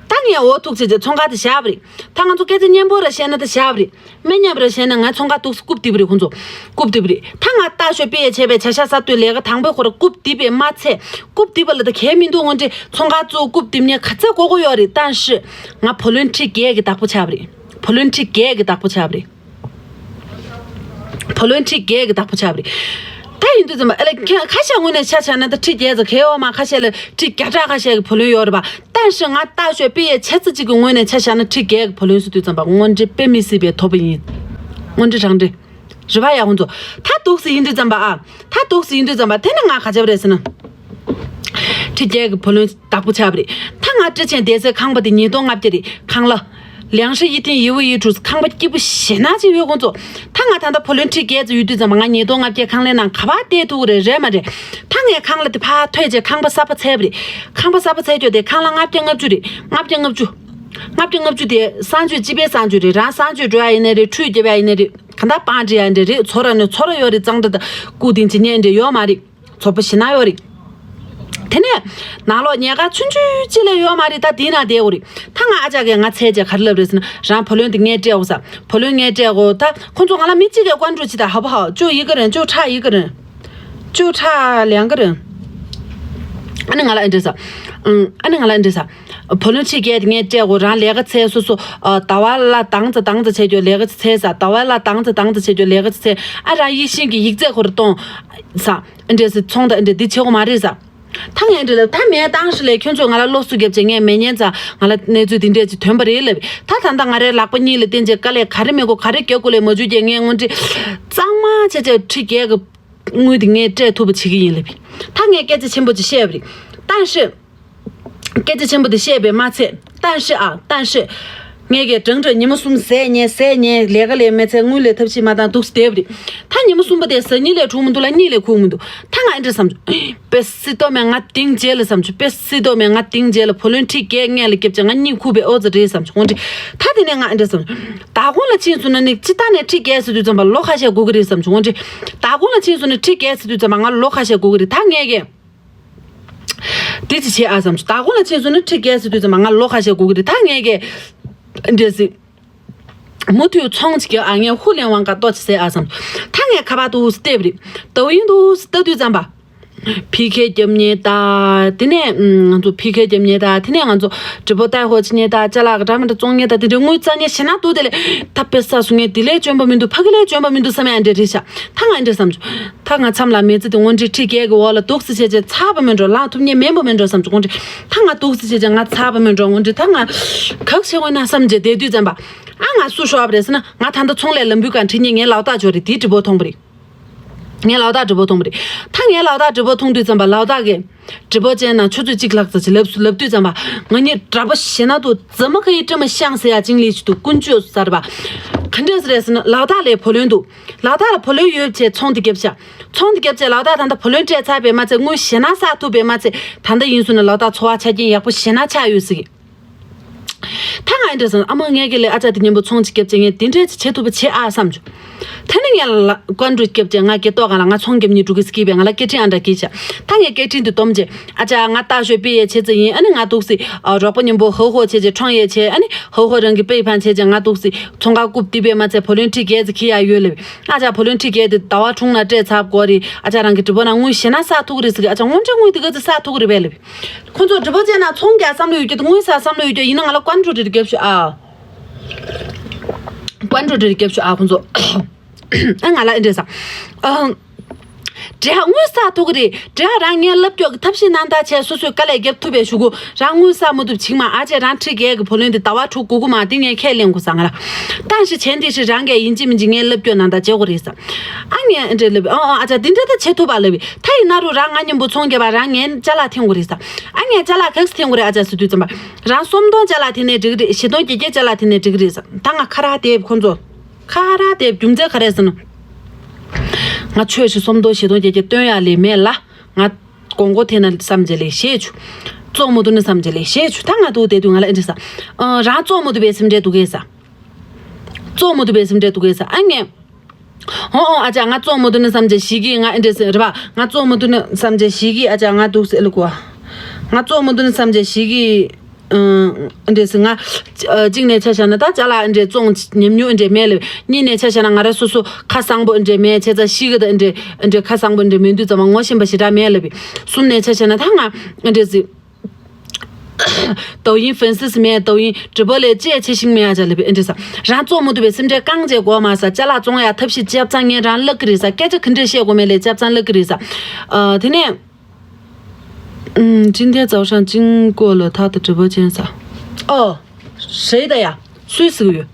ད་ངས་འོ་ཐུག་བྱས་བྱས་ཚོང་ཁང་དེ་བཞག་པ་རེད། ད་ང་ཚོ་སྐད་ཆ་སྙན་པོ་ར་བཤད་ན་དེ་བཞག་པ་རེད། མི་སྙན་པོ་ར་བཤད་ན་ང་ཚོང་ཁང་འདུག་སེ་རྐུབ་རྡིབ་པ་རེད། ཁོང་ཚོ་རྐུབ་རྡིབ་པ་རེད། ད་ང་ལྟ་ཞོ་པི་ཡས་བྱས་པའི་བྱ་ཤ་ཟ་དུས་ལས་ཀ་དང་པོའི་ཁོ་ར་རྐུབ་རྡིབ་པས་མ་ཚད། རྐུབ་རྡིབ་པ་ལ་ད་གལ་མི་འདུག་འོན་ཏེ་ཚོང་ཁང་གཙོ་བོ་རྐུབ་རྡིབ་མཁན་ག་ཚད་དགོས་ཀྱི་ཡོད་རེད། ད་ཤི། ང་བུ་ལོན་ཁྲི་བརྒྱད་ཀྱི་བདག་པོ་ཆགས་པ་རེད། བུ་ལོན་ཁྲི་བརྒྱད་ཀྱི་བདག་པོ་ཆགས་པ་རེད། བུ་ལོན་ཁྲི་བརྒྱད་ཀྱི་བདག་པོ་ཆགས་པ་རེད། ད་ཡིན་དུས་ཙམ་པ་ཨ་ལས་ཁྱེད་ཁ་ཤས་ངོས་ནས་ཆ་བཞག་ན་ད་ཁྲི་བརྒྱད་ཙམ་གལ་ཡོད་མ། ཁ་ཤས་ལ་ཁྲི་བརྒྱ་ཕྲག་ཁ་ཤས་ཀྱི་བུ་ལོན་ཡོད་རེད་པ། ད་ཤི་ང་ལྟ་ཞོ་པི་ཡས་བྱས་ཙམ་ཅིག་གི་ངོས་ནས་ཆ་བཞག་ན་ཁྲི་བརྒྱད་ཀྱི་བུ་ལོན་ཟེར་དུས་ཙམ་པ་དངོས་འབྲེལ་དཔེ་མི་སྲིད་པའི་ཐོབ་པ་ཡིན། དངོས་འབྲེལ་དྲང་འབྲེལ། རེད་པ་ཡ། ཁོང་ཚོ་ད་འདུག་སེ་ཡིན་དུས་ཙམ་པ་ཨ། ད་འདུག་སེ་ཡིན་དུས་ཙམ་པ་དེ་ནི་ང་ག་བྱས་པ་རེད་ཟེར་ན། ཁྲི་བརྒྱད་ཀྱི་བུ་ལོན་བདག་པོ་ཆགས་པ་རེད། ད་ང་ཊི་ཆེན་བསྡད་སའི་ཁང་པ་དེ་ཉིས་སྟོང་ལྔ་བརྒྱ་རེད། ཁང་གླ། 粮食一定义务一出། ཁང་པ་སྐྱིད་པོ་ཞེ་ན་ཅིག་ཡོད་ཁོང་ཚོ། ད་ང་ད་ལྟ་བུ་ལོན་ཁྲི་བརྒྱད་ཙམ་ཡོད་དུས་ཙམ་པ་ང་ཉིས་སྟོང་ལྔ་བརྒྱ་ཁང་གླའི་ནང་ག་པར་བསྡད་ཐུབ་ཀྱི་རེད། རེད་མ་རེད། ད་ངས་ཁང་གླ་དེ་ཕར་ཐོན་བྱས་ཁང་པ་གསར་པ་བཙལ་བ་རེད། ཁང་པ་གསར་པ་བཙལ་རྒྱུ་དེ་ཁང་གླ་ལྔ་བརྒྱ་ལྔ་བཅུ་རེད། ལྔ་བརྒྱ་ལྔ་བཅུ། ལྔ་བརྒྱ་ལྔ་བཅུ་དེ་གསང་སྤྱོད་སྤྱི་པའི་གསང་སྤྱོད་རེད། རང་གསང་སྤྱོད་འགྲོ་ཡ་ཡིན་ནའི་རེད། ཁྲུས་རྒྱབ་ཡ་ཡིན་ནའི་རེད། གང་ལྟར་པང་སྒྲིག་ཡ་འདྲ་རེད། ཚོ་ར་ནས་ཚོ་ར་ཡོད་རེད། གཙང་སྦྲ་དང་སྐུ་རྟེན་བྱེད་མཁན་འདྲ་ཡོད་མ་རེད། ཚོགས་པ་ཞེ་ན་ཡོད་རེད། དེ་ནས་ནང་ལོགས་ཉལ་ཁང་ཆུང་ཆུང་ཅིག་ལས་ཡོད་མ་རེད། ད་དེའི་ནང་བསྡད་ཡོད་རེད། ད་ང་ཨ་ཅག་གིས་ང་འཚོལ་བྱས་ག་རེ་ལབ་རེད་ཟེར་ན། རང་བུ་ལོན་དེ་ངས་སྤྲད་དགོས་ས། བུ་ལོན་ངས་སྤྲད་དགོས། ད་ཁོང་ཚོ་ང་ལ་མི་གཅིག་གིས་ཀོན་ཀྲུ་ཅི་ད་ཧ་བ་ཧ་ཅོ་ཡི་ག་རེད། ཅོ་ཁྲ་ཡི་ག་རེད། ཅོ་ཁྲ་ལེང་ག་རེད། ཨ་ནི་ང་ལ་ཨེ་འདྲ་ས། ཨང་། ཨ་ནི་ང་ལ་ཨེ་འདྲ་ས། བུ་ལོན་ཁྲི་བརྒྱད་དེ་ངས་སྤྲད་དགོས། རང་ལས་ཀ་འཚོལ་སོ་སོ། ཨ། ཟླ་བ་ལ་དང་ཙམ་དང་ཙམ་བྱེད་རྒྱུ་ལས་ཀ་འཚོལ་ས། ཟླ་བ་ལ་དང་ཙམ་དང་ཙམ་བྱེད་རྒྱུ་ལས་ཀ་འཚོལ། ཨ། རང་ཡིད་བཞིན་གྱི་ཡིག་ཚད་ཁོ་ར་གཏོང་ས། ཨེ་འདྲ་སེ་ཚོང་དང་ཨེ་འདྲ་འདི་བྱེད་དགོས་མ་རེད་ས། ད་ངས་འདྲ་ལབ། ད་མེད་བཏང་ཞིག་ལས་ཁྱོད་ཚོས་ང་ལ་སློབ་གསོ་བརྒྱབ་བྱས་ངས་མེད་ཉན་ཙང་ང་ལ་གནས་ཚུལ་འདི་འདྲས་ཅིག་ཐོན་པ་རེད་ལབ། ད་ད་ལྟ་ང་རའི་ལག་པ་གཉིས་ལ་བརྟེན་བྱས་དཀའ་ལས་ག་རེ་མི་དགོས་ག་རེ་རྒྱག་དགོས་ལས་མ་བྱུང་རྒྱ། ངས་དངོས་འབྲེལ་གཙང་མ་བྱས་བྱས་ཁྲི་བརྒྱད་ཀྱི་དངུལ་དེ་ངས་སྤྲད་ཐུབ་པ་བྱེད་ཀྱི་ཡིན་ལབ། ད་ངས་སྐད་ཆ་ཆེན་པོ་ཅིག་བཤད་པ་རེད། ད་ཤི། སྐད་ཆ་ཆེན་པོ་དེ་བཤད་པས་མ་ཚད། ད་ཤི་ཨ། ད་ཤི། ངས་ཀྱི་གྲང་གྲང་ཉི་མ་གསུམ་ཟས་ཉལ་ཟས་ཉལ། ལས་ཀ་ལས་མེད་ཚེ་དངུལ་ལས་ཐབས་ཤེས་མ་བཏང་འདུག་སེ་བསྡད་པ་རེད། ད་ཉི་མ་གསུམ་པ་དེ་ཟ་གཉིས་ལས་འཁྲུག་མི་འདུག་ལ། གཉིད་ལས་ཁུག་མི་འདུག་ད་ང་ཨེ་འདྲ་བསམ་བྱུང་། དཔེ་སྲིད་དོ་མེད་ང་དེང་རྗེས་ལ་བསམ་བྱུང་། དཔེ་སྲིད་དོ་མེད་ང་དེང་རྗེས་ལ་བུ་ལོན་ཁྲི་བརྒྱད་སྔོན་ལ་བརྒྱབ་བྱས་ང་གཉིད་ཁུག་པའི་ཨོ་ཙི་རེད་བསམ་བྱུང་། འོན་ཏེ། ད་དེ་ནས་ང་ཨེ་འདྲ་བསམ་བྱུང་། བདག་ཁོངས་ལ་ཕྱིན་སོང་ན་ནི་སྤྱིར་བཏང་ནས་ཁྲི་བརྒྱད་ཟེར་དུས་ཙམ་པ་ལོ་ཁ་ཤས་སྒུག་གི་རེད་བསམ་བྱུང་། འོན་ཏེ། བདག་ཁོངས་ལ་ཕྱིན་སོང་ན་ཁྲི་བརྒྱད་ཟེར་དུས་ཙམ་པ་ང་ལོ་ཁ་ཤས་སྒུག་གི་རེད། ད་ངས་ཀྱི། དེ་ཅི་བྱེད་ཨ་བསམ་བྱུང་། བདག་ཁོངས་ལ་ཕྱིན་སོང་ན་ཁྲི་བརྒྱད་ཟེར་དུས་ཙམ་པ་ང་ལོ་ཁ་ཤས་སྒུག་གི་རེད། ད་ངས་ཀྱི། འདྲ་ཟིག་མུ་མཐུད་ཚོང་ཅིག་རྒྱག་ཨ། ངས་ཧུ་ལེན་དབང་ག་ཏོ་ཅིག་ཟེར་ཨ་བསམ། ད་ངས་ཁ་པར་དུ་བལྟས་པ་རེད། ཏའོ་ཡིན་དུ་ལྟ་དུས་ཙམ་པ། ཕི་ཁེ་རྒྱབ་ཉེ་ད། དེ་ནས་ང་ཚོ་ཕི་ཁེ་རྒྱབ་ཉེ་ད། དེ་ནས་ང་ཚོ་ཀྲི་པོ་ཏའི་ཧོ་ཅི་ཉེ་ད། ཅ་ལག་འདྲ་མི་འདྲ་བཙོང་ཉེ་ད། དེ་འདྲའི་དངུལ་རྩ་ཉེ་ཞེ་ན་འདུག་དེ་ལས་ད་པེ་ས་སུ་ངས་དེ་ལས་འཇོན་པ་མི་འདུག་ཕ་གི་ལས་འཇོན་པ་མི་འདུག་བསམ་ཡ་འདྲ་རེད་ཤག་ད་ང་འདྲ་བསམ་བྱུང་། ད་ང་མཚམས་ལ་མི་ཚེ་དེ་དངོས་འབྲེལ་ཁྲི་བརྒྱད་ཀྱི་འོག་ལ་འདུག་སེ་བྱས་བྱས་ཚར་བ་མིན་འགྲོ། ལངས་ཐུབ་ཉེ་མིན་པ་མིན་འགྲོ་བསམ་བྱུང་། དངོས་འབྲེལ་ད་ང་འདུག་སེ་བྱས་བྱས་ང་ཚར་བ་མིན་འགྲོ། དངོས་འབྲེལ་ད་ང་ག་བྱེད་དགོས་ན་བསམ་བྱས་བསྡད་དུས་ཙམ་པ། ཨ་ང་སུ་ཤོར་བ་རེད་ཟེར་ན། ང་ད་ལྟ་ཚོང་ལས་ལམ་བུའི་སྒང་ཁྲིད་ཉེ་ངའི་ལག་རྟགས་འབྱོར་རེད། དེའི་ཀྲི་པོ་མཐོང་བ་རེད། ངའི་ལག་རྟགས་ཀྲི་པོ་མཐོང་བ་རེད། ད་ངའི་ལག་རྟགས་ཀྲི་པོ་མཐོང་དུས་ཙམ་པ་ལག་རྟགས་ཀྱིས། ཀྲི་པོ་ཅན་ན་ཆུ་ཚོད་གཅིག་ལྷག་ཙམ་ཅིག་ལབ་སུ་ལབ་དུས་ཙམ་པ། ང་གཉིས་འདྲ་པོ་ཞེ་ན་འདུག་ཛ་མ་ཁ་ཡི་ཀྲི་མ་ཤང་ཟེར་ཡ་ཅིང་ལི་ཆུ་དུ་ཀུན་སྤྱོད་ཟེར་བ། ག་འདྲས་རེད་ཟེར་ན་ལག་རྟགས་ལས་བུ་ལོན་འདུག་ལག་རྟགས་ལ་བུ་ལོན་ཡོད་བྱས་ཚོང་དེ་བརྒྱབ་ཤག་ཚོང་དེ་བརྒྱབ་བྱས་ལག་རྟགས་ད་ལྟ་བུ་ལོན་སྤྲད་ཚར་བས་མ་ཚད་དངུལ་ཞེ་ན་བསགས་ཐུབ་པས་མ་ཚད་ད་ལྟ་ཡིན་སོང་ན་ལག་རྟགས་འཚོ་བ་ཆ་རྐྱེན་ཡག་པོ་ཞེ་ན་ཆགས་ཡོད་ཟེར་གི། ད་ང་ཨེ་འདྲ་བསམ། ཨ་མ་ངས་ཀྱི་ལས་ཨ་ཅག་དེ་མཉམ་པོ་ཚོང་ཅིག་བརྒྱབ་བྱས་ངས་དེ་འདྲས་ཅིག་བྱེད་ཐུབ་པ་བྱེད་ཨ་བསམ་བྱུང་། དེ་ནས་ངས་ལ་ཀོན་ཀྲུ་བརྒྱབ་བྱས་ང་སྐེ་ཏོག་སྒང་ལ་ང་ཚོང་རྒྱབ་ཉིན་འགྲོ་གི་སྐྱིད་པས་ང་ལ་སྐད་འཕྲིན་ཨ་འདྲ་སྐྱིད་བྱ། ད་ངས་སྐད་འཕྲིན་དེ་སྡོམ་བྱས་ཨ་ཅག་ང་ལྟ་ཞོད་པི་ཡས་བྱེད་ཙེ་ཡིན། ཨ་ནི་ང་འདུག་སེ་ཨ་རོགས་པ་མཉམ་པོ་ཧོ་ཧོ་བྱས་བྱས་ཁྲོང་ཡས་བྱས། ཨ་ནི་ཧོ་ཧོ་རང་གི་པེ་ཕན་བྱས་བྱས་ང་འདུག་སེ་ཚོང་ཁང་རྐུབ་སྟེ་པས་མ་ཚད་བུ་ལོན་ཁྲི་བརྒྱད་ཙམ་ཁྱེར་ཡ་ཡོད་ལབ། ཨ་ཅག་བུ་ལོན་ཁྲི་བརྒྱད་དེ་ཟླ་བ་དྲུག་ནང་སྤྲད་ཚར་དགོས་རེད། ཨ་ཅག་རང་གི་གྲུ་པ་ནང་དངུལ་ཞེ་ན་བསགས་ཐུབ་ཀྱི་རེད་ཟེར་གི། ཨ་ཅག་དངོས་འབྲེལ་དངུལ་དེ་ག་ཚོད་བསགས་ཐུབ་ཀྱི་རེད་པས་ལབ། ཁོང་ཚོ་གྲུ་པ་བྱས་ན་ཚོང་རྒྱག་བསམ་བློ་ཡོད་རྒྱུ་དེ་དངུལ་བསགས་བསམ་བློ་ཡོད་རྒྱུ་ཡིན་ན་ང་ལ་ཀོན་ཀྲུ་རེ་རྒྱབ་ཤོག་ཨ། ཀོན་ཀྲུ་རེ་རྒྱབ་ཤོག་ཨ་ཁོང་ཚོ། ཨ་ང་ལ་ཨེ་འདྲས་ས། ཨ། འདྲེ་ཧ་དངུལ་བསགས་ཐུབ་ཀྱི་རེད། འདྲེ་ཧ་རང་ངའི་ལབ་སྐྱོ་གི་ཐབས་ཤེས་གནང་ད་བྱས་སོ་སོའི་དཀའ་ལས་རྒྱབ་ཐུབ་པའི་གཞུག་གུ་རང་དངུལ་བསགས་མ་ཐུབ་ཕྱིན་མ། ཨ་ཅེ་རང་ཁྲི་བརྒྱད་ཀྱི་བུ་ལོན་དེ་ཟླ་བ་དྲུག་དགུ་དགུ་མ་དེ་ངས་ཁས་ལེན་དགོས་ས་ང་ལ། ཏང་ཞི་བྱས་འདི་ཞིག་རང་གིས་ཡིན་གཅིག་མིན་གཅིག་ངའི་ལབ་སྐྱོ་གནང་ད་བྱེད་དགོས་རེད་ས། ཨ་ངས་ཨེ་འདྲས་ལབ། ཨ་ཨ་ཨ་ཅག་འདི་འདྲ་ད་བྱེད་ཐུབ་པ་ལབ་པས། ད་ཡིན་ན་རུ་རང་ང་མཉམ་པོ་ཚོང་རྒྱབ་པ་རང་ངའི་ཅ་ལག་འཐེན་དགོས་རེད་ས། ཨ་ངས་ཅ་ལག་ག་ཚོད་འཐེན་དགོས་རེད་ཨ་ཅག་ཟེར་དུས་ཙམ་པ། རང་སུམ་སྟོང་ཅ་ལག་འཐེན་ནས་འགྲིག་གི་རེད། བཞི་སྟོང་བརྒྱད་བརྒྱ་ཅ་ལག་འཐེན་ནས་འགྲིག་གི་རེད་ས། ད་ང་ཁ་རག་དེབ་ཁོང་ཚོ། ཁ་ར་དེ་རྒྱུ་མཚན་ག་རེ་ཟེར་ན། ང་ཆོས་ཞུ་སོམ་དོ་ཞེ་དོ་རྒྱ་རྒྱ་སྟོན་ཡ་ལས་མེད་ལ། ང་དགོང་མགོ་འཐེན་ན་བསམ་བྱས་ལས་ཤེས་ཆུ། བཙོག་མོ་དུ་ནི་བསམ་བྱས་ལས་ཤེས་ཆུ། ད་ང་དུ་དེ་དུས་ང་ལ་ཨེ་འདྲ་ས། ཨ་རང་བཙོག་མོ་དུ་བའི་སེམས་ཁྲལ་འདུག་གས་ས། བཙོག་མོ་དུ་བའི་སེམས་ཁྲལ་འདུག་གས་ས། ཨ་ངས། ཨོ་ཨོ། ཨ་ཅག་ང་བཙོང་མ་ཐུབ་ན་བསམ་བྱས་ཞིག་གིས། ང་ཨེ་འདྲས་ཟེར་རེད་པ། ང་བཙོང་མ་ཐུབ་ན་བསམ་བྱས་ཞིག་གིས། ཨ་ཅག་ང་འདུག་ཟེར་ལ་གོ། ང་བཙོང་མ་ཐུབ་ན་བསམ་བྱས་ཞིག་གིས། ཨ་འདྲས་ཟེར། ང་གཅིག་ནས་ཆ་བཞག་ན་ད་ཅ་ལག་ཨེ་འདྲས་བཙོང་ཉམས་མྱོང་ཨེ་འདྲས་མེད་ལབ། གཉིས་ནས་ཆ་བཞག་ན་ང་རང་སོ་སོ་ཁ་གསང་པོ་ཨེ་འདྲས་མེད། བྱས་ཙང་ཤི་གི་ད་ཨེ་འདྲས་ཨེ་འདྲས་ཁ་གསང་པོ་ཨེ་འདྲས་མེད་དུས་ཙམ་པ་ངོ་ཤེས་པ་ཞེ་དྲག་མེད་ལབ། གསུམ་ནས་ཆ་བཞག་ན་ད་ང་ཨེ་འདྲས་ཟེར།抖音粉丝མེད། 抖音直播ལས་ཅེས་ཆེ་ཤིང་མེད། ཨ་ཅག་ལབ་པས་ཨེ་འདྲས་ཟེར། རང་བཙོང་མ་ཐུབ་པའི་སེམས་ཁྲལ་རྐང་རྗེས་དགོས་མ་ཟ། ཅ་ལག་བཙོང་ཡ་ཐབས་ཤེས་ཆ་ཚང་ངས་རང་བརླག་གི་རེད་ཟེར། སྐད་ཆ་ག་འདྲས་བཤད་དགོས་མེད་ལས་ཆ་ཚང་བརླག་གི་རེད་ཟེར། ཨ་དེ་ནས། ཨུམ། 今天早上经过了他的直播间ཟེར། ཨོ། རེད་ད་ཡ། སུས་ཟེར་གི་ཡོད།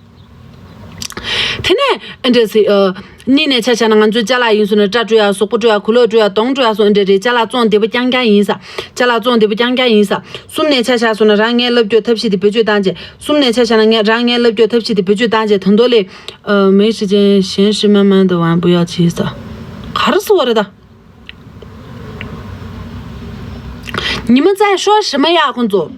དེ་ནས་ཨེ་འདྲས་ཟེར། ཨ་གཉིས་ནས་ཆ་བཞག་ན་ང་ཚོའི་ཅ་ལག་ཡིན་སོང་ན་སྐྲ་བཀྲུ་ཡ། གཟུགས་པོ་བཀྲུ་ཡ། གོས་ལོག་བཀྲུ་ཡ། གདོང་བཀྲུ་ཡ་སོགས་ཨེ་འདྲས་རེད། ཅ་ལག་བཙོང་བདེ་པོ་རྐྱང་རྐྱང་ཡིན་ཟེར། ཅ་ལག་བཙོང་བདེ་པོ་རྐྱང་རྐྱང་ཡིན་ཟེར། གསུམ་ནས་ཆ་བཞག་སོང་ན་རང་ངའི་ལབ་སྐྱོར་ཐབས་ཤེས་དེ་བེད་སྤྱོད་བཏང་བྱས། གསུམ་ནས་ཆ་བཞག་ན་ངས་རང་ངའི་ལབ་སྐྱོར་ཐབས་ཤེས་དེ་བེད་སྤྱོད་བཏང་བྱས། ད་དུང་ལས། ཨ། 没时间，闲时慢慢地玩，不要急ཟེར། ག་རེ་ཟེར་བ་རེད་ད། 你们在说什么呀，工作？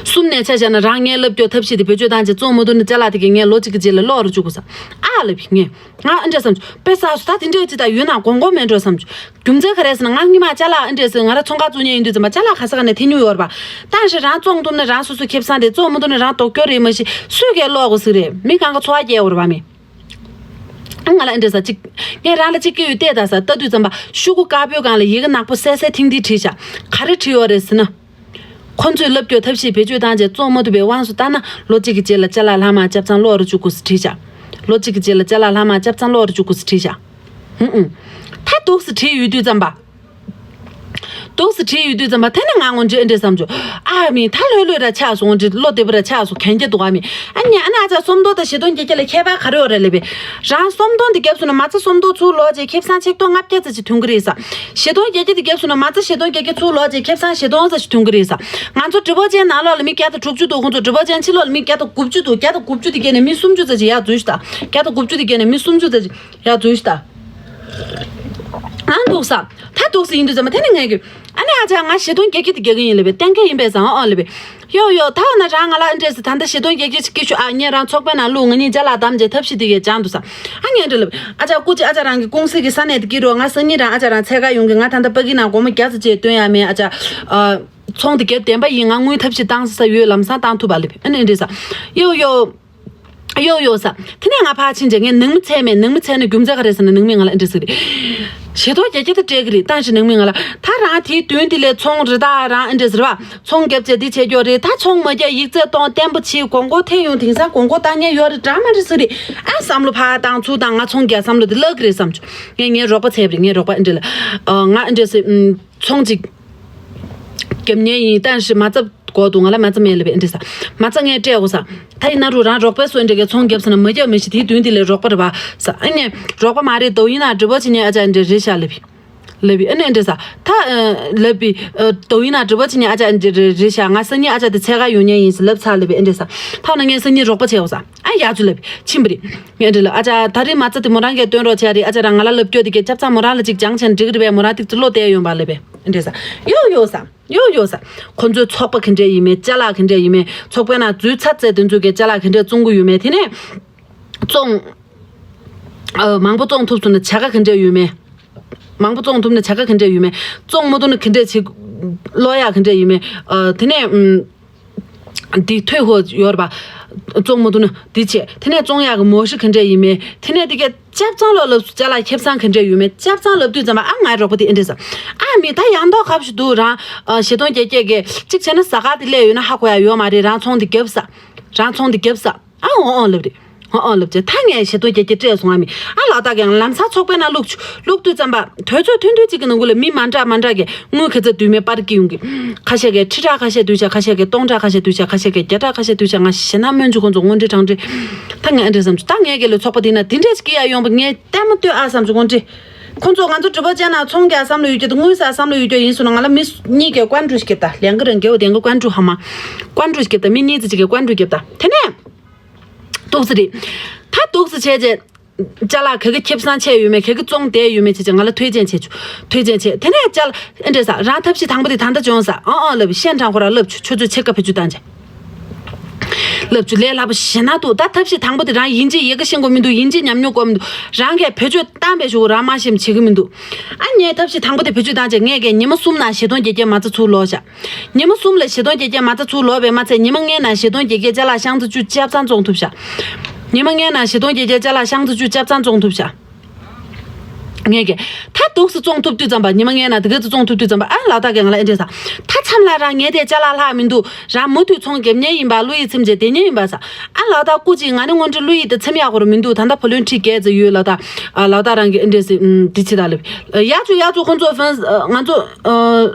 གསུམ་ནས་ཆ་བཞག་ན་རང་ངའི་ལབ་སྐྱོར་ཐབས་ཤེས་དེ་བེད་སྤྱོད་བཏང་བྱས་བཙོང་མ་ཐུབ་ན་ཅ་ལག་དེ་གས་ངས་ལོ་གཅིག་གི་རྗེས་ལ་སློག་རུ་བཅུག་དགོས་ཟེར། ཨ་ལབ་པས་ངས། ང་ཨེ་འདྲས་བསམ་བྱུང་། དཔེ་བསགས་སོང་། ད་དེ་འདྲས་ཅིག་ད་ཡོད་ན་དགོངས་དགོངས་མེད་འགྲོ་བསམ་བྱུང་། རྒྱུ་མཚན་ག་རེ་ཟེར་ན། ང་སྔོན་མ་ཅ་ལག་ཨེ་འདྲས་ཟེར། ང་རང་ཚོང་ཁང་བཙུགས་མཁན་ཡིན་དུས་ཙམ་པ་ཅ་ལག་ག་ས་ག་ནས་འཐེན་མྱོང་ཡོད་རེད་པ། ད་ཕྱིར་རང་བཙོང་ཐུབ་ན་རང་སོ་སོ་ཁེ་བཟང་རེད། བཙོང་མ་ཐུབ་ན་རང་ལྡོག་སྐྱོར་རེད། མ་གཞི་སུས་གས་སློག་དགོས་ཟེར་རེད། མི་གང་ག་འཚོ་བ་སྐྱེལ་དགོས་རེད་པ་མི། ཨ་ང་ལ་ཨེ་འདྲས་ཟེར་ཅིག་ངས་རང་ལ་ཅིག་སྐྱེ་ཡོད་བལྟས་ད་ཟེར། ལྟ་དུས་ཙམ་པ་ཤོག་གུ་དཀར་པོའི་སྒང་ལ་ཡི་གེ་ནག་པོ་གསལ་གསལ་ཐིང་ཐིང་བྲིས་བཞག་ག་རེ་བྲིས་ཡོད་རེད་ཟེར་ན། ཁོ་ཚོས་ལབ་སྐྱོར་ཐབས་ཤེས་བེད་སྤྱོད་བཏང་བྱས་བཙོང་མ་ཐུབ་པའི་དབང་དུ་བཏང་ན་ལོ་གཅིག་གི་རྗེས་ལ་ཅ་ལག་ལྷག་མ་ཆ་ཚང་སློག་རུ་བཅུག་དགོས་ཟེར་བྲིས་བཞག་ལོ་གཅིག་གི་རྗེས་ལ་ཅ་ལག་ལྷག་མ་ཆ་ཚང་སློག་རུ་བཅུག་དགོས་ཟེར་བྲིས་བཞག་ཧུམ་ཧུམ། ད་འདུག་སེ་བྲིས་ཡོད་དུས་ཙམ་པ། འདུག་སེ་བྲིས་ཡོད་དུས་ཙམ་པ། དེ་ནས་ང་དངོས་འབྲེལ་ཨེ་འདྲས་བསམ་བྱུང་། ཨ་མི་ད་ལྷོད་ལྷོད་ར་ཆགས་སོང་། དངོས་འབྲེལ་བློ་བདེ་པོ་ར་ཆགས་སོང་། གན་རྒྱ་འདུག་ཨ་མི། ཨ་ནི་ཨ་ན་ཨ་ཅག་སུམ་མདོ་དང་བཞི་སྟོང་བརྒྱད་བརྒྱ་ལ་ཁྱད་པར་ག་རེ་ཡོད་རེད་ལབ་པས། རང་སུམ་སྟོང་དེ་བརྒྱབ་སོང་ན་མ་རྩ་སུམ་སྟོང་ཚུར་ལོག་བྱས་ཁེ་བཟང་ཆིག་སྟོང་ལྔ་བརྒྱ་ཙམ་ཅིག་ཐོན་གི་རེད་ཟེར། བཞི་སྟོང་བརྒྱད་བརྒྱ་དེ་བརྒྱབ་སོང་ན་མ་རྩ་བཞི་སྟོང་བརྒྱད་བརྒྱ་ཚུར་ལོག་བྱས་ཁེ་བཟང་བཞི་སྟོང་ཙམ་ཞིག་ཐོན་གི་རེད་ཟེར། ང་ཚོ་ཌི་པོ་ཅན་ནང་ལོགས་ལ་མི་བརྒྱ་དང་དྲུག་ཅུ་འདུག་ཁོང་ཚོ་ཌི་པོ་ཅན་ཕྱི་ལོགས་ལ་མི་བརྒྱ་དང་དགུ་བཅུ་འདུག་བརྒྱ་དང་དགུ་བཅུ་དེ་གས་ནས་མི་སུམ་ཅུ་ཙམ་ཅིག་ཡར་འཛུལ་ཤག་བརྒྱ་དང་དགུ་བཅུ་དེ་གས་ནས་མི་སུམ་ཅུ་ཙམ་ཅིག་ཡར་འཛུལ་ཤག་ཨ་འདུག་ས། ད་འདུག་སེ་ཡིན་དུས་ཙམ་པ་དེ་ནས་ངས་ཀྱི། ཨ་ནི་ཨ་ཅག་ང་བཞི་སྟོང་བརྒྱད་བརྒྱ་དེ་རྒྱག་གི་ཡིན་ལབ་པས། གཏན་འཁེལ་ཡིན་པས་ཟེར། ཨོ་ཨོ་ལབ་པས། ཡོ་ཡོ། ད་འོ་ན་རང་ང་ལ་ཨེ་འདྲས་ཟེར། ད་ལྟ་བཞི་སྟོང་བརྒྱད་བརྒྱ་ཅིག་སྐྱེ་ཤོག་ཨ་ངས་རང་ཚོགས་པའི་ནང་བླུག་ང་གཉིས་ཅ་ལག་བསྡམས་བྱས་ཐབས་ཤེས་དེ་གས་སྦྱང་འདུག་ས། ཨ་ངས་འདྲ་ལབ། ཨ་ཅག་སྐུ་མཁྱེན། ཨ་ཅག་རང་གི་ཀུང་སི་གི་ས་གནས་དེ་སྐྱེལ་རོགས། ང་སང་ཉིན་རང་ཨ་ཅག་རང་འཚོལ་ག་ཡོང་གི། ང་ད་ལྟ་ཕ་གི་ནང་སྒོར་མོ་བརྒྱ་ཙམ་ཅིག་བཏོན་ཡ་མེད། ཨ་ཅག་ཨ་ཚོང་དེ་གས་བདེན་པ་ཡིན། ང་དངུལ་ཐབས་ཤེས་བཏང་ས་ས་ཡོད། ལམ་སང་བཏང་ཐུབ་པ་ལབ། ཨ་ནི་ཨེ་འདྲས་ཟེར། ཡོ་ཡོ། ཡོ་ཡོ་ཟེར། དེ་ནས་ང་ཕར་ཕྱིན་བྱས་ངས་ནང་མི་འཚོལ་མེད། ནང་མི་འཚོལ་ན་རྒྱུ་མཚན་ག་རེ་ཟེར་ན། ནང་མི་ང་ལ་ཨེ་འདྲས་ཟེར་གི་རེད། བཞི་སྟོང་བརྒྱད་བརྒྱ་དེ་སྤྲད་གི་རེད། ད་ཕྱིན་ནང་མི་ང་ལ་ད་རང་དེའི་མདུན་དེ་ལས་ཚོང་རེ་ད་རང་ཨེ་འདྲས་ཟེར་བ། ཚོང་བརྒྱབ་བྱས་འདི་བྱས་རྒྱུ་རེད། ད་ཚོང་མ་བརྒྱབ་ཡིག་ཚད་གཏོང་བརྟན་པོ་བྱེད། གོང་གོ་ཐེ་ཡོང་དེང་སང་གོང་གོ་བཏང་མཁན་ཡོད་རེད་འདྲ་མ་རེད་ཟེར་གི་རེད། ཨ་བསམ་བློ་ཕར་བཏང་ཚུར་བཏང་། ང་ཚོང་རྒྱག་བསམ་བློ་དེ་བརླག་གི་རེད་བསམ་བྱུང་། ངས་ངའི་རོགས་པ་འཚོལ་བ་རེད། ངའི་རོགས་པ་ཨེ་འདྲས་ལ། ཨ་ང་ཨེ་འདྲས་ཟེར། ཚོང་ཅིག་རྒྱབ་ཉེན་ཡིན། ད་ཕྱིན་མ་རྩ་དགོས་འདུག་ང་ལ་མ་རྩ་མེད་ལབ་པས། ཨེ་འདྲས་ཟེར། མ་རྩ་ངས་སྤྲད་དགོས་ཟེར། ད་ཡིན་ན་རུ་རང་རོགས་པས་སུ་ཨེ་འདྲས་གས་ཚོང་བརྒྱབ་ཟེར་ན་མ་བརྒྱབ་མི་ཤེས། དེའི་མདུན་དེ་ལས་རོགས་པ་རེད་པ་ཟེར། ཨ་ནི་རོགས་པ་མ་རེད། ཏོག་དབྱིབས་ནང་འགྲོ་བ་བྱེད་མཁན་ཨ་ཅག་ཨེ་འདྲས་རེད་ཤག་ལབ་པས། ལབ་པས། ཨ་ནི་ཨེ་འདྲས་ཟེར། ད་ལབ་པས། ཏོག་དབྱིབས་ནང་འགྲོ་བ་བྱེད་མཁན་ཨ་ཅག་ཨེ་འདྲས་རེད་ཤག་ང་སང་ཉིན་ཨ་ཅག་དེ་འཚོལ་ག་ཡོང་མཁན་ཡིན་ཟེར་ལབ་ཚར་ལབ་པས། ཨེ་འདྲས་ཟེར། ཐ་ན་ངས་སང་ཉིན་རོགས་པ་བྱས་ཡོང་ཟེར། ཨ་ཡག་ཅིག་ལབ་པས། ཕྱིན་པ་རེད། ངས་འདྲི་ལ། ཨ་ཅག་ད་རེས་མ་རྩ་དེ་མོ་རང་གིས་སྟོན་རོགས་བྱས་རེད། ཨ་ཅག་རང་ང་ལ་ལབ་སྐྱོར་དེ་གས་ཆ་ཚང་མོ་རང་ལ་ཅིག་སྦྱང་བྱས་འགྲིག་རེད་པས། མོ་རང་ཏིག་ཙི་བློ་གཏད་ཡོང་པ་ལབ་པས། ཨེ་འདྲས་ཟེར། ཡོ་ཡོ་ཟེར། ཡོ་ཡོ་ཟེར། ཁོ་ཚོའི་ཚོགས་པ་ག་འདྲས་ཡིན་མིན། ཅ་ལག་ག་འདྲས་ཡིན་མིན། ཚོགས་པའི་ནང་འཛུལ་ཚར་ཚད་དེ་ཚོ་གས་ཅ་ལག་ག་འདྲས་བཙོང་གི་ཡོད་མེད། དེ་ནས་བཙོང་། ཨ་མང་པོ་བཙོང་ཐུབ་སོང་ན་བྱ་དགའ་ག་འདྲས་ཡོད་མེད། མང་པོ་བཙོང་ཐུབ་ན་བྱ་དགའ་ག་འདྲས་ཡོད་མེད། བཙོང་མ་ཐུབ་ན་ག་འདྲས་བྱེད། ཀློག་ཡག་ག་འདྲས་ཡོད་མེད། ཨ་དེ་ནས་ཨུམ། འདི་退货ཡོད་རེད་པ། བཙོང་མ་ཐུབ་ན་འདི་བྱས། དེ་ནས་བཙོང་ཡག་གི་མོ་ཧྲི་ག་འདྲས་ཡིན་མིན། དེ་ནས་འདི་གས་ཆ་ཚང་ལོ་ལབ་སུ་ཅ་ལག་ཁེ་བཟང་ག་འདྲས་ཡོད་མེད། ཆ་ཚང་ལབ་དུས་ཙམ་པ་ཨ་ངའི་རོགས་པ་དེ་ཨེ་འདྲས་ཟེར། ཨ་མི་ད་ཡང་ཐོག་ཁ་བ་ཞིག་འདུག་རང་ཨ་བཞི་སྟོང་བརྒྱད་བརྒྱ་གས་གཅིག་བྱས་ན་ཟ་ཁང་དེ་སླེབས་ཡོད་ན་ཧ་གོ་ཡ་ཡོད་མ་རེད། རང་ཚོང་དེ་རྒྱབ་ས། རང་ཚོང་དེ་རྒྱབ་ས། ཨ་འོང་འོང་ལབ་རེད། འོང་འོང་ལབ་བྱས། ད་ངས་བཞི་སྟོང་བརྒྱད་བརྒྱ་སྤྲད་སོང་། ཨ་མི་ཨ་ལགས་ད་གང་ལམ་སང་ཚོགས་པའི་ནང་བླུགས་བླུགས་དུས་ཙམ་པ་དུས་ཚོད་ཐུང་ཐུང་གཅིག་གི་ནང་ལ་མི་མ་འདྲ་མ་འདྲ་གིས་དངུལ་ག་ཚད་བསྡུས་མེད་པར་སྐྱེ་ཡོང་གི། ཁ་ཤས་ཀྱིས་ཁྲི་ཕྲག་ཁ་ཤས་བསྡུས་བྱས། ཁ་ཤས་ཀྱིས་སྟོང་ཕྲག་ཁ་ཤས་བསྡུས་བྱས། ཁ་ཤས་ཀྱིས་བརྒྱ་ཕྲག་ཁ་ཤས་བསྡུས་བྱས། ང་ཞེད་སྣང་སྨོན་འཇུག་ཁོང་ཚོ་དངོས་འབྲེལ་དྲང་འབྲེལ། ད་ངས་ཨ་འདྲས་བསམ་བྱུང་། ད་ངས་གལ་ལ་ཚོགས་པ་དེ་ན་དེ་འདྲས་ཅིག་སྐྱེ་ཡ་ཡོང་པ་ངས་ལྟད་མོ་ལྟོས་ཨ་བསམ་བྱུང་། དངོས་འབྲེལ། ཁོང་ཚོ་ང་ཚོ་སྒྲུབ་པ་ཅན་ནང་ཚོང་རྒྱག་བསམ་བློ་ཡོད་རྒྱུ་དང་དངུལ་ཟ་བསམ་བློ་ཡོད་རྒྱུ་ཡིན་སོང་ན་ང་ལ་མི་གཉིས་ཀས་ཀོན་ཀྲུ་ཞིག་བརྒྱབ་ད། ལན་གི་རང་རྒྱལ་བ་ལྡན་གི་ཀོན་ཀྲུ་ཧ་མ། ཀོན་ཀྲུ་ཞིག་བརྒྱབ་ད། མི་གཉིས་ཙམ་ཅིག་གིས་ཀོན་ཀྲུ་བརྒྱབ་ད། དེ་ནས་འདུག་སེ་རེད། ད་འདུག་སེ་བྱས་རྗེས་ཅ་ལག་ག་གི་ཁེ་བཟང་ཆེ་ཡོད་མེད། ག་གི་བཙོང་བསྡད་ཡོད་མེད་བྱས་རྗེས་ང་ལ་ཐོས་རྒྱན་བྱས་བྱུང་། ཐོས་རྒྱན་བྱས། དེ་ནས་ཅ་ལག་ཨེ་འདྲས་ཟེར། རང་ཐབས་ཤེས་དང་པོ་དེ་ད་ལྟ་བྱུང་ཟེར། ཨང་ཨང་ལབ། ཤན་དྲང་ཁོ་རང་ལབ་བྱུང་། ཁྱོད་ཚོས་ཕྱེད་ཀ་བེད་སྤྱོད་བཏང་བྱས། ལབ་བཅུག་ལས་སླ་པོ་ཞེ་ན་འདུག་ད་ཐབས་ཤེས་དང་པོ་དེ་རང་དབྱིན་ཇི་ཡི་གེ་ཤེས་དགོས་མི་འདུག་དབྱིན་ཇི་ཉམས་མྱོང་དགོས་མི་འདུག་རང་གིས་བེད་སྤྱོད་བཏང་པའི་གཞུག་རང་མ་ཤེས་བྱེད་ཀྱི་མི་འདུག་ཨ་ངས་ཐབས་ཤེས་དང་པོ་དེ་བེད་སྤྱོད་བཏང་བྱས་ངས་ཀྱིས་ཉི་མ་གསུམ་ནང་བཞི་སྟོང་བརྒྱད་བརྒྱ་མ་རྩ་ཚུར་ལོག་བཞག་ཉི་མ་གསུམ་ལ་བཞི་སྟོང་བརྒྱད་བརྒྱ་མ་རྩ་ཚུར་ལོག་པའི་མ་ཚད་ཉི་མ་ལྔའི་ནང་བཞི་སྟོང་བརྒྱད་བརྒྱའི་ཅ་ལག་ཤང་ཙི་བཅུ་ཆ་ཚང་བཙོང་ཐུབ་བཞག་ཉི་མ་ལྔའི་ནང་བཞི་སྟོང་བརྒྱད་བརྒྱའི་ཅ་ལག་ཤང་ཙི་བཅུ་ཆ་ཚང་བཙོང་ཐུབ་བཞག་ངས་ཀྱིས་ད་འདུག་སེ་བཙོང་ཐུབ་དུས་ཙམ་པ། ཉི་མ་ལྔའི་ནང་དེ་ག་ཚོད་བཙོང་ཐུབ་དུས་ཙམ་པ། ཨ་ལག་བདག་གིས་ང་ལ་ཨེ་འདྲས་ཟེར། ད་མཚམས་ལ་རང་ངས་དེ་ཅ་ལག་ལྷག་མི་འདུག་རང་མུ་མཐུད་ཚོང་རྒྱབ་མཁན་ཡིན་པ་བློ་ཡིད་ཚིམ་བྱས་བསྡད་མཁན་ཡིན་པ་ཟེར། ཨ་ལག་བདག་སྐུ་མཁྱེན། ང་ནི་དངོས་འབྲེལ་བློ་ཡིད་དེ་ཚིམ་ཡག་པོ་རང་མི་འདུག་ད་ལྟ་བུ་ལོན་ཁྲི་བརྒྱད་ཙམ་ཡོད་ལགས། ད་ཨ་ལག་བདག་རང་གིས་ཨེ་འདྲས་ཟེར། ཨུམ། འདི་བྱེད་ད་ལབ། ཡ་ཅུ་ཡ་ཅུ་ཁོང་ཚོ་ཕན་ང་ཚོ་ཨ་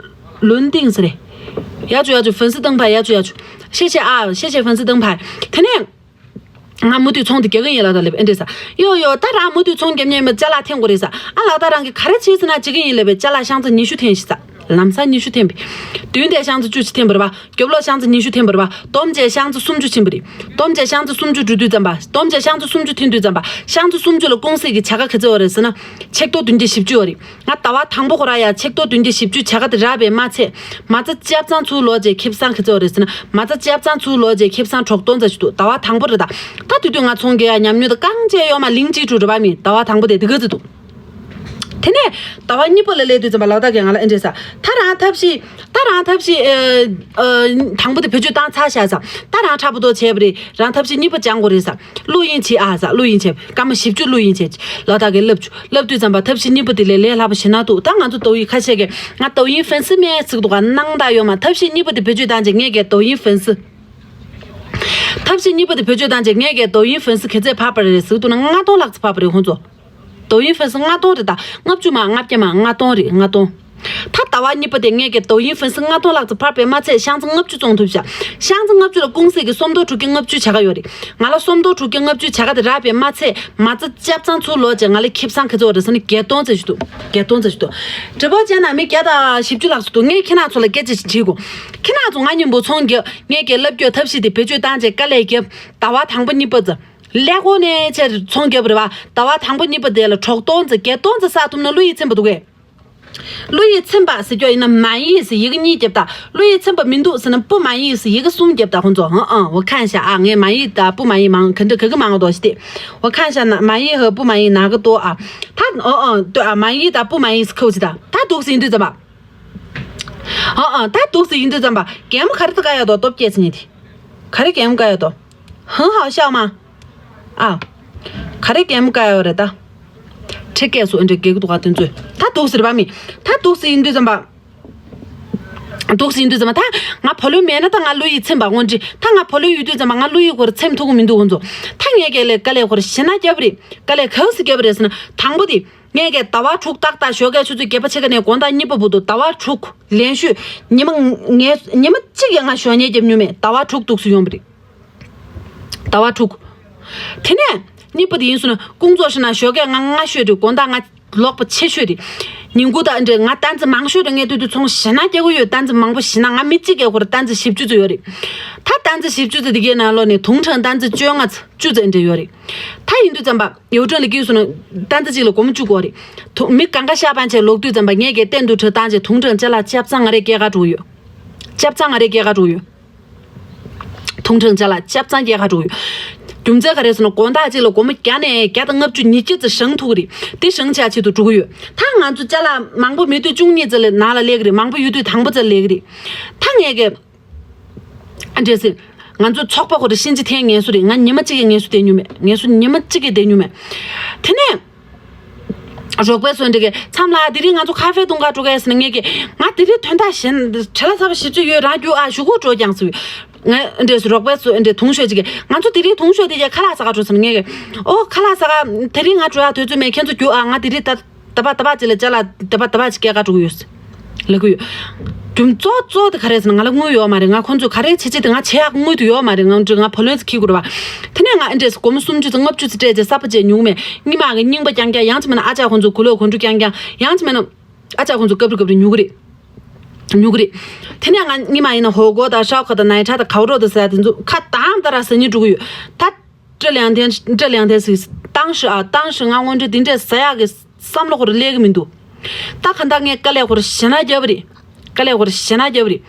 ལུན་ཏིང་ཟེར་རེད། ཡ་ཅུ་ཡ་ཅུ་ཕན་སི་ཏང་ཕ། ཡ་ཅུ་ཡ་ཅུ་ཤེ་ཤེ་ཨ་ཤེ་ཤེ་ཕན་སི་ཏང་ཕ། དེ་ནས། ང་མུ་མཐུད་ཚོང་དེ་རྒྱག་གི་ཡིན་ལགས། ད་ལབ་ཨེ་འདྲས་ཟེར། ཡོ་ཡོ། ད་རང་མུ་མཐུད་ཚོང་རྒྱབ་མཁན་ཡིན་པ་ཅ་ལག་འཐེན་དགོས་རེད་ཟེར། ཨ་ལགས་བདག་རང་གིས་ག་རེ་བྱས་ཟེར་ན་བྱེད་ཀྱི་ཡིན་ལབ་པས། ཅ་ལག་ཤང་ཙི་ཉི་ཤུ་འཐེན་ཤག་ཟེར། ལམ་སང་ཉི་ཤུ་འཐེན་པས། བདུན་དེ་ཤང་ཙི་བཅུ་ཅིག་འཐེན་པ་རེད་པ། རྒྱབ་ལོགས་ཤང་ཙི་སུམ་ཅུ་འཐེན་པ་རེད་པ། སྟོབས་ཆེ་ཤང་ཙི་སུམ་ཅུ་འཐེན་པ་རེད། སྟོབས་ཆེ་ཤང་ཙི་སུམ་ཅུ་འགྲོ་དུས་ཙམ་པ། སྟོབས་ཆེ་ཤང་ཙི་སུམ་ཅུ་འཐེན་དུས་ཙམ་པ། ཤང་ཙི་སུམ་ཅུ་ལ་ཀུང་སི་གི་བྱ་དགའ་ག་ཚོད་ཡོད་རེད་ཟེར་ན། ཆེག་ཏོ་བདུན་བརྒྱ་བཞི་བཅུ་ཡོད་རེད། ང་ཟླ་བ་དང་པོ་ཁོ་རང་ཡ་ཆེག་ཏོ་བདུན་བརྒྱ་བཞི་བཅུ་བྱ་དགའ་དེ་རག་པའི་མ་ཚད། མ་རྩ་ཆ་ཚང་ཚུར་ལོག་བྱས་ཁེ་བཟང་ག་ཚོད་རེད་ཟེར་ན། མ་རྩ་ཆ་ཚང་ཚུར་ལོག་བྱས་ཁེ་བཟང་དྲུག་སྟོང་ཙམ་ཞིག་འདུག་ཟླ་བ་དང་པོ་རེད་ད། ད་དེ་དུས་ང་ཚོང་རྒྱག་ཡ་ཉམས་མྱོང་དང་རྐང་རྗེས་ཡོད་མ་གླིང་གཅིག་དྲུག་རེད་པ་མི། ཟླ་བ་དང་པོ་དེ་དེ་ག་ཚོད་འདུག་དེ་ནས་ཟླ་བ་གཉིས་པ་ལ་སླེབས་དུས་ཙམ་པ་ལགས་བདག་གིས་ང་ལ་ཨེ་འདྲས་ཟེར། ད་རང་ཐབས་ཤེས། ད་རང་ཐབས་ཤེས་ཨ་ཨ་དང་པོ་དེ་བེད་སྤྱོད་བཏང་ཚར་ཤག་ཟེར། ད་རང་ཕྲག་པོ་ཏོ་བྱས་པ་རེད། རང་ཐབས་ཤེས་གཉིས་པ་སྦྱང་དགོས་རེད་ཟེར། བླུག་ཡིན་བྱེད་ཨ་ཟེར། བླུག་ཡིན་བྱེད། སྐར་མ་བཞི་བཅུ་བླུག་ཡིན་བྱེད། ལགས་བདག་གིས་ལབ་བྱུང་། ལབ་དུས་ཙམ་པ་ཐབས་ཤེས་གཉིས་པ་དེ་ལས་ལས་སླ་པོ་ཞེ་ན་འདུག་ད་ང་ཚོ་ཏོའུ་ཡིན་ཁ་ཤས་ཀྱིས་ང་ཏོའུ་ཡིན་ཧྥན་སི་མེད་ཟེར་གི་འདུག་ག་སྣང་དག་ཡོད་མ། ཐབས་ཤེས་གཉིས་པ་དེ་བེད་སྤྱོད་བཏང་བྱས་ངས་ཀྱིས་ཏོའུ་ཡིན་ཧྥན་སི། ཐབས་ཤེས་གཉིས་པ་དེ་བེད་སྤྱོད་བཏང་བྱས་ངས་ཀྱིས་ཏོའུ་ཡིན་ཧྥན་སི་ག་ཚད་འཕར་བ་རེད་ཟེར་གི་འདུག་ན། ལྔ་སྟོང་ལྷག་ཙམ་འཕར་བ་རེད་ཁོང་ཚོ། ཏོའུ་ཡིན་ཧྥན་སི་ལྔ་སྟོང་རེད་ད། ལྔ་བཅུ་མ་ལྔ་བརྒྱ་མ་ལྔ་སྟོང་རེད། ལྔ་སྟོང་། ད་ཟླ་བ་གཉིས་པ་དེ་ངས་ཀྱིས་ཏོའུ་ཡིན་ཧྥན་སི་ལྔ་སྟོང་ལྷག་ཙམ་འཕར་བའི་མ་ཚད་ཤང་ཙི་ལྔ་བཅུ་བཙོང་ཐུབ་ཤག་ཤང་ཙི་ལྔ་བཅུ་ལ་ཀུང་སི་གི་སུམ་སྟོང་དྲུག་བརྒྱ་ལྔ་བཅུ་བྱ་དགའ་ཡོད་རེད། ང་ལ་སུམ་སྟོང་དྲུག་བརྒྱ་ལྔ་བཅུ་བྱ་དགའ་དེ་རག་པའི་མ་ཚད་མ་རྩ་ཆ་ཚང་ཚུར་ལོག་བྱས་ང་ལ་ཁེ་བཟང་ག་ཚོད་རེད་ཟེར་ན་བརྒྱད་སྟོང་ཙམ་ཞིག་འདུག་བརྒྱད་སྟོང་ཙམ་ཞིག་འདུག་འབྲས་བུ་ཅན་ན་མི་བརྒྱ་དང་བཞི་བཅུ་ལྷག་ཙམ་འདུག་ངས་ཁྱེད་རང་ཚོ་ལ་སྐད་ཆ་ཞིག་དྲིས་དགོས། ཁྱེད་རང་ཚོ་ང་མཉམ་པོ་ཚོང་རྒྱབ། ངས་ཀྱིས་ལབ་རྒྱུ་ཐབས་ཤེས་དེ་བེད་སྤྱོད་བཏང་བྱས་དཀའ་ལས་རྒྱབ། ཟླ་བ་དང་པོ་གཉིས་པ་ཙམ། ཀླད་ཀོར་ནས་ཆེར་ཚོང་རྒྱབ་རེད་པ། ཟླ་བ་དང་པོ་གཉིས་པ་དེ་ལ་དྲུག་སྟོང་ཙམ་བརྒྱད་སྟོང་ཙམ་བསགས་ཐུབ་ན་བློ་ཡིད་ཚིམ་པ་འདུག་གས། བློ་ཡིད་ཚིམ་པ་ཟེར་རྒྱུ་ཡིན་ན་མ་ཡིག་ཟེར་ཡི་གེ་གཉིས་རྒྱབ་ད། བློ་ཡིད་ཚིམ་པ་མི་འདུག་ཟེར་ན་不满意ཟེར་ཡི་གེ་གསུམ་རྒྱབ་ད་ཁོང་ཚོ། ཨང་ཨང་我看一下啊ངས་满意དང་不满意མང་ག་འདྲ་ག་གི་མང་འདུག་ཟེར་ཏེ། 我看一下呢满意和不满意哪个多啊ད་ཨང་ཨང་对啊满意དང་不满意ཁུ་ཅི་ད། ད་འདུག་ཟེར་ཡིན་དུས་ཙམ་པ། ཨང་ཨང་ད་འདུག་ཟེར་ཡིན་དུས་ཙམ་པ་གད་མོ་ག་རེ་ད་ཀ་ཡ་དོ་སྟོབས་སྐྱེས་ཟེར་ཉིན་དེ། ག་རེ་གད་མོ་ཀ་ཡ་དོ། 很好笑吗ཨ། ག་རེ་གད་མོ་ཀ་ཡོད་རེད་ད། ཁྲེ་སྐད་སུ་ཨེ་འདྲ་གེགས་འདུག་ག་དེ་ཚོས། ད་འདུག་ཟེར་བ་མི། ད་འདུག་ཟེར་ཡིན་དུས་ཙམ་པ། འདུག་ཟེར་ཡིན་དུས་ཙམ་པ་ད་ང་བུ་ལོན་མེད་ན་ད་ང་བློ་ཡིད་ཚིམ་པ་དངོས་འབྲེལ། ད་ང་བུ་ལོན་ཡོད་དུས་ཙམ་པ་ང་བློ་ཡིད་ཁོ་ར་ཚིམ་ཐུབ་ཀྱི་མི་འདུག་ཁོང་ཚོ། ད་ངས་ཀྱི་ལས་དཀའ་ལས་ཁོ་ར་ཞེ་ན་རྒྱབ་རེད། དཀའ་ལས་ག་ཚོད་རྒྱབ་རེད་ཟེར་ན་དང་པོ་དེ། ངས་ཀྱི་ཟླ་བ་དྲུག་ཏག་ཏག་ཞོགས་ཀས་ཆུ་ཚོད་བརྒྱད་པ་ཕྱེད་ཀ་ནས་དགོང་དག་གཉིས་པ་བར་དུ་ཟླ་བ་དྲུག་ལན་ཤོད། ཉི་མ་ངས་ཉི་མ་གཅིག་ཡང་ང་ཞོགས་ཉལ་རྒྱབ་མྱོང་མེད། ཟླ་བ་དྲུག་འདུག་སེ་ཡོང་བ་རེད། ཟླ་བ་དྲུག་དེ་ནས་གཉིས་པ་དེ་ཡིན་སོང་ན་ཀོང་ཚོགས་ཤིག་ན་ཞོགས་ཀས་ང་ལྔ་ཤོད་རེད། དགོང་དག་ང་ལོག་པ་ཆེ་ཤོད་རེད། ཉིན་གུང་དང་འདྲ་ང་ཏན་ཙི་མང་ཤོད་རེད། ངས་དུས་དུས་ཚོང་ཞེ་ན་རྒྱག་གི་ཡོད། ཏན་ཙི་མང་པོ་ཞེ་ན་ང་མི་གཅིག་གིས་ཁོ་ར་ཏན་ཙི་བཞི་བཅུ་ཙམ་ཡོད་རེད། ད་ཏན་ཙི་བཞི་བཅུ་ཙམ་དེ་གའི་ནང་ལོགས་ནས་དུང་ཁྲང་ཏན་ཙི་བཅོ་ལྔ་བཅུ་ཙམ་འདྲ་ཡོད་རེད། ད་ཡིན་དུས་ཙམ་པ་ཡོ་ཁྲང་ལ་སྐྱེས་སོང་ན་ཏན་ཙི་གཅིག་ལ་སྒོར་མོ་བཅུ་དགོས་རེད། དུ་མི་གང་ག་ཤ་པན་ཆེ་ལོག་དུས་ཙམ་པ་ངས་ཀྱི་སྟེང་དུ་ཁྲི་བཏང་བྱས་དུང་ཁྲང་ཅ་ལག་ཆབ་ཚང་ང་རེ་སྐྱེལ་ག་འགྲོ་ཡོད། ཆབ་ཚང་ང་རེ་སྐྱེལ་ག་འགྲོ་ཡོད། དུང་ཁྲང་ཅ་ལག་ཆབ་ཚང་སྐྱེལ་ག་འགྲོ་ཡོད། རྒྱུ་མཚན་ག་རེ་ཟེར་ན་དགོང་དག་གཅིག་ལ་སྒོར་མོ་བརྒྱ་ནས་བརྒྱ་དང་ལྔ་བཅུ་ཉིས་བརྒྱ་ཙམ་བཞེངས་ཐུབ་ཀྱི་རེད། དེ་བཞེངས་བྱ་ཆེད་དུ་འགྲོ་གི་ཡོད། ད་ང་ཚོ་ཅ་ལག་མང་པོ་མེད་དུས་བཅུ་གཉིས་ཙམ་ལ་ནང་ལ་སླེབས་ཀྱི་རེད། མང་པོ་ཡོད་དུས་དང་པོ་ཙམ་སླེབས་ཀྱི་རེད། ད་ངས་ཀྱི་ཨ་འདྲས་ཟེར། ང་ཚོ་ཚོགས་པ་ཁོ་རེ་ཤིན་ཅི་ཐེན་ངལ་གསོ་རེད། ང་ཉི་མ་གཅིག་གི་ངལ་གསོ་བསྡད་མྱོང་མེད། ངལ་གསོ་ཉི་མ་གཅིག་གི་བསྡད་མྱོང་མེད། དེ་ནས་རོགས་པས་སོ་འདྲི་གི་མཚམས་ལ་དེ་རིང་ང་ཚོ་ཁ་ཧྥེ་འཐུང་ག་འགྲོ་གས་ཟེར་ན་ངས་ཀྱི་ང་དེ་རིང་དོན་དག་གཞན་བྲེལ་བ་ཚ་པོ་ཞེ་པོ་ཅིག་ཡོད། རང་རྒྱུགས་ཨ་ཞུ་གུ་འགྲོ་ཀྱང་ཟེར། ང་འདྲས་སུ་རོགས་པས་སོ་འདྲས་འཐུང་ཤོད་ཅིག་གི་ང་ཚོ་དེ་རིང་འཐུང་ཤོད་དེ་ཀྱི་ཁ་ལག་ཟ་ག་འགྲོ་ཟེར་ན་ངས་ཀྱི་ཨོ་ཁ་ལག་ཟ་ག་དེ་རིང་ང་འགྲོ་ཡ་དུས་ཚོད་མེད། ཁྱེད་ཚོ་རྒྱུགས་ཨ། ང་དེ་རིང་ད། ད་པ་ད་པ་ཅི་ལ་ཅ་ལ་ད་པ་ད་པ་ཅི་སྐད་ག་འགྲོ་གི་ཡོད། ལ་གུ་ཡོད། རྒྱུ་གཙོ་གཙོ་དེ་ག་རེ་ཟེར་ན་ང་ལ་དངུལ་ཡོད་མ་རེད། ང་ཁོང་ཚོས་ག་རེ་བྱེད་ཆེད་དེ་ང་བྱེད་ཡག་དངུལ་དེ་ཡོད་མ་རེད། ང་འདྲི་ང་བུ་ལོན་ཙི་ཁྱི་དགོས་རེད་པ། དེ་ནས་ང་ཨེ་འདྲས་སྒོར་མོ་སུམ་ཅུ་ཙམ་ལྔ་བཅུ་ཙམ་སྤྲད་རྗེས་གསར་པ་བྱས་ཉུག་མེད། སྙིང་མ་གི་རྙིང་པ་རྐྱང་རྐྱང་ཡང་ཅི་མེད་ན་ཨ་ཅག་ཁོང་ཚོ་གུ་ལོ་གོན་འགྲོ་རྐྱང་རྐྱང་ཡང་ཅི་མེད་ན་ཨ་ཅག་ཁོང་ཚོ་སྐབས་རེ་སྐབས་རེ་ཉུག་གི་རེད། ཉུག་གི་རེད། དེ་ནས་ང་སྙིང་མ་ཡིན་ན་ཧོ་གོ་དང་ཧྲའོ་ཁ་དང་ནའི་ཁྲ་དང་གའོ་རོ་དང་ཟེར་ཡ་དེ་ཚོ་ཁ་དང་ད་ར་ཟ་ཉིན་འགྲོ་གི་ཡོད། ད། ཀྲི་ལིང་ཐེན་ཀྲི་ལིང་ཐེན་ཟིག་ཏང་ཧྲི་ཨ་ཏང་ཧྲི་ང་དངོས་འབྲེལ་འདི་འདྲས་ཟ་ཡག་གི་བསམ་བློ་ཁོ་ར་སླེབས་གི་མི་འདུག་ད་ག་འདྲ་ངས་དཀའ་ལས་ཁོ་ར་ཞེ་ན་རྒྱབ་རེད། དཀའ་ལས་ཁོ་ར་ཞེ་ན་རྒྱབ་རེད།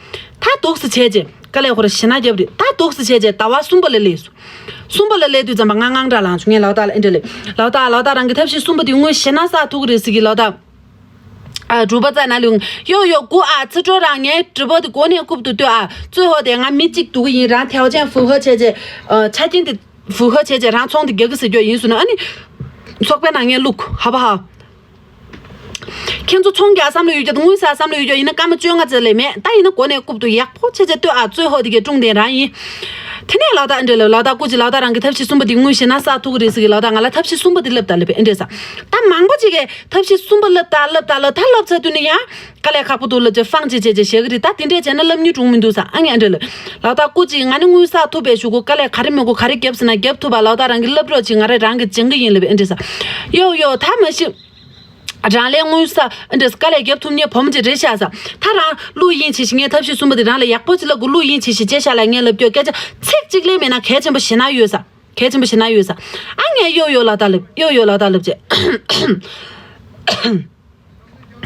ད་འདུག་སེ་བྱས་རྗེས་ དཀའ་ལས་ཁོ་ར་ཞེ་ན་རྒྱབ་རེད། ད་འདུག་སེ་བྱས་བྱས་ཟླ་བ་གསུམ་པ་ལ་སླེབས་སོང་། གསུམ་པ་ལ་སླེབས་དུས་ཙམ་པ་ང་དངངས་སྐྲག་ལངས་བྱུང་། ངས་ལའོ་ཏཱ་ལ་ཨེ་འདྲ་ལབ། ལའོ་ཏཱ། ལའོ་ཏཱ། རང་གི་ཐབས་ཤེས་གསུམ་པ་དེ་དངུལ་ཞེ་ན་བསགས་ཐུབ་ཀྱི་རེད་ཟེར་གི་ལའོ་ཏཱ། ཨ། འབྲུག་པ་ཙ་ན་ལུང་། ཡོ་ཡོ་གུ་ཨ་ཚི་ཀྲོ་རང་ངའི་ཀྲི་པོ་དེ་གོ་ནས་རྐུབ་ཏུ་ལྟོས་ཨ། གཙོས་ཧོ་དེ་ང་མི་གཅིག་འདུག་གི་ཡིན། རང་ཐལ་ཅན་ཧྥུ་ཧོ་བྱས་བྱས། ཨ། ཆ་རྐྱེན་དེ་ཧྥུ་ཧོ་བྱས་བྱས་རང་ཚོང་དེ་རྒྱག་གི་ཟེར་རྒྱུ་ཡིན་ཟེར་ན། ཨ་ནི་ཚོགས་པའི་ནང་ངས་བླུག་ཧ་པ་ཧ། ཁྱེད་ཚོ་ཚོང་རྒྱག་བསམ་བློ་ཡོད་རྒྱུ་དང་དངུལ་བསགས་བསམ་བློ་ཡོད་རྒྱུ་ཡིན་ན་སྐར་མ་བཅོ་ལྔ་ཙམ་ལས་མེད། ད་ཡིན་ན་གོ་ནས་རྐུབ་ཏུ་ཡག་པོ་བྱས་བྱས་ལྟོས་ཨ། གཙོས་ཧོ་དེ་གའི་ཀྲུང་དེ་རང་ཡིན། དེ་ནས་ལའོ་ཏཱ་ཨེ་འདྲ་ལབ། ལའོ་ཏཱ་སྐུ་མཁྱེན། ལའོ་ཏཱ་རང་གི་ཐབས་ཤེས་གསུམ་པ་དེ་དངུལ་ཞེ་ན་བསགས་ཐུབ་ཀྱི་རེད་ཟེར་གི་ལའོ་ཏཱ་ང་ལ་ཐབས་ཤེས་གསུམ་པ་དེ་ལབ་ད་ལབ་པས་ཨེ་འདྲ་ཟེར། ད་མང་པོ་ཅིག་གིས་ཐབས་ཤེས་གསུམ་པ་ལབ་ད་ལབ་ད་ལབ། ད་ལབ་ཚར་དུས་ནི་ཡང་དཀའ་ལས་ཁག་པོ་འདུག་ལབ་བྱས་ཧྥང་ཅིག་བྱས་བྱས་བཞག་གི་རེད། ད་དེ་འདྲས་བྱས་ན་ལབ་ཉུང་གྲུང་མི་འདུག་ཟེར། ཨ་ངས་ཨེ་འདྲ་ལབ། ལའོ་ཏཱ་སྐུ་མཁྱེན། ང་ནི་དངུལ་བསགས་ཐུབ་པའི་གཞུག་གུ་དཀའ་ལས་ག་རེ་མི་དགོས། ག་རེ་རྒྱབ་ཟེར་ན་རྒྱབ་ཐུབ་པ། ལའོ་ཏཱ་རང་གི་ལབ་རོགས་བྱེད། ང་རང་རང་གིས་སྦྱང་གི་ཡིན་ལབ་པས་ཨེ་འདྲ་ཟེར། ཡོ་ཡོ་ད་མ་གཞི། རང་ལས་དངུལ་བསགས་ཨེ་འདྲ་དཀའ་ལས་རྒྱབ་ཐུབ་མཁན་བུ་མོ་ཅིག་རེད་ཤག་ཟེར། ད་རང་བླུག་ཡིན་བྱས་ཤིག་ངས་ཐབས་ཤེས་གསུམ་པ་དེ་རང་ལ་ཡག་པོ་ཅིག་ལབ་དགོས། བླུག་ཡིན་བྱས་ཤིག་བྱས་ཤག་ལ་ངས་ལབ་རྒྱུ་སྐད་ཆ་ཚིག་གཅིག་ལས་མེད་ན་གལ་ཆེན་པོ་ཞེ་ན་ཡོད་ཟེར། གལ་ཆེན་པོ་ཞེ་ན་ཡོད་ཟེར། ཨ་ངས་ཡོ་ཡོ་ལའོ་ཏཱ་ལབ། ཡོ་ཡོ་ལའོ་ཏཱ་ལབ་བྱས།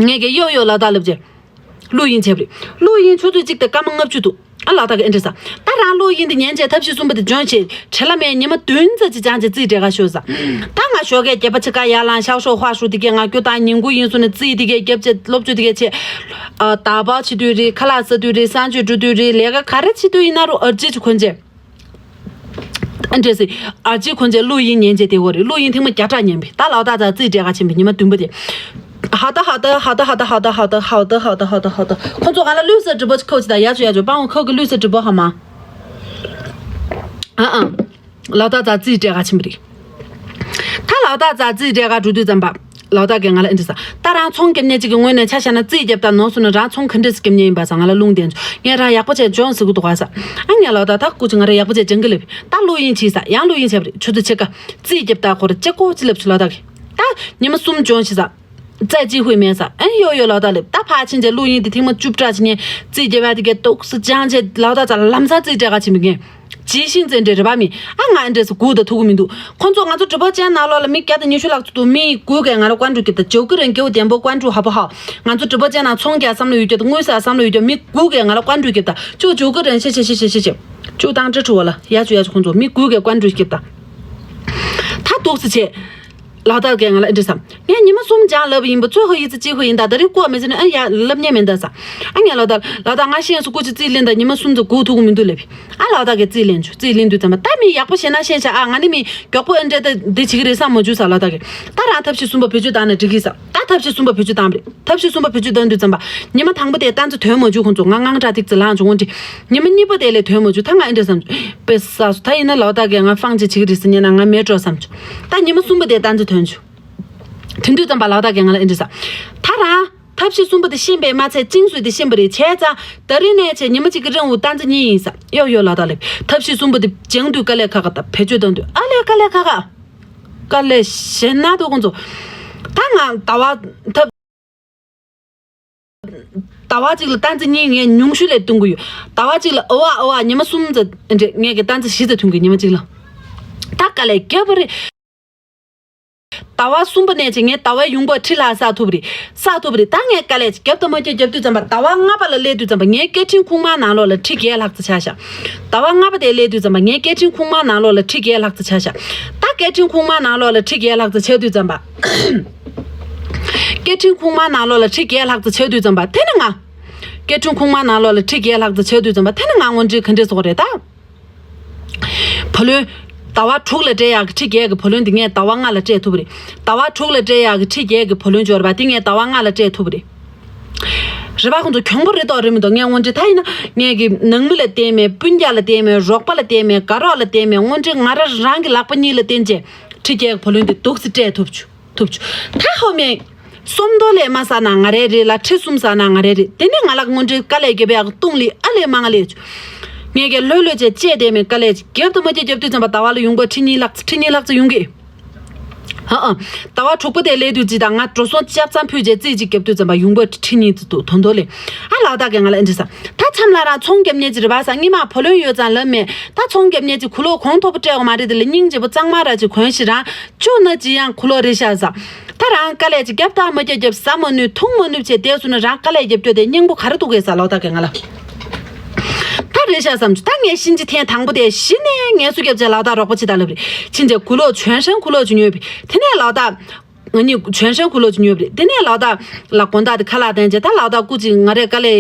ངས་ཀྱི་ཡོ་ཡོ་ལའོ་ཏཱ་ལབ་བྱས། བླུག་ཡིན་བྱས་པ་རེད། བླུག་ཡིན་ཆུ་ཚོད་གཅིག་དང་སྐར་མ་ལྔ་བཅུ་འདུག་ཨ་ལའོ་ཏཱ་གིས་ཨེ་འདྲ་ཟེར། ད་རང་བླུག་ཡིན་དེ་ཉན་བྱས་ཐབས་ཤེས་གསུམ་པ་དེ་སྦྱོང་བྱས་བྲེལ་བ་མེད། ཉི་མ་བདུན་ཙམ་ཅིག་སྦྱངས་བྱས་རྩིས་སྤྲད་ག་ཤོག་ཟེར། ད་ང་ཞོགས་ཀས་སྐྱེས་པ་ཆེ་ཁ་ཡར་ལངས་ཤག་ཤོག་ཧྭ་ཧྲུ་དེ་གས་ང་སྐྱོ་སྟངས་ཉིན་གུང་ཡིན་སོང་ནས་རྩིས་དེ་གས་རྒྱབ་བྱས་སློབ་བྱོལ་དེ་གས་བྱས། ཨ། ད་བག་བྱེད་དུས་རེད། ཁ་ལག་ཟ་དུས་རེད། གསང་སྤྱོད་འགྲོ་དུས་རེད། ལས་ཀ་ག་རེ་བྱེད་དུས་ཡིན་ན་རུ་ཨར་ཅི་ཅིག་གོན་བྱས། ཨ་འདྲས་སེ། ཨ་ཅེ་ཁོང་ཚོས་བླུག་ཡིན་ཉན་བྱས་བསྡད་ཡོད་རེད། བླུག་ཡིན་ཐེངས་མ་བརྒྱ་ཕྲག་ཉན་པས། ད་ལའོ་ཏཱ་རྩིས་སྤྲད་ག་ཕྱིན་པས་ཉི་མ་བདུན་པ་དེ། ཧ་ད་ཧ་ད་ཧ་ད་ཧ་ད། ཁོང་ཚོ་ང་ལ་བླུགས་ས་འགྲིག་པོ་ཅིག་ཁོ་ཅིག་ད་ཡ་ཆུ་ཡ་ཆུ་པང་ཁོ་གི་བླུགས་ས་འགྲིག་པོ་ཧ་མ། ཨ་ཨ། ལའོ་ཏཱ་རྩིས་སྤྲད་ག་ཕྱིན་པ་རེད། ད་ལའོ་ཏཱ་རྩིས་སྤྲད་ག་འགྲོ་དུས་ཙམ་པ། ལའོ་ཏཱ་གིས་ང་ལ་ཨེ་འདྲ་ཟེར། ད་རང་ཚོང་རྒྱབ་མཁན་ཅིག་གི་ངོས་ནས་ཆ་བཞག་ན་རྩིས་རྒྱབ་ད་ནོར་སོང་ན་རང་ཚོང་ག་འདྲས་སེ་རྒྱབ་མཁན་ཡིན་པ་ཟེར་ང་ལ་ལུང་བསྟན་བྱུང་། ངས་རང་ཡག་པོ་བྱས་སྦྱོངས་ཟེར་གི་འདུག་ག་ཟེར། ཨ་ངས་ལའོ་ཏཱ་ད་སྐུ་མཁྱེན་ང་རང་ཡག་པོ་བྱས་སྦྱང་གི་ལབ། ད་བླུག་ཡིན་བྱས་ཟེར། ཡང་བླུག་ཡིན་བྱས་པ་རེད། ཆུ་ཚོད་ཕྱེད་ཀ་རྩིས་རྒྱབ་ད་ཁོ་ར་ཅེ་ཀོ་ཅི་ལབ་བྱུང་ལའོ་ཏཱ་གིས། ད་ཉི་མ་གསུམ་སྦྱོངས་ཤིག་ཟེར། རྩིས་ཅི་ཧུས་མེད་ཟེར། ཨ་ཡོ་ཡོ་ལའོ་ཏཱ་ལབ། ད་ཕར་ཕྱིན་བྱས་བླུག་ཡིན་དེ་ཐེངས་མ་བཅུ་ཕྲག་ཅིག་ཉན། རྩིས་རྒྱབ་ཡ་དེ་གས་ཏོག་ཙམ་སྦྱངས་བྱས་ལའོ་ཏཱ་རྩ་ལམ་སང་རྩིས་སྤྲད་ག་ཕྱིན་པའི་ངས། ཇི་ཤིང་ཙེ་འདྲ་རེད་པ་མི། ཨ་ང་ཨེ་འདྲས་སེ་སྒུག་ད་ཐུབ་ཀྱི་མི་འདུག་ཁོང་ཚོ་ང་ཚོ་ཀྲི་པོ་ཅན་ནང་ལོགས་ལ་མི་བརྒྱ་དང་ཉི་ཤུ་ལྷག་ཙམ་འདུག་མི་དགུ་གིས་ང་ལ་ཀོན་ཀྲུའུ་རྒྱབ་ད། ཇོ་ཀི་རེན་སྐྱེ་བོ་བདེན་པོ་ཀོན་ཀྲུའུ་ཧ་པོ་ཧ། ང་ཚོ་ཀྲི་པོ་ཅན་ནང་ཚོང་རྒྱག་བསམ་བློ་ཡོད་རྒྱུ་དང་དངུལ་བསགས་བསམ་བློ་ཡོད་རྒྱུ་མི་དགུ་གིས་ང་ལ་ཀོན་ཀྲུའུ་རྒྱབ་ད། ཅོ་ཇོ་ཀི་རེན་ཤེ་ཤེ་ཤེ་ཤེ་ཤེ། ཅུ་དང་ཀྲི་ཁྲུ་བ་ལ་ཡ་ཅུ་ཡ་ཅུ་ཁོང་ཚོ་མི་དགུ་གིས་ཀོན་ཀྲུའུ་རྒྱབ་ད། ད་འདུག་སེ་བྱས། ལའོ་ཏཱ་གིས་ང་ལ་ཨེ་འདྲས་ཟེར། ངས་ཉི་མ་གསུམ་སྦྱངས་ལབ་ཡིན་པ། ཚོད་ཧོ་ཡི་ཙི་ཅི་ཧོ་ཡིན་ད། ད་རེས་ཀོ་མེད་ཟེར་ན་ཨ་ཡ་ལབ་ཉན་མེད་ད་ཟེར། ཨ་ངས་ལའོ་ཏཱ་ལའོ་ཏཱ་ང་ཤེས་སུ་སྐུ་མཁྱེན་རྩིས་ལེན་ད་ཉི་མ་གསུམ་ཙམ་སྒུག་ཐུབ་ཀྱི་མི་འདུག་ལབ། ཨ་ལའོ་ཏཱ་གིས་རྩིས་ལེན་བྱུང་། རྩིས་ལེན་དུས་ཙམ་པ་ད་མི་ཡག་པོ་ཤེས་ན་ཤེས་ཤག་ཨ་ང་ནི་མི་མགྱོགས་པོ་ཨེ་འདྲས་ད་འདི་བྱེད་ཀྱི་རེད་བསམ་མ་བྱུང་ཟེར་ལའོ་ཏཱ་གིས། ད་རང་ཐབས་ཤེས་གསུམ་པ་བེད་སྤྱོད་བཏང་ན་འགྲིག་གི་ཟེར། ད་ཐབས་ཤེས་གསུམ་པ་བེད་སྤྱོད་བཏང་པ་རེད། ཐབས་ཤེས་གསུམ་པ་བེད་སྤྱོད་བཏང་དུས་ཙམ་པ། ཉི་མ་དང་པོ་དེ་གཏན་ཚིགས་ཐོན་མ་བཅུག་ཁོང་ཚོ། ང་དངངས་སྐྲག་ཏིག་ཙམ་ལངས་བྱུང་། འོན་ཏེ། ཉི་མ་གཉིས་པ་དེ་ལས་ཐོན་མ་བཅུག་ད་ང་ཨེ་འདྲས་བསམ་བྱུང་། དཔེ་བསགས་སོང་། ད་ཡིན་ན་ལའོ་ཏཱ་གིས་ང་ཧྥང་ཅིག་བྱེད་ཀྱི་རེད་ཟེར་ཉན་ན་ང་མེད་འགྲོ་བསམ་བྱུང་། ད་ཉི་མ་གསུམ་པ་དེ་གཏན་ཚིགས་ཐོན་བྱུང་། དེ་དུས་ཙམ་པ་ལའོ་ཏཱ་གིས་ང་ལ་ཨེ་འདྲས་ཟེར། ད་རང་ཐབས་ཤེས་གསུམ་པ་དེ་ཤེས་པས་མ་ཚད་གཅིག་སུས་དེ་ཤེས་པ་རེད། བྱས་ཙང་ད་རིང་ནས་བྱས་ཉི་མ་གཅིག་གི་རིང་དུ་གཏན་ཚིགས་གཉིས་ཡིན་ཟེར། ཡོ་ཡོ་ལའོ་ཏཱ་ལབ། ཐབས་ཤེས་གསུམ་པ་དེ་སྦྱང་དུས་དཀའ་ལས་ཁག་ཁག་དང་བེད་སྤྱོད་གཏོང་དུས་ཨ་ལས་དཀའ་ལས་ཁག་ཁག་དཀའ་ལས་ཞེ་ན་འདུག་ཁོང་ཚོ། ད་ང་ཟླ་བ་ཐབས། ཟླ་བ་གཅིག་ལ་གཏན་ཚིགས་གཉིས་ངས་ཉུང་ཤོས་ལ་གཏོང་གི་ཡོད། ཟླ་བ་གཅིག་ལ་ཨ་བ་ཨ་བ་ཉི་མ་གསུམ་ཙམ་འདྲ་ངས་ཀྱི་གཏན་ཚིགས་བཞི་ཙམ་ཐོན་གི་ཉི་མ་གཅིག་ལ། ད་དཀའ་ལས་རྒྱབ་པ་རེད། ཟླ་བ་གསུམ་པ་ནས་བྱས་ངས་ཟླ་བའི་ཡོང་འབབ་ཁྲི་ལྷག་བསགས་ཐུབ་རེད། བསགས་ཐུབ་རེད། ད་ངས་དཀའ་ལས་རྒྱབ་དང་མ་རྒྱབ་རྒྱབ་དུས་ཙམ་པ་ཟླ་བ་ལྔ་པ་ལ་སླེབས་དུས་ཙམ་པ་ངའི་སྐད་འཕྲིན་ཁུག་མའི་ནང་ལོགས་ལ་ཁྲི་བརྒྱད་ལྷག་ཙམ་ཆགས་ཤག་ཟླ་བ་ལྔ་པ་དེ་སླེབས་དུས་ཙམ་པ་ངའི་སྐད་འཕྲིན་ཁུག་མའི་ནང་ལོགས་ལ་ཁྲི་བརྒྱད་ལྷག་ཙམ་ཆགས་ཤག་ད་སྐད་འཕྲིན་ཁུག་མའི་ནང་ལོགས་ལ་ཁྲི་བརྒྱད་ལྷག་ཙམ་ཆགས་དུས་ཙམ་པ། སྐད་འཕྲིན་ཁུག་མའི་ནང་ལོགས་ལ་ཁྲི་བརྒྱད་ལྷག་ཙམ་ཆགས་དུས་ཙམ་པ་དེ་ནི་ང་། སྐད་འཕྲིན་ཁུག་མའི་ནང་ལོགས་ལ་ཁྲི་བརྒྱད་ལྷག་ཙམ་ཆགས་དུས་ཙམ་པ་དེ་ནི་ང་དངོས་འབྲེལ་ག་འདྲས་བཟོ་དགོས་རེད་ད། བུ་ལོན། ཟླ་བ་དྲུག་ལ་སྤྲད་ཡག་གི་ཁྲི་བརྒྱད་ཀྱི་བུ་ལོན་དེ་ངས་ཟླ་བ་ལྔ་ལ་སྤྲད་ཐུབ་པ་རེད། ཟླ་བ་དྲུག་ལ་སྤྲད་ཡག་གི་ཁྲི་བརྒྱད་ཀྱི་བུ་ལོན་འབྱོར་བ་དེ་ངས་ཟླ་བ་ལྔ་ལ་སྤྲད་ཐུབ་པ་རེད། རེད་པ། ཁོང་ཚོ་གྱོང་པོ་རེད་དོ་རེད་མི་འདུག་ངས་དངོས་འབྲེལ་ད་ཡིན་ན་ངས་ཀྱི་ནང་མི་ལ་བརྟེན་མེད། སྤུན་ཀྱག་ལ་བརྟེན་མེད། རོགས་པ་ལ་བརྟེན་མེད། དགའ་རོགས་ལ་བརྟེན་མེད། དངོས་འབྲེལ་ང་རང་རང་གི་ལག་པ་གཉིས་ལ་བརྟེན་བྱས་ཁྲི་བརྒྱད་ཀྱི་བུ་ལོན་དེ་འདུག་སེ་སྤྲད་ཐུབ་བྱུང་། ཐུབ་བྱུང་། ད་ཧོ་མེ། སུམ་མདོ་ལས་མ་བསགས་ན་ང་རའི་རེད་ལ་ཁྲི་གསུམ་བསགས་ན་ང་རའི་རེད། དེ་ནས་ང་ལ་དངོས་འབྲེལ་དཀའ་ལས་རྒྱབ་ཡག་གི་སྟོང་ལི་ཨ་ལས་མང་ལས་བྱུང་། ངས་ཀྱི་ལྷོད་ལྷོད་བྱས་བཅད་བསྡད་མེད། དཀའ་ལས་རྒྱབ་དང་མ་རྒྱབ་རྒྱབ་དུས་ཙམ་པ་ཟླ་བ་ལ་ཡོང་འབབ་ཁྲི་གཉིས་ལྷག་ཁྲི་གཉིས་ལྷག་ཙམ་ཡོང་གི། ཧ་ཨ། ཟླ་བ་དྲུག་པ་དེ་སླེབས་དུས་ཅི་དང་ང་འགྲོ་སོང་ཆ་ཚང་ཕུལ་བྱས་རྩིས་གཅིག་རྒྱབ་དུས་ཙམ་པ་ཡོང་འབབ་ཁྲི་གཉིས་ཙམ་འདུག་དོན་དོ་ལས། ཨ་ལའོ་ཏཱ་གིས་ང་ལ་ཨེ་འདྲས་ཟེར། ད་མཚམས་ལ་རང་ཚོང་རྒྱབ་མཁན་ཅིག་རེད་པ་ཟེར། སྔོན་མ་བུ་ལོན་ཡོད་ཙང་ལབ་མེད། ད་ཚོང་རྒྱབ་མཁན་ཅིག་གོས་ལོག་གོང་མཐོ་པོ་སྤྲད་དགོས་མ་རེད། དེ་ལ་སྙིང་རྗེ་པོ་གཙང་མ་ར་ཅིག་གོན་ཞིག་རང་། ཅོ་ན་ཅི་ཡང་གོས་ལོག་རེད་ཤག་ཟེར། ད་རང་དཀའ་ལས་ཅིག་རྒྱབ་དང་མ་རྒྱབ་རྒྱབ་ཟ་མ་ནུས་འཐུང་མ་ནུས་བྱས་བསྡད་སོང་ན་རང་དཀའ་ལས་རྒྱབ་རྒྱུ་དེ་སྙིང་པོ་ག་རེ་འདུག་གས་ཟེར་ལའོ་ཏཱ་གིས་ང་ལ། ད་ རེད་ཤག་བསམ་བྱུང་། ད་ངས་གཤིན་རྗེ་ཐེངས་དང་པོ་དེ་གཞི་ནས་ངལ་གསོ་རྒྱབ་བྱས་ལག་རྟགས་རོགས་པ་བྱེད་དང་ལབ་རེད། ཕྱིན་ཆད་གུ་ལོག་བྱོན་ཧྲན་གུ་ལོག་ཅིག་ཉོས་པ་རེད། དེ་ནས་ལག་རྟགས། ང་གཉིས་བྱོན་ཧྲན་གུ་ལོག་ཅིག་ཉོས་པ་རེད། དེ་ནས་ལག་རྟགས་ལ་དགོང་དག་དེ་ཁ་ལག་སྟོན་བྱས། ད་ལག་རྟགས་སྐུ་མཁྱེན། ང་རས་དཀའ་ལས་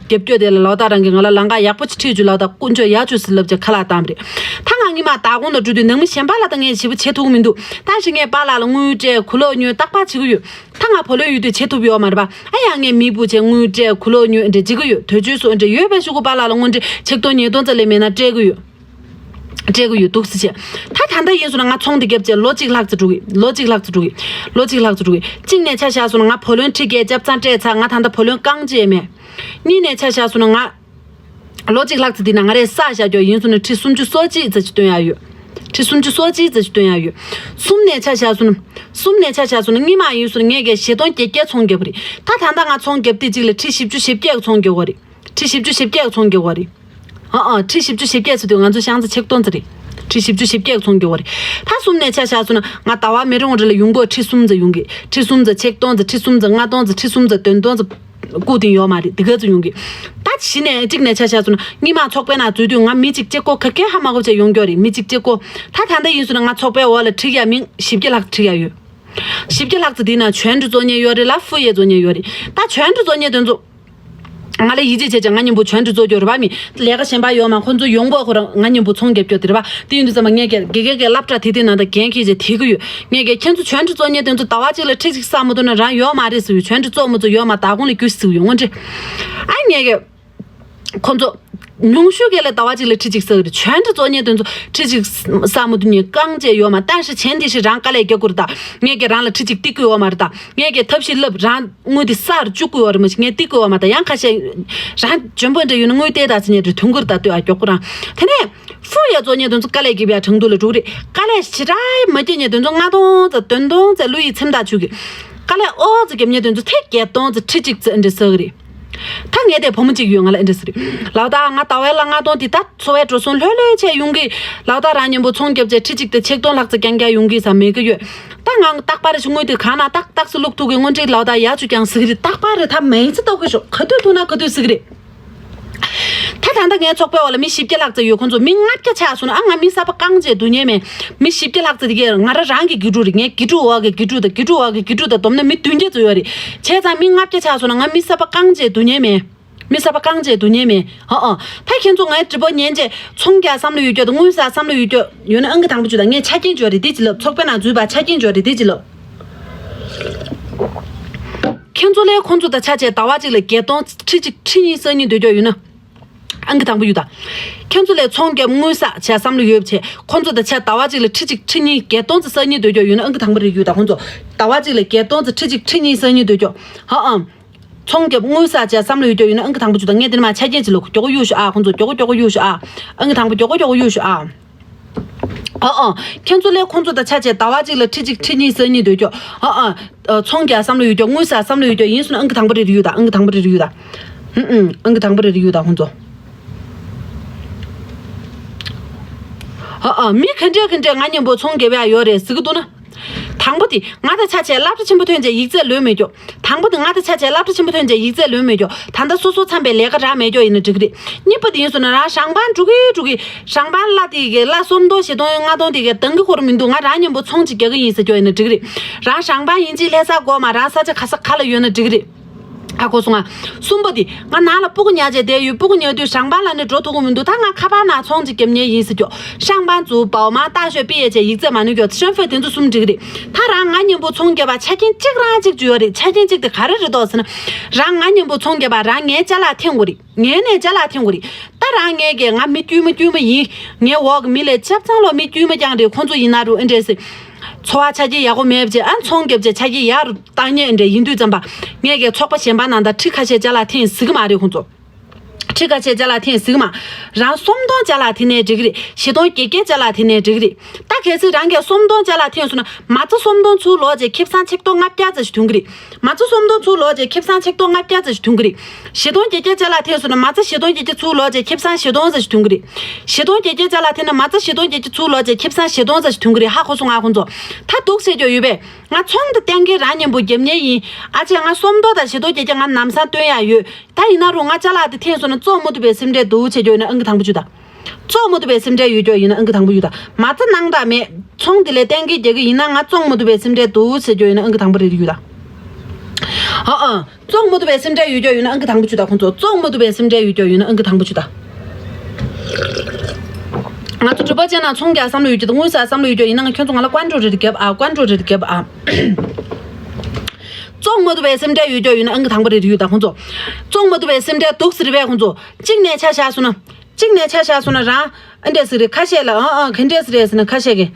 རྒྱབ་སྐྱོར་དེ་ལ་ལག་རྟགས་རང་གིས་ང་ལ་ལམ་ཁ་ཡག་པོ་ཅིག་ཁྲིད་བཅུག་ལག་རྟགས་དཀོན་མཆོག་ཡག་བཅུག་ཟེར་ལབ་བྱས་ཁ་ལག་བཏང་བ་རེད། ད་ང་སྔོན་མ་ཟླ་གོང་ལ་འགྲོ་དུས་ནང་མི་གཞན་པ་ལ་ད་ངས་ཞེ་པོ་བྱེད་ཐུབ་ཀྱི་མི་འདུག་ད་ཞིག་ངས་པཱ་ལགས་ལ་དངུལ་སྤྲད། གུ་ལོག་ཉོས། རྟག་པར་བྱེད་ཀྱི་ཡོད། ད་ང་བུ་ལོན་ཡོད་དུས་བྱེད་ཐུབ་ཡོད་མ་རེད་པ། ཨ་ཡང་ངས་མི་བུ་བྱས་དངུལ་སྤྲད། གུ་ལོག་ཉོས། འདྲ་བྱེད་ཀྱི་ཡོད། དུས་ཚོད་སོགས་འདྲ་ཡོད་པའི་གཞུག་གུ་པཱ་ལགས་ལ་དངོས་འབྲེལ་ཆིག་སྟོང་ཉིས་སྟོང་ཙམ་ལས་མེད་ན་སྤྲད་ཀྱི་ཡོད། སྤྲད་ཀྱི་ཡོད་འདུག་སེ་བྱས། ད་ད་ལྟ་ཡིན་སོང་ན་ང་ཚོང་དེ་བརྒྱབ་བྱས་ལོ་གཅིག་ལྷག་ཙམ་འགྲོ་གི། ལོ་གཅིག་ལྷག་ཙམ་འགྲོ་གི། ལོ་གཅིག་ལྷག་ཙམ་འགྲོ་གི། གཅིག་ནས་ཆ་བཞག་སོང་ན་ང་བུ་ལོན་ཁྲི་བརྒྱད་བརྒྱབ་ཚང་སྤྲད་ཚར། ང་ད་ལྟ་བུ་ལོན་རྐང་གཅིག་མེད། གཉིས་ནས་ཆ་བཞག་སོང་ན་ང་ལོ་གཅིག་ལྷག་ཙམ་འདི་ན་ང་རས་ས་བཞག་རྒྱུ་ཡིན་སོང་ན་ཁྲི་སུམ་ཅུ་སོ་གཅིག་ཙམ་ཞིག་བཏོན་ཡག་ཡོད། ཁྲི་སུམ་ཅུ་སོ་གཅིག་ཙམ་ཞིག་བཏོན་ཡག་ཡོད། གསུམ་ནས་ཆ་བཞག་སོང་ན། གསུམ་ནས་ཆ་བཞག་སོང་ན་སྔོན་མ་ཡིན་སོང་ན་ངས་ཀྱི་བཞི་སྟོང་བརྒྱད་བརྒྱ་ཚོང་བརྒྱབ་པ་རེད། ད་ད་ལྟ་ང་ཚོང་བརྒྱབ་དུས་གཅིག་ལ་ཁྲི་བཞི་བཅུ་ཞེ་བརྒྱད་ཚོང་བརྒྱབ་པ་རེད། ཁྲི་བཞི་བཅུ་ཞེ་བརྒྱད་ཚོང་བརྒྱབ་པ་རེད། ཨ་ཨ། ཁྲི་བཞི་བཅུ་ཞེ་བརྒྱད་ཟེར་དུས་ང་ཚོ་ཤང་ཚ་ཆིག་སྟོང་ཙམ་རེད། ཁྲི་བཞི་བཅུ་ཞེ་བརྒྱད་ཚོང་བརྒྱབ་པ་རེད། ད་གསུམ་ནས་ཆ་བཞག་སོང་ན་ང་ཟླ་བ་མི་རུང་རེ་ལ་ཡོང་སྒོ་ཁྲི་གསུམ་ཙམ་ཡོང་གི། ཁྲི་གསུམ་ཙམ་ཆིག་སྟོང་ཙམ། ཁྲི་གསུམ་ཙམ་ལྔ་སྟོང་ཙམ། ཁྲི་གསུམ་ཙམ་བདུན་སྟོང་ཙམ། སྐུ་དེ་ཡོད་མ་རེད། དེ་ག་ཚོད་ཡོང་གི། ད་བཞི་ནས་གཅིག་ནས་ཆ་བཞག་སོང་ན་སྔོན་མ་ཚོགས་པའི་ནང་འཛུལ་དུས་ང་མི་གཅིག་གཅིག་པོ་ག་གེ་ཧ་མ་གོ་བྱས་ཡོང་རྒྱུ་རེད། མི་གཅིག་གཅིག་པོ། ད་ད་ལྟ་ཡིན་སོང་ན་ང་ཚོགས་པའི་འོག་ལ་ཁྲིད་ཡག་མི་བཞི་བརྒྱ་ལྷག་ཁྲིད་ཡག་ཡོད། བཞི་བརྒྱ་ལྷག་ཙམ་དེའི་ནང་བྱོན་འདྲི་བཟོ་མཁན་ཡོད་རེད་ལ་ཧྥུ་ཡེ་བཟོ་མཁན་ཡོད་རེད། ད་བྱོན་འདྲི་བཟོ་མཁན་དེ་ཚོ་ང་ལ་ཡིད་ཆེས་བྱས་བྱས་ང་མཉམ་པོ་བྱོན་འདྲི་བཟོ་རྒྱུ་རེད་པ། མི་ལས་ཀ་གཞན་པ་ཡོད་མ། ཁོང་ཚོ་ཡོང་སྒོ་ཁོ་རང་ང་མཉམ་པོ་ཚོང་རྒྱབ་སྐྱོར་དེ་རེད་པ། དེ་ཡིན་དུས་ཙམ་པ་ངས་ཀྱི་དགེ་རྒན་གྱི་སློབ་གྲྭ་དེ་དེ་ནང་ད་འགན་འཁྱེར་བྱས་དེ་གི་ཡོད། ངས་ཀྱི་ཁྱེད་ཚོ་བྱོན་འདྲི་བཟོ་མཁན་དེ་ཚོ་ཟླ་བ་གཅིག་ལ་ཁྲི་གཅིག་བསགས་མ་ཐུབ་ན་རང་ཡོད་མ་རེད་ཟེར་ཡོད། བྱོན་འདྲི་བཟོ་མི་བཟོ་ཡོད་མ། ཟླ་གོང་ལ་རྒྱུ་ཟེར་ཡོད་དངོས་འབྲེལ། ཨ་ངས་ཀྱི། ཁོང་ཚོ་ཉུང་ཤོས་གལ་ལ་ཟླ་བ་གཅིག་ལ་ཁྲི་གཅིག་བསགས་རེད། བྱོན་འདྲི་བཟོ་མཁན་དེ་ཚོ་ཁྲི་གཅིག་བསགས་མ་ཐུབ་མཁན་རྐང་གཅིག་ཡོད་མ། ད་ཤི་བྱེད་འདི་ཤི་རང་དཀའ་ལས་རྒྱག་དགོས་རེད་ད། ངས་ཀྱི་རང་ལ་ཁྲི་གཅིག་སྟེར་གི་ཡོད་མ་རེད་ད། ངས་ཀྱི་ཐབས་ཤེས་ལབ་རང་དངུལ་དེ་གསར་བཅུག་གི་ཡོད་རེད། མ་གཞི་ངས་སྟེར་གི་ཡོད་མ་ད། ཡང་ཁ་ཤས་རང་འཇོན་པོ་འདྲ་ཡོད་ན་དངུལ་སྟེར་ད་ཟེར་མཁན་རེད། དུང་གུར་ད་ལྟོས་ཨ་མགྱོགས་པོ་རང་། དེ་ནས་ཧྥུ་ཡེ་བཟོ་མཁན་དེ་ཚོ་དཀའ་ལས་རྒྱབ་ཡ་གྲངས་ཐོ་ལ་འགྲོ་གི་རེད། དཀའ་ལས་ཞེ་དྲག་མ་རྒྱག་མཁན་དེ་ཚོ་ལྔ་སྟོང་ཙམ་བདུན་སྟོང་ཙམ་བླུག་ཡི་ཚེམ་ཐག་ཆོད་གི། དཀའ་ལས་ཨོ་ཙམ་རྒྱབ་མཁན་དེ་ཚོ་ཐེངས་བརྒྱད་སྟོང་ཙམ་ཁྲི་གཅིག་ཙམ་འདྲ་བསགས་གི་རེད། ད་ངས་དེ་བུ་མོ་གཅིག་ཡོད་ང་ལ་ཨེ་འདྲ་ཟེར། ལག་བརྡ་ང་ཟླ་བའི་ལ་ལྔ་སྟོང་དེ་ད་འཚོ་བའི་འགྲོ་སོང་ལྷོད་ལྷོད་བྱས་ཡོང་གི། ལག་བརྡ་རང་མཉམ་པོ་ཚོང་རྒྱབ་བྱས་ཁྲི་གཅིག་དེ་ཆིག་སྟོང་ལྷག་ཙམ་རྐྱང་རྐྱང་ཡོང་གི་ས་མེད་གི་ཡོད། ད་ང་རྟག་པར་རེ་ཞིག་དངུལ་དེ་གང་ན་ཏག་ཏག་སེ་བླུག་ཐུབ་གི། དངོས་འབྲེལ་ལག་བརྡ་ཡག་བཅུག་ཀྱང་ཟེར་གི་རེད། རྟག་པར་རེ་ད་མེད་ཚེ་ལྟོགས་གི་ཤོག་ག་དུས་ཐུག་ན་ག་དུས་ཟེར་གི་རེད། ད་ད་ལྟ་ངའི་ཚོགས་པའི་འོག་ལ་མི་བཞི་བརྒྱ་ལྷག་ཙམ་ཡོད། ཁོང་ཚོ་མི་ལྔ་བརྒྱ་ཆགས་སོང་ན་ཨ་ང་མི་གསར་པ་རྐང་རྗེས་བསྡུ་མཁན་མེད། མི་བཞི་བརྒྱ་ལྷག་ཙམ་དེ་གས་ང་རང་རང་གི་དགེ་ཕྲུག་རེད། ངའི་དགེ་ཕྲུག་འོག་གི་དགེ་ཕྲུག་དང་། དགེ་ཕྲུག་འོག་གི་དགེ་ཕྲུག་དང་བསྡོམས་ན་མི་བདུན་བརྒྱ་ཙམ་ཡོད་རེད། བྱས་ཙང་མི་ལྔ་བརྒྱ་ཆགས་སོང་ན་ང་མི་གསར་པ་རྐང་རྗེས་བསྡུ་མཁན་མེད། མི་གསར་པ་རྐང་རྗེས་བསྡུ་མཁན་མེད། ཨ་ཨ། ད་ཁྱེད་ཚོ་ངའི་直播་ཉན་བྱས་ཚོང་རྒྱག་བསམ་བློ་ཡོད་རྒྱུ་དང་དངུལ་བསགས་བསམ་བློ་ཡོད་རྒྱུ་ཡོད་ན་ཨང་ཀི་དང་པོ་བཅུག་དང་། ངས་ཆ་རྐྱེན་བཅོལ་རེད། དེ་ཅི་ལབ། ཚོགས་པའི་ནང་འཛུལ་བ་ཆ་རྐྱེན་བཅོལ་རེད། དེ་ཅི་ལབ། ཁྱེད་ཚོ་ལས་ཁོང་ཚོ་དང་ཆ་བྱས་ཟླ་བ་གཅིག་ལ་བརྒྱད་སྟོང་ཁྲི་གཅིག་ཁྲི་གཉིས་བསགས་སྙིང་འདོད་རྒྱུ་ཡོད་ན། ཨང་ཀི་དང་པོ་གཡུག་དང་། ཁྱེད་ཚོ་ལས་ཚོང་རྒྱབ་དངུལ་བསགས་བྱས་བསམ་བློ་ཡོད་བྱས་ཁོང་ཚོ་དང་ཆ་ཟླ་བ་གཅིག་ལ་ཁྲི་གཅིག་ཁྲི་གཉིས་བརྒྱད་སྟོང་ཙམ་བསགས་སྙིང་འདོད་རྒྱུ་ཡོད་ན་ཨང་ཀི་དང་པོ་རེ་གཡུག་དང་། ཁོང་ཚོ་ཟླ་བ་གཅིག་ལ་བརྒྱད་སྟོང་ཙམ་ཁྲི་གཅིག་ཁྲི་གཉིས་བསགས་སྙིང་འདོད་རྒྱུ། ཧ་ཨང་། ཚོང་རྒྱབ་དངུལ་བསགས་བྱས་བསམ་བློ་ཡོད་རྒྱུ་ཡོད་ན་ཨང་ཀི་དང་པོ་གཡུག་དང་། ངས་དེ་ནས་མར་ཆ་རྐྱེན་ཅིག་ལ་མགྱོགས་པོ་གཡུག་ཤོག་ཨ། ཁོང་ཚོ་མགྱོགས་པོ་མགྱོགས་པོ་གཡུག་ཤོག་ཨ། ཨང་ཀི་དང་པོ་མགྱོགས་པོ་མགྱོགས་པོ་གཡུག་ཤོག་ཨ། ཨ་ཨ། ཁྱེད་ཚོ་ལས་ཁོང་ཚོ་དང་ཆ་བྱས་ཟླ་བ་གཅིག་ལ་ཁྲི་གཅིག་ཁྲི་གཉིས་བསགས་སྙིང་འདོད་རྒྱུ། ཨ་ཨ། ཨ། ཚོང་རྒྱག་བསམ་བློ་ཡོད་རྒྱུ། དངུལ་བསགས་བསམ་བློ་ཡོད་རྒྱུ་ཡིན་སོང་ན་ཨང་ཀི་དང་པོ་རེ་རེ་གཡུག་དང་། ཨང་ཀི་དང་པོ་རེ་རེ་གཡུག་དང་། ཧུམ་ཨང་། ཨང་ཀི་དང་པོ་རེ་རེ་གཡུག་དང་ཁོང་ཚོ། ཨ་ཨ། མི་ག་འདྲས་ག་འདྲས་ང་མཉམ་པོ་ཚོང་རྒྱབ་ཡག་ཡོད་རེད་ཟེར་གི་འདུག་ན། དང་པོ་དེ་ང་དང་ཆ་བྱས་སློབ་གྲྭ་ཆེན་པོ་ཐོན་བྱས་ཡིག་ཚད་ལོན་མེད་རྒྱུ། དང་པོ་དེ་ང་དང་ཆ་བྱས་སློབ་གྲྭ་ཆེན་པོ་ཐོན་བྱས་ཡིག་ཚད་ལོན་མེད་རྒྱུ། ད་ལྟ་སོ་སོ་འཚམ་པའི་ལས་ཀ་རག་མེད་རྒྱུ་ཡིན་ན་འགྲིག་གི་རེད། གཉིས་པ་དེ་ཡིན་སོང་ན་རང་ཞང་པན་འགྲོ་གི་འགྲོ་གི། ཞང་པན་གླ་དེ་གི་གླ་སུམ་སྟོང་བཞི་སྟོང་ལྔ་སྟོང་དེ་གི་འདང་གི་ཁོར་མི་འདུག་ང་རང་མཉམ་པོ་ཚོང་ཅིག་རྒྱག་གི་ཡིན་ཟེར་རྒྱུ་ཡིན་ན་འགྲིག་གི་རེད། རང་ཞང་པན་ཡིན་གཅིག་ལྷ་ས་སྒོ་མ་རང་ས་ཆ་ག་ས་ག་ལ་ཡོད་ན་འགྲིག་གི་རེད། ཨ་གོ་སོང་ང་། གསུམ་པ་དེ་ང་ནང་ལ་སྤུ་གུ་ཉར་བྱས་བསྡད་ཡོད། སྤུ་གུ་ཉར་དུས་ཞང་པན་ལ་ནི་འགྲོ་ཐུབ་ཀྱི་མི་འདུག་ད་ང་ཁ་པར་ནང་ཚོང་ཅིག་རྒྱབ་མཁན་ཡིན་ཟེར་རྒྱུ། ཞང་པན་ཚུ་པའོ་མ་ཏ་ཤོད་པི་ཡེ་བྱས་ཡིག་ཚད་མ་ནུས་རྒྱུ་ཤོན་ཧྥེ་དེ་ཚོ་གསུམ་འགྲིག་གི་རེད། ད་རང་ང་མཉམ་པོ་ཚོང་རྒྱབ་པ་ཆ་རྐྱེན་གཅིག་རང་གཅིག་ཅིག་ཡོད་རེད། ཆ་རྐྱེན་གཅིག་དེ་ག་རེ་རེད་འདུག་ཟེར་ན། རང་ང་མཉམ་པོ་ཚོང་རྒྱབ་པ་རང་ངའི་ཅ་ལག་འཐེན་དགོས་རེད། ངའི་ནས་ཅ་ལག་འཐེན་དགོས་རེད། ད་རང་ངའི་གི་ང་མི་དཀྱུས་མ་དཀྱུས་མ་ཡིན། ངའི་འོག་གི་མི་ལས་ཆབ་ཚང་ལོ་མི་དཀྱུས་མ་རྐྱང་རེད། ཁོང་ཚོ་ཡིན་ན་རུ་ཨེ་འདྲས་སེ། འཚོ་བ་ཆ་རྐྱེན་ཡག་པོ་མེད་བྱས་ཨ་ཚོང་རྒྱབ་བྱས་ཆ་རྐྱེན་ཡག་རུ་བཏང་མཁན་ཨེ་འདྲས་ཡིན་དུས་ཙམ་པ། ངས་གི་ཚོགས་པ་གཞན་པ་ནང་ད་ཁྲི་ཁ་ཤས་ཅ་ལག་འཐེན་ཟེར་གི་མ་རེད་ཁོང་ཚོ། ཁྲི་ཁ་ཤས་ཅ་ལག་འཐེན་ཟེར་གི་མ། རང་སུམ་སྟོང་ཅ་ལག་འཐེན་ནའི་འགྲིག་གི་རེད། བཞི་སྟོང་བརྒྱད་བརྒྱ་ཅ་ལག་འཐེན་ནའི་འགྲིག་གི་རེད། ད་ གལ་སྲིད་རང་གིས་སུམ་སྟོང་ཅ་ལག་འཐེན་སོང་ན། མ་རྩ་སུམ་སྟོང་ཚུར་ལོག་བྱས་ཁེ་བཟང་ཆིག་སྟོང་ལྔ་བརྒྱ་ཙམ་ཞིག་ཐོན་གྱི་རེད། མ་རྩ་སུམ་སྟོང་ཚུར་ལོག་བྱས་ཁེ་བཟང་ཆིག་སྟོང་ལྔ་བརྒྱ་ཙམ་ཞིག་ཐོན་གྱི་རེད། བཞི་སྟོང་བརྒྱད་བརྒྱ་ཅ་ལག་འཐེན་སོང་ན། མ་རྩ་བཞི་སྟོང་བརྒྱད་བརྒྱ་ཚུར་ལོག་བྱས་ཁེ་བཟང་བཞི་སྟོང་ཙམ་ཞིག་ཐོན་གྱི་རེད། བཞི་སྟོང་བརྒྱད་བརྒྱ་ཅ་ལག་འཐེན་ན། མ་རྩ་བཞི་སྟོང་བརྒྱད་བརྒྱ་ཚུར་ལོག་བྱས་ཁེ་བཟང་བཞི་སྟོང་ཙམ་ཞིག་ཐོན་གྱི་རེད། ཧ་གོ་སོང་ང་ཁོང་ཚོ། ད་སྡུག་བྱེད་རྒྱུ་ཡོད་པས། ང་ཚོང་དེ་གཏན་འཁེལ་རང་མཉམ་པོ་རྒྱབ་མཁན་ཡིན། ཨ་ཅེ། ང་སུམ་སྟོང་དང་བཞི་སྟོང་བརྒྱད་བརྒྱ་ང་ལམ་སང་བཏོན་ཡག་ཡོད། ད་ཡིན་ན་རུང་ང་ཅ་ལག་དེ་འཐེན་སོང་ན་བཙོང་མ་ཐུབ་པའི་སེམས་ཁྲལ་འདུག་བྱེད་རྒྱུ་ཡིན་ན་ཨང་ཀི་དང་པོ་བཅུ་དང་། བཙོང་མ་ཐུབ་པའི་སེམས་ཁྲལ་ཡོད་རྒྱུ་ཡིན་ན་ཨང་ཀི་དང་པོ་བཅུ་དང་། མ་རྩ་གནང་དང་མེད། ཚོང་དེ་ལས་གཏན་འཁེལ་རྒྱག་གི་ཡིན་ན། ང་བཙོང་མ་ཐུབ་པའི་སེམས་ཁྲལ་འདུག་བྱེད་རྒྱུ་ཡིན་ན་ཨང་ཀི་དང་པོ་རེ་རེ་ཡོད་ད། ཨ་ཨ། བཙོང་མ་ཐུབ་པའི་སེམས་ཁྲལ་ཡོད་རྒྱུ་ཡིན་ན་ཨང་ཀི་དང་པོ་བཅུ་དང་ཁོང་ཚོ། བཙོང་མ་ཐུབ་པའི་སེམས་ཁྲལ་ཡོད་རྒྱུ་ཡིན་ན་ཨང་ཀི་དང་པོ་བཅུ་དང་། ང་ཚོ་གྲུབ་པ་ཅན་ནང་ཚོང་རྒྱག་བསམ་བློ་ཡོད་རྒྱུ་དང་། དངུལ་ཟ་བསམ་བློ་ཡོད་རྒྱུ་ཡིན་ན། ང་ཁྱོད་ཚོ་ང་ལ་ཀོན་ཀྲོ་རེ་རེ་རྒྱབ་ཨ། ཀོན་ཀྲོ་རེ་རེ་རྒྱབ་ཨ། བཙོང་མ་ཐུབ་པའི་སེམས་ཁྲལ་ཡོད་རྒྱུ་ཡིན་ན་ཨང་ཀི་དང་པོ་རེ་རེ་ཡོད་ད་ཁོང་ཚོ། བཙོང་མ་ཐུབ་པའི་སེམས་ཁྲལ་འདུག་ཟེར་བས་ཁོང་ཚོ། གཅིག་ནས་ཆ་བཞག་སོང་ན། གཅིག་ནས་ཆ་བཞག་སོང་ན་རང་ཨ་འདྲས་ཟེར་རེད། ཁ་ཤས་ལ་ཨ་ཨ་ག་འདྲས་ཟེར་རེད་ཟེར་ན། ཁ་ཤས་ཀྱིས།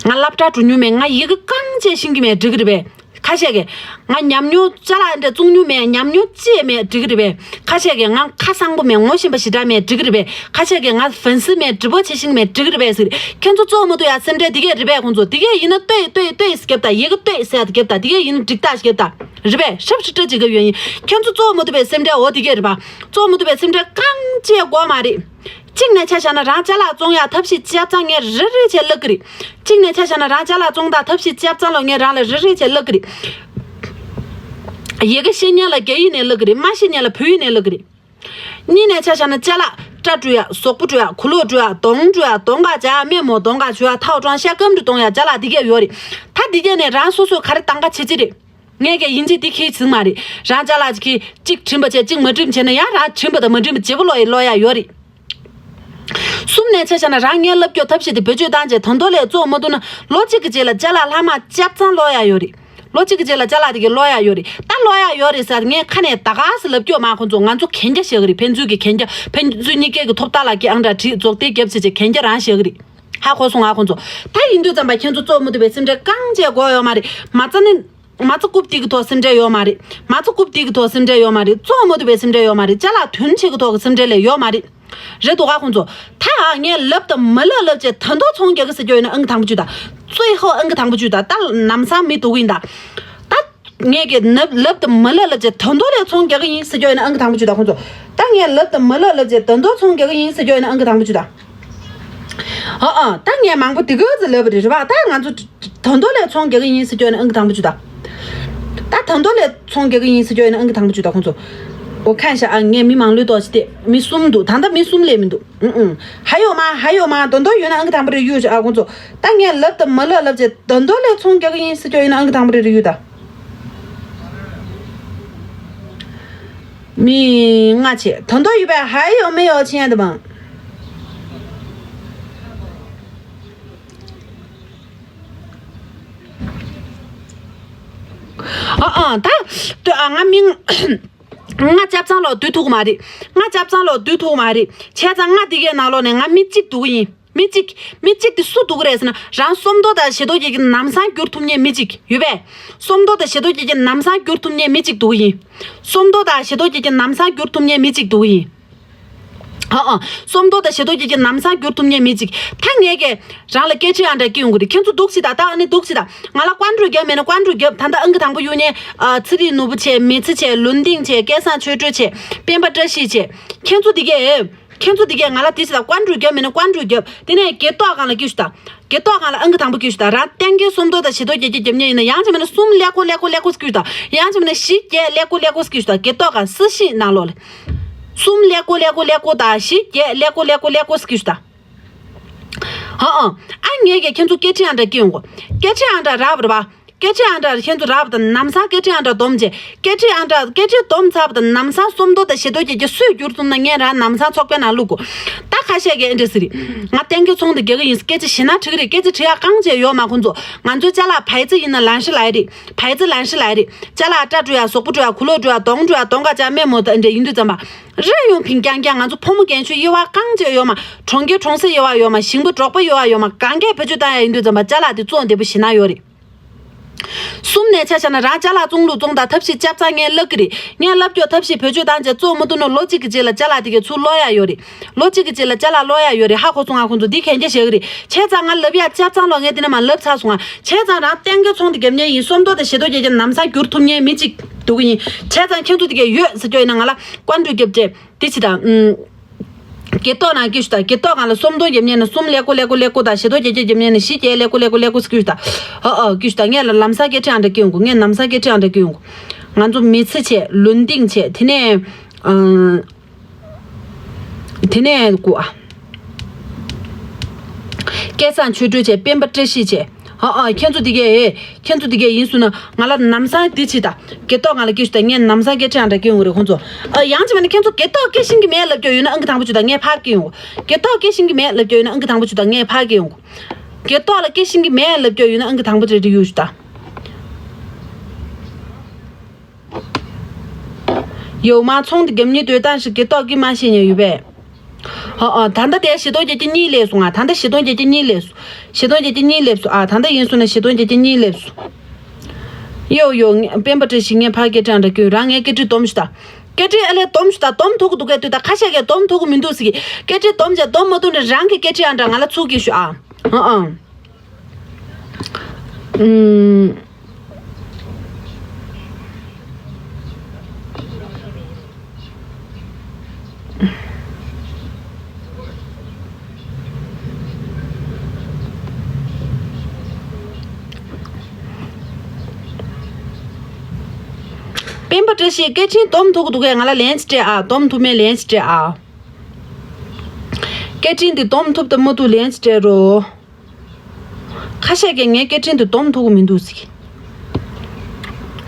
ང་སློབ་གྲྭ་འགྲོ་མྱོང་མེད། ང་ཡི་གེ་རྐང་གཅིག་ཤེས་ཀྱི་མེད་འགྲིག་གི་རེད་པས། ཁ་ཤས་ཀྱིས། ང་ཉམས་མྱོང་ཅ་ལག་འདྲ་བཙོང་མྱོང་མེད། ཉམས་མྱོང་ཅི་ཡང་མེད་འགྲིག་གི་རེད་པས། ཁ་ཤས་ཀྱིས། ང་ཁ་གསང་པོ་མེད། ངོ་ཤེས་པ་ཞེ་དྲག་མེད་འགྲིག་གི་རེད་པས། ཁ་ཤས་ཀྱིས། ང་ཧྥན་སི་མེད། འབྲི་པོ་བྱེད་ཤེས་ཀྱི་མེད་འགྲིག་གི་རེད་པས་ཟེར། ཁྱེད་ཚོ་བཙོང་མ་ཐུབ་ཡ་སེམས་ཁྲལ་འདི་གས་རེད་པས་ཁོང་ཚོ། འདི་གས་ཡིན་ན་ལྟོས་ལྟོས་ལྟོས་ཟེར་རྒྱབ་ད། ཡི་གེ་ལྟོས་ཟེར་ཡ་དེ་རྒྱབ་ད། འདི་གས་ཡིན་ན་འགྲིག་ད་ཟེར་རྒྱབ་ད། རེད་པས། ཧྲབ་ཧྲི་ཏྲ་ཅིག་གི་ཡོད་ཡིན། ཁྱེད་ཚོ་བཙོང་མ་ཐུབ་པའི་སེམས་ཁྲལ་འོ་དེ་གས་རེད་པ། བཙོང་མ་ཐུབ་པའི་སེམས་ཁྲལ་རྐང་གཅིག་དགོས་མ་རེད། གཅིག་ནས་ཆ་བཞག་ན་རང་ཅ་ལག་བཙོང་ཡག་ཐབས་ཤེས་ཆ་ཚང་ངས་རེ་རེ་བྱས་བསླབ་གི་རེད། གཅིག་ནས་ཆ་བཞག་ན་རང་ཅ་ལག་བཙོང་སྟངས་ཐབས་ཤེས་ཆ་ཚང་ལོ་ངས་རང་ལ་རེ་རེ་བྱས་བསླབ་གི་རེད། ཡི་གེ་ཤེས་མཁན་ལ་རྒྱ་ཡིག་ནས་བསླབ་གི་རེད། མ་ཤེས་མཁན་ལ་བོད་ཡིག་ནས་བསླབ་གི་རེད། གཉིས་ནས་ཆ་བཞག་ན་ཅ་ལག་སྐྲ་བཀྲུ་ཡག་གཟུགས་པོ་བཀྲུ་ཡག་གོས་ལོག་བཀྲུ་ཡག་གདོང་བཀྲུ་ཡག་གདོང་ཁ་བྱ་ཡག་སྨན་མོ་གདོང་ཁ་བྱུག་ཡག་ཐའོ་ཀྲང་ཤ་སྐམ་རུ་གཏོང་ཡག་ཅ་ལག་འདི་གས་ཡོད་རེད། ད་འདི་གས་ནས་རང་སོ་སོས་ག་རེ་གདམ་ག་བྱེད་ཀྱི་རེད། ངས་ཀྱང་ཡིན་གཅིག་འདི་ཁྱེད་ཚིག་མ་རེད། རང་ཅ་ལག་ཅིག་གིས་གཅིག་དྲན་པ་བྱས་གཅིག་མ་དྲན་པ་བྱས་ན་ཡང་རང་དྲན་པ་དང་མ་དྲན་པ་བརྗེ་པོ་ལོག་ཡི་ལོག་ཡག་ཡོད་རེད། གསུམ་ནས་ཆ་བཞག་ན་རང་ངའི་ལབ་རྒྱུ་ཐབས་ཤེས་དེ་བེད་སྤྱོད་བཏང་རྗེས་ད་དུང་ལས་བཙོང་མ་ཐུབ་ན་ལོ་གཅིག་གི་རྗེས་ལ་ཅ་ལག་ལྷག་མ་ཆ་ཚང་ལོག་ཡག་ཡོད་རེད། ལོ་གཅིག་གི་རྗེས་ལ་ཅ་ལག་དེ་གས་ལོག་ཡག་ཡོད་རེད། ད་ལོག་ཡག་ཡོད་རེད་ཟེར་ངས་ཁ་ནས་ད་ག་སེ་ལབ་རྒྱུ་མ། ཁོང་ཚོ་ང་ཚོ་གན་རྒྱ་བཞེས་གི་རེད། ཕན་ཚུན་གྱི་གན་རྒྱ། ཕན་ཚུན་གཉིས་ཀའི་གི་ཐོབ་ཐང་ལ་གི་ཨང་གྲངས་བྲིས་རྫོགས་དེ་རྒྱབ་བྱས་བྱས་གན་རྒྱ་རང་བཞེས་གི་རེད། ཧ་གོ་སོང་ང་ཁོང་ཚོ། ད་ཡིན་དུས་ཙམ་པ་ཁྱེད་ཚོ་བཙོང་མ་ཐུབ་པའི་སེམས་ཁྲལ་རྐང་གཅིག་དགོས་ཡོད་མ་རེད། མ་རྩ་ནི། མ་རྩ་རྐུབ་དེ་གི་ཐོག་སེམས་ཁྲལ་ཡོད་མ་རེད། མ་རྩ་རྐུབ་དེ་གི་ཐོག་སེམས་ཁྲལ་ཡོད་མ་རེད། བཙོང་མ་ཐུབ་པའི་སེམས་ཁྲལ་ཡོད་མ་རེད། ཅ་ལག་དོན་ཆེ་གི་ཐོག་གི་སེམས་ཁྲལ་ལས་ཡོད་མ་རེད། རེད་འདུག་ག་ཁོང་ཚོ། ད་ཨ་ངས་ལབ་དང་མ་ལབ་ལབ་བྱས་ད་དུང་ཚོང་རྒྱག་གི་ཟེར་རྒྱུ་ཡིན་ན་ཨང་ཀི་དང་པོ་བཅུ་དང་། རྩོད་ཧོ་ཨང་ཀི་དང་པོ་བཅུ་དང་། ད་ལམ་སང་མི་འདུག་གི་ཡིན་ད། ད་ངས་ཀྱི་ནབ་ལབ་དང་མ་ལབ་ལབ་བྱས་ད་དུང་ལས་ཚོང་རྒྱག་གི་ཡིན་ཟེར་རྒྱུ་ཡིན་ན་ཨང་ཀི་དང་པོ་བཅུ་དང་ཁོང་ཚོ། ད་ངས་ལབ་དང་མ་ལབ་ལབ་བྱས་ད་དུང་ཚོང་རྒྱག་གི་ཡིན་ཟེར་རྒྱུ་ཡིན་ན་ཨང་ཀི་དང་པོ་བཅུ་དང་། ཨ་ཨ། ད་ངས་མང་པོ་དེ་ག་ཙམ་ལབ་པ་རེད། རེད་པ། ད་ང་ཚོ་ད་དུང་ལས་ཚོང་རྒྱག་གི་ཡིན་ཟེར་རྒྱུ་ཡིན་ན་ཨང་ཀི་དང་པོ་བཅུ་དང་། ད་ད་དུང་ལས་ཚོང་རྒྱག་གི་ཡིན་ཟེར་རྒྱུ་ཡིན་ན་ཨང་ཀི་དང་པོ་བཅུ་དང་ཁོང་ཚོ། འོ་ཁ་ཤ་ཨ་ངས་མི་མང་ལོས་ཏོག་ཅི་སྟེ་མི་གསུམ་འདུག་ད་ལྟ་མི་གསུམ་ལས་མི་འདུག་ཨུ་ཨུ། ཧ་ཡོ་མ་ཧ་ཡོ་མ་ད་དུང་ཡོད་ན་ཨང་ཀི་དང་པོ་རེ་གཡུག་ཨ་ཁོང་ཚོ། ད་ངས་ལབ་དང་མ་ལབ་ལབ་བྱས་ད་དུང་ལས་ཚོང་རྒྱག་གི་ཡིན་ཟེར་རྒྱུ་ཡིན་ན་ཨང་ཀི་དང་པོ་རེ་རེ་གཡུག་ད། མི་ལྔ་བྱས་ད་དུང་ཡོད་པས་ཧ་ཡོ་མེ་ཡོ་ཆེན་ཡ་དེ་མ། ཨ་ཨ། ད་ལྟོས་ཨ། ང་མི་ལྔ་ཆ་ཚང་ལོག་སྡུད་ཐུབ་ཀྱི་མ་རེད། ལྔ་ཆ་ཚང་ལོག་སྡུད་ཐུབ་ཀྱི་མ་རེད། བྱས་ཙང་ང་འདི་གའི་ནང་ལོགས་ནས་ང་མི་གཅིག་འདུག་གི་ཡིན། མི་གཅིག་མི་གཅིག་དེ་སུ་འདུག་གི་རེད་ཟེར་ན། རང་སུམ་མདོ་དང་བཞི་མདོ་བརྒྱད་ཀྱི་ལམ་སང་བསྒྱུར་ཐུབ་མཁན་མི་གཅིག་ཡོད་པས། སུམ་མདོ་དང་བཞི་མདོ་བརྒྱད་ཀྱི་ལམ་སང་བསྒྱུར་ཐུབ་མཁན་མི་གཅིག་འདུག་གི་ཡིན། སུམ་མདོ་དང་བཞི་མདོ་བརྒྱད་ཀྱི་ལམ་སང་བསྒྱུར་ཐུབ་མཁན་མི་གཅིག་འདུག་གི་ཡིན། ཨ་ཨ། སུམ་མདོ་དང་བཞི་མདོ་བརྒྱད་ཀྱི་ལམ་སང་བསྒྱུར་ཐུབ་མཁན་མི་གཅིག་ད་ངས་ཀྱི་རང་ལ་སྐད་ཆ་ཨ་འདྲ་སྐྱེ་ཡོང་གི་རེད། ཁྱེད་ཚོ་འདུག་སེ་ད་ད་ཨ་ནི་འདུག་སེ་ད། ང་ལ་ཀོན་ཀྲུ་རྒྱབ་མེད་ན་ཀོན་ཀྲུ་རྒྱབ། ད་ལྟ་ཨང་ཀི་དང་པོ་གཡུག་མཁན་ཨ་ཚེ་རིང་ནོར་བུ་བྱས། མི་ཚེ་བྱས། ལུང་བསྟན་བྱས། སྐལ་བཟང་ཆོས་སྒྲོན་བྱས། སྤེན་པ་བཀྲ་ཤིས་བྱས། ཁྱེད་ཚོ་དེ་གས། ཁྱེད་ཚོ་དེ་གས་ང་ལ་དེ་སེ་ད་ཀོན་ཀྲུ་རྒྱབ་མེད་ན་ཀོན་ཀྲུ་རྒྱབ། དེ་ནས་སྒེར་ཐོག་སྒང་ལ་སྐྱེ་ཤོག་ད། སྒེར་ཐོག་སྒང་ལ་ཨང་ཀི་དང་པོ་སྐྱེ་ཤོག་ད། རང་གཏན་འཁེལ་སུམ་མདོ་དང་བཞི་མདོ་བརྒྱད་བརྒྱ་རྒྱབ་མཁན་ཡིན་ན། ཡང་བྱས་མེད་ན་གསུམ་ཀླད་ཀོར་ཀླད་ཀོར་ཀླད་ཀོར་སྐྱེ་ཤོག་ད། ཡང་བྱས་མེད་ན་བཞི་བརྒྱད་ཀླད་ཀོར་ཀླད་ཀོར་སྐྱེ་ཤོག་ད། སྒེར་ཐོག་སྒང་སྲིད་ཞིའི་ནང་ལོགས་ལ། གསུམ་ཀླད་ཀོར་ཀླད་ཀོར་ཀླད་ཀོར་དང་། བཞི་བརྒྱད་ཀླད་ཀོར་ཀླད་ཀོར་ཀླད་ཀོར་སྐྱེ་ཤོག་ད། ཧ་ཨང་། ཨ་ངས་ཀྱི་ཁྱེད་ཚོ་སྐད་འཕྲིན་ཨང་གྲངས་སྐྱེ་ཡོང་གོ། སྐད་འཕྲིན་ཨང་གྲངས་རག་པ་རེད་པ། སྐད་འཕྲིན་ཨང་གྲངས་ཁྱེད་ཚོ་རག་པ་དང་ལམ་སང་སྐད་འཕྲིན་ཨང་གྲངས་སྡོམ་བྱས། སྐད་འཕྲིན་ཨང་གྲངས་སྐད་འཕྲིན་སྡོམ་ཚར་བ་དང་ལམ་སང་སུམ་མདོ་དང་བཞི་མདོ་བརྒྱད་བརྒྱ་སུས་བསྒྱུར་ཐུབ་ན་ངས་རང་ལམ་སང་ཚོགས་པའི་ནང་བླུག་གོ། ད་ཁ་ཤས་ཀྱིས་ཨེ་འདྲ་ཟེར་རེད། ང་གཏན་འཁེལ་ཚོང་དེ་རྒྱག་གི་ཡིན། སྐད་ཆ་བཤད་ན་འགྲིག་རེད། སྐད་ཆ་དྲི་ཡག་རྐང་གཅིག་ཡོད་མ་ཁོང་ཚོ། ང་ཚོའི་ཅ་ལག་བའི་ཙི་ཡིན་ན་ལན་ཧྲི་ལའི་རེད། བའི་ཙི་ལན་ཧྲི་ལའི་རེད། ཅ་ལག་སྐྲ་བཀྲུ་ཡག་གཟུགས་པོ་བཀྲུ་ཡག་གོས་ལོག་བཀྲུ་ཡག་གདོང་བཀྲུ་ཡག་གདོང་ཁ་བཀྲུ་ཡག་སྨན་མོ་དང་ཨེ་འདྲ་ཡིན་དུས་ཙམ་པ། རེ་ཡོང་ཕིང་རྐྱང་རྐྱང་ང་ཚོ་ཕོ་མོ་རྒན་གཞོན་དབྱེ་བ་རྐང་གཅིག་ཡོད་མ། གྲོང་ཁྱེར་གྲོང་གསེབ་དབྱེ་བ་ཡོད་མ། ཞིང་པ་འབྲོག་པ་དབྱེ་བ་ཡོད་མ། གང་གས་བེད་སྤྱོད་བཏང་ཡག་ཡིན་དུས་ཙམ་པ་ཅ་ལག་དེ་བཙོང་བདེ་པོ་ཞེ་ན་ཡོད་རེད། གསུམ་ནས་ཆ་བཞག་ན་རང་ཅ་ལག་བཙོང་ལུགས་བཙོང་དང་ཐབས་ཤེས་ཆ་ཚང་ངས་བསླབ་ཀྱི་རེད། ངས་བསླབ་རྒྱུ་ཐབས་ཤེས་བེད་སྤྱོད་བཏང་བྱས་བཙོང་མ་ཐུབ་ན་ལོ་གཅིག་གི་རྗེས་ལ་ཅ་ལག་དེ་གའི་ཚུར་ལོག་ཡ་ཡོད་རེད། ལོ་གཅིག་གི་རྗེས་ལ་ཅ་ལག་ལོག་ཡ་ཡོད་རེད། ཧ་གོ་སོང་ང་། ཁོང་ཚོ་འདི་གན་རྒྱ་བཞག་གི་རེད། བྱས་ཙང་ང་ལབ་ཡ་ཆ་ཚང་ལོ། ངས་འདི་ནས་མར་ལབ་ཚར་སོང་ང་། བྱས་ཙང་རང་གཏན་གྱི་ཚོང་དེ་རྒྱབ་མཁན་ཡིན། སོམ་མདོ་དང་བཞི་མདོ་རྒྱག་རྒྱུ་ལམ་སང་འགྱུར་ཐུབ་མཁན་མི་གཅིག་འདུག་གི་ཡིན། བྱས་ཙང་ཁྱེད་ཚོ་དེ་གའི་ཡོད་ཟེར་རྒྱུ་ཡིན་ན་ང་ལ་བཀའ་འདྲི་རྒྱབ་བྱས། དེ་ཅི་དང་། ཨུམ། སྒེར་ཐོག་ནང་སྐྱེས་ཤུ་ད། སྒེར་ཐོག་སྒང་ལ་སོམ་མདོ་རྒྱབ་མཁན་ནི་གསུམ་ཀླད་ཀོར་ཀླད་ཀོར་ཀླད་ཀོར་དང་། བཞི་མདོ་རྒྱག་རྒྱུ་རྒྱབ་མཁན་ནི་བཞི་བརྒྱད་ཀླད་ཀོར་ཀླད་ཀོར་ཀླད་ཀོར་ཟེར་སྐྱེས་ཤུ་ད། ཨ་ཨ་སྐྱེས་ཤུ་ད། ངས་ལ་ལམ་སང་སྐད་འཕྲིན་ཨང་གྲངས་བསྐྱོན་དགོས། ངས་ལམ་སང་སྐད་འཕྲིན་ཨང་གྲངས་བསྐྱོན་དགོས། ང་ཚོ་མི་ཚེ་བྱས། ལུན་ཏིང་བྱས། དེ་ནས་ཨང་། དེ་ནས་སྒུག་ཨ། སྐལ་བཟང་ཆོས་སྒྲོན་བྱས། སྤེན་པ་བཀྲ་ཤིས་བྱས། ཨ་ཨ་ཁྱེད་ཚོ་དེ་གས། ཁྱེད་ཚོ་དེ་གས་ཡིན་སོང་ན་ང་ལ་ལམ་སང་དེ་བྱེད་ད། སྒེར་ཐོག་སྒང་ལ་སྐྱེས་ཤུ་ད། ངས་ལམ་སང་སྐད་འཕྲིན་ཨང་གྲངས་བསྐྱོན་དགོས་རེད་ཁོང་ཚོ། ཨ་ཡང་ཅི་མ་ནི་ཁྱེད་ཚོ་སྒེར་ཐོག་སྐྱེ་ཤེས་ཀྱི་མེད་ལབ་རྒྱུ་ཡོད་ན་ཨང་ཀི་དང་པོ་བྱེད་ད། ངས་ཕར་བསྐྱོན་ཡོང་། སྒེར་ཐོག་སྐྱེ་ཤེས་ཀྱི་མེད་ལབ་རྒྱུ་ཡོད་ན་ཨང་ཀི་དང་པོ་བྱེད་ད། ངས་ཕར་བསྐྱོན་ཡོང་། སྒེར་ཐོག་ལ་སྐྱེ་ཤེས་ཀྱི་མེད་ལབ་རྒྱུ་ཡོད་ན་ཨང་ཀི་དང་པོ་བྱེད་ད། རེ་རེ་ཡོད་ཤུ་ད། ཡོ་མ་ཚོང་དེ་རྒྱབ་ཉེས་སྡོད་སྟངས་ཤིག་སྒེར་ཐོག་གིས་མ་ཤེས་ཉེ་ཡོད་པས། ཨ་ཨ་ད་ལྟ་དེ་བཞི་སྟོང་བརྒྱད་བརྒྱ་གཉིས་སླེབས་སོང་ང་། ད་ལྟ་བཞི་སྟོང་བརྒྱད་བརྒྱ་གཉིས་སླེབས་སོང་། བཞི་སྟོང་བརྒྱད་བརྒྱ་གཉིས་སླེབས་སོང་། ཨ་ད་ལྟ་ཡིན་སོང་ན་བཞི་སྟོང་བརྒྱད་བརྒྱ་གཉིས་སླེབས་སོང་། ཡོ་ཡོ་ངས་སྤེན་པ་བཀྲ་ཤིས། ངས་ཕར་སྐད་འཕྲིན་ཨང་གྲངས་བསྐྱོན། རང་ངའི་སྐད་འཕྲིན་སྡོམ་ཤུ་ད། སྐད་འཕྲིན་ཨ་ལས་སྡོམ་ཤུ་ད། སྡོམ་ཐུབ་ཀྱི་འདུག་གས། ལྟོས་ད། ཁ་ཤས་ཀྱིས་སྡོམ་ཐུབ་ཀྱི་མི་འདུག་ཟེར་གི། སྐད་འཕྲིན་སྡོམ་བྱས་སྡོམ་མ་ཐུབ་ན་རང་གི་སྐད་འཕྲིན་ཨང་གྲངས་ང་ལ་ཚུར་སྐྱེལ་ཤོག་ཨ། ཨང་ཨང་། ཨུམ། སྤེན་པ་བཀྲ་ཤིས། སྐད་འཕྲིན་སྡོམ་ཐུབ་ཀྱི་འདུག་གས། ང་ལ་ལན་ཅིག་སྤྲད་ཨ། སྡོམ་ཐུབ་མེད་ལན་ཅིག་སྤྲད་ཨ། སྐད་འཕྲིན་འདི་སྡོམ་ཐུབ་དང་མ་ཐུབ་ལན་ཅིག་སྤྲད་རོགས། ཁ་ཤས་ཀྱིས་ངའི་སྐད་འཕྲིན་དེ་སྡོམ་ཐུབ་ཀྱི་མི་འདུག་ཟེར་གི།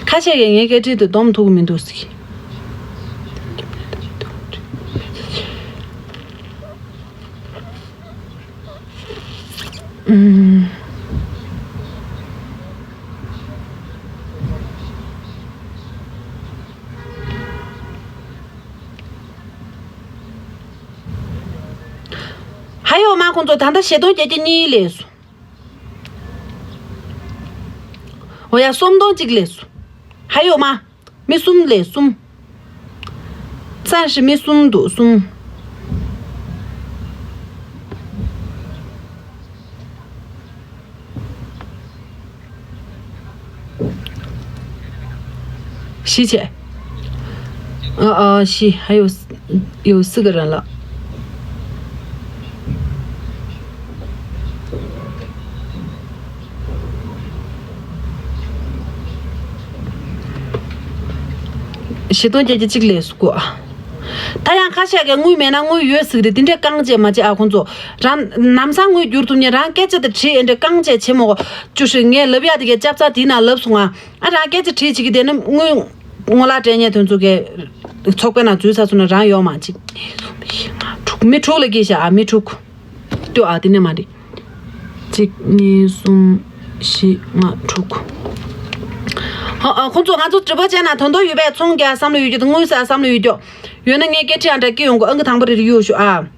ཁ་ཤས་ཀྱིས་ངའི་སྐད་འཕྲིན་དེ་སྡོམ་ཐུབ་ཀྱི་མི་འདུག་ཟེར་གི། ཨུམ། ཧ་ཡོ་མ་ཁོང་ཚོ་ད་ལྟ་བཞི་སྟོང་བརྒྱད་བརྒྱ་གཉིས་སླེབས་སོང་། འོ་ཡ་སུམ་སྟོང་གཅིག་སླེབས་སོང་། ཧ་ཡོ་མ། མི་གསུམ་སླེབས་གསུམ། ཙང་ཧྲི་མི་གསུམ་འདུག་གསུམ། བཞི་བྱས། ཨ་ཨ་བཞི། ཧ་ཡོ་ཡོ་སི་ག་ར་ལ། བཞི་སྟོང་བརྒྱད་བརྒྱ་གཅིག་སླེབས་སོང་། ད་ཡང་ཁ་ཤས་ཀྱིས་དངུལ་མེད་ན་དངུལ་ཡོད་ཟེར་གི་རེད། དེ་འདྲས་རྐང་བཅད་མ་བྱེད་ཨ། ཁོང་ཚོ་རང་ལམ་སང་དངུལ་བསྒྱུར་ཐུབ་མཁན། རང་སྐད་ཆ་དེ་དྲིས་ཨེ་འདྲས་རྐང་བཅད་བྱེད་མོ། ཅུ་ཧྲི་ངས་ལབ་ཡ་དེ་གའི་ལྕགས་ཚ་དེའི་ནང་ལབ་སོང་ང་། ཨ་རང་སྐད་ཆ་དྲིས་བྱེད་ཀྱི་དེ་ནི་དངུལ་སྔོན་ལ་སྤྲད་མཁན་དེ་ཚོ་གའི་ཚོགས་པའི་ནང་འཛུལ་ཚར་སོང་ན་རང་ཡོད་མ་གཅིག། མི་དྲུག་ལ་སྐྱེས་ཤག་ཨ། མི་དྲུག། ལྟོས་ཨ། དེ་ནས་མ་རེད། གཅིག་གཉིས་གསུམ་བཞི་ལྔ་དྲུག། ཨ་ཨ་ཁོང་ཚོ་ང་ཚོ་དྲི་བ་བྱས་ན་ད་དུང་ཡོད་པས། ཚོང་རྒྱག་བསམ་བློ་ཡོད་རྒྱུ་དང་དངུལ་ཟ་བསམ་བློ་ཡོད་རྒྱུ་ཡོད་ན་ངས་སྐད་འཕྲིན་ཨང་གྲངས་བསྐྱོན་ཡོང་གི། ཨང་ཀི་དང་པོ་རེ་རེ་གཡུག་ཤོག་ཨ།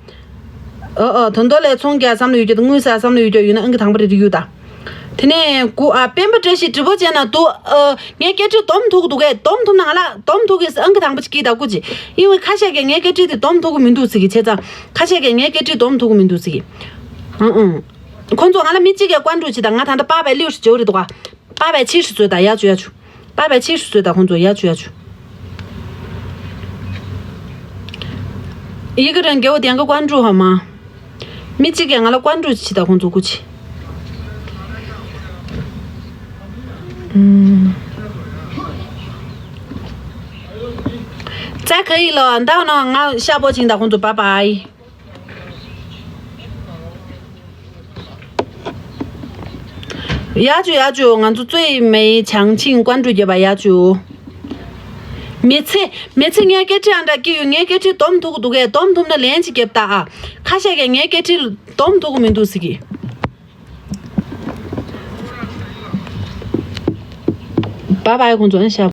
ཨ་ཨ་ད་དུང་ལས་ཚོང་རྒྱག་བསམ་བློ་ཡོད་རྒྱུ་དང་དངུལ་ཟ་བསམ་བློ་ཡོད་རྒྱུ་ཡོད་ན་ཨང་ཀི་དང་པོ་རེ་རེ་གཡུག་ད། དེ་ནས་སྒུག་ཨ། སྤེན་པ་བཀྲ་ཤིས་དྲི་བ་བྱས་ན་འདུག་ཨ། ངས་སྐད་འཕྲིན་སྡོམ་ཐུབ་ཀྱི་འདུག་གས། སྡོམ་ཐུབ་ན་ང་ལ་སྡོམ་ཐུབ་གི་ཨང་ཀི་དང་པོ་ཅིག་སྐྱིད་ད་སྐུ་མཁྱེན། ཨིན་བས་ཁ་ཤས་ཀྱིས་ངའི་སྐད་འཕྲིན་དེ་སྡོམ་ཐུབ་ཀྱི་མི་འདུག་ཟེར་གི། བྱས་ཙང་ཁ་ཤས་ཀྱིས་ངའི་སྐད་འཕྲིན་སྡོམ་ཐུབ་ཀྱི་མི་འདུག་ཟེར་གི། ཨང་ཨང་། ཁོང་ཚོ་ང་ལ་མི་གཅིག་གིས་བཀའ་འདྲི་ཅིག་དང་། ང་ད་ལྟ་པ་བའི་ལིའུ་ཧྲི་བྱེད་རེད་འདུག་ག། པ་བའི་ཕྱི་ཧྲི་བཟོས་དང་། ཡ་ཆུ་ཡ་ཆུ། པ་བའི་ཕྱི་ཧྲི་བཟོས་དང་། ཁོང་ཚོ་ཡ་ཆུ་ཡ་ཆུ། ཡི་གེ་རང་རྒྱལ་བོ་དེང་གི་བཀའ་འདྲི་ཧ་མ། མི་གཅིག་གིས་ང་ལ་བཀའ་འདྲི་ཅིག་དང་། ཁོང་ཚོ་སྐུ་མཁྱེན། ཨུམ། ཙ་ཁ་ཡི་ལོ་འདའ་ན་ང་ཤ་པོ་ཅིག་དང་། ཁོང་ཚོ་པ་པའི། ཡ་ཅུ་ཡ་ཅུ། ང་ཚོ་རྩོད་མེད་བྱང་ཆིངས་བཀའ་འདྲི་རྒྱབ་པ། ཡ་ཅུ། མི་ཚེ་མི་ཚེ། ངའི་སྐད་འཕྲིན་ཨང་གྲངས་སྐྱིད་ཡོད། ངའི་སྐད་འཕྲིན་སྡོམ་ཐུབ་ཀྱི་འདུག་གས། སྡོམ་ཐུབ་ན་ལན་ཅིག་རྒྱབ་ད་ཨ། ཁ་ཤས་ཀྱིས་ངའི་སྐད་འཕྲིན་སྡོམ་ཐུབ་ཀྱི་མི་འདུག་ཟེར་གི། བ་བའི་ཁོང་ཚོ་ཨ་ཤ།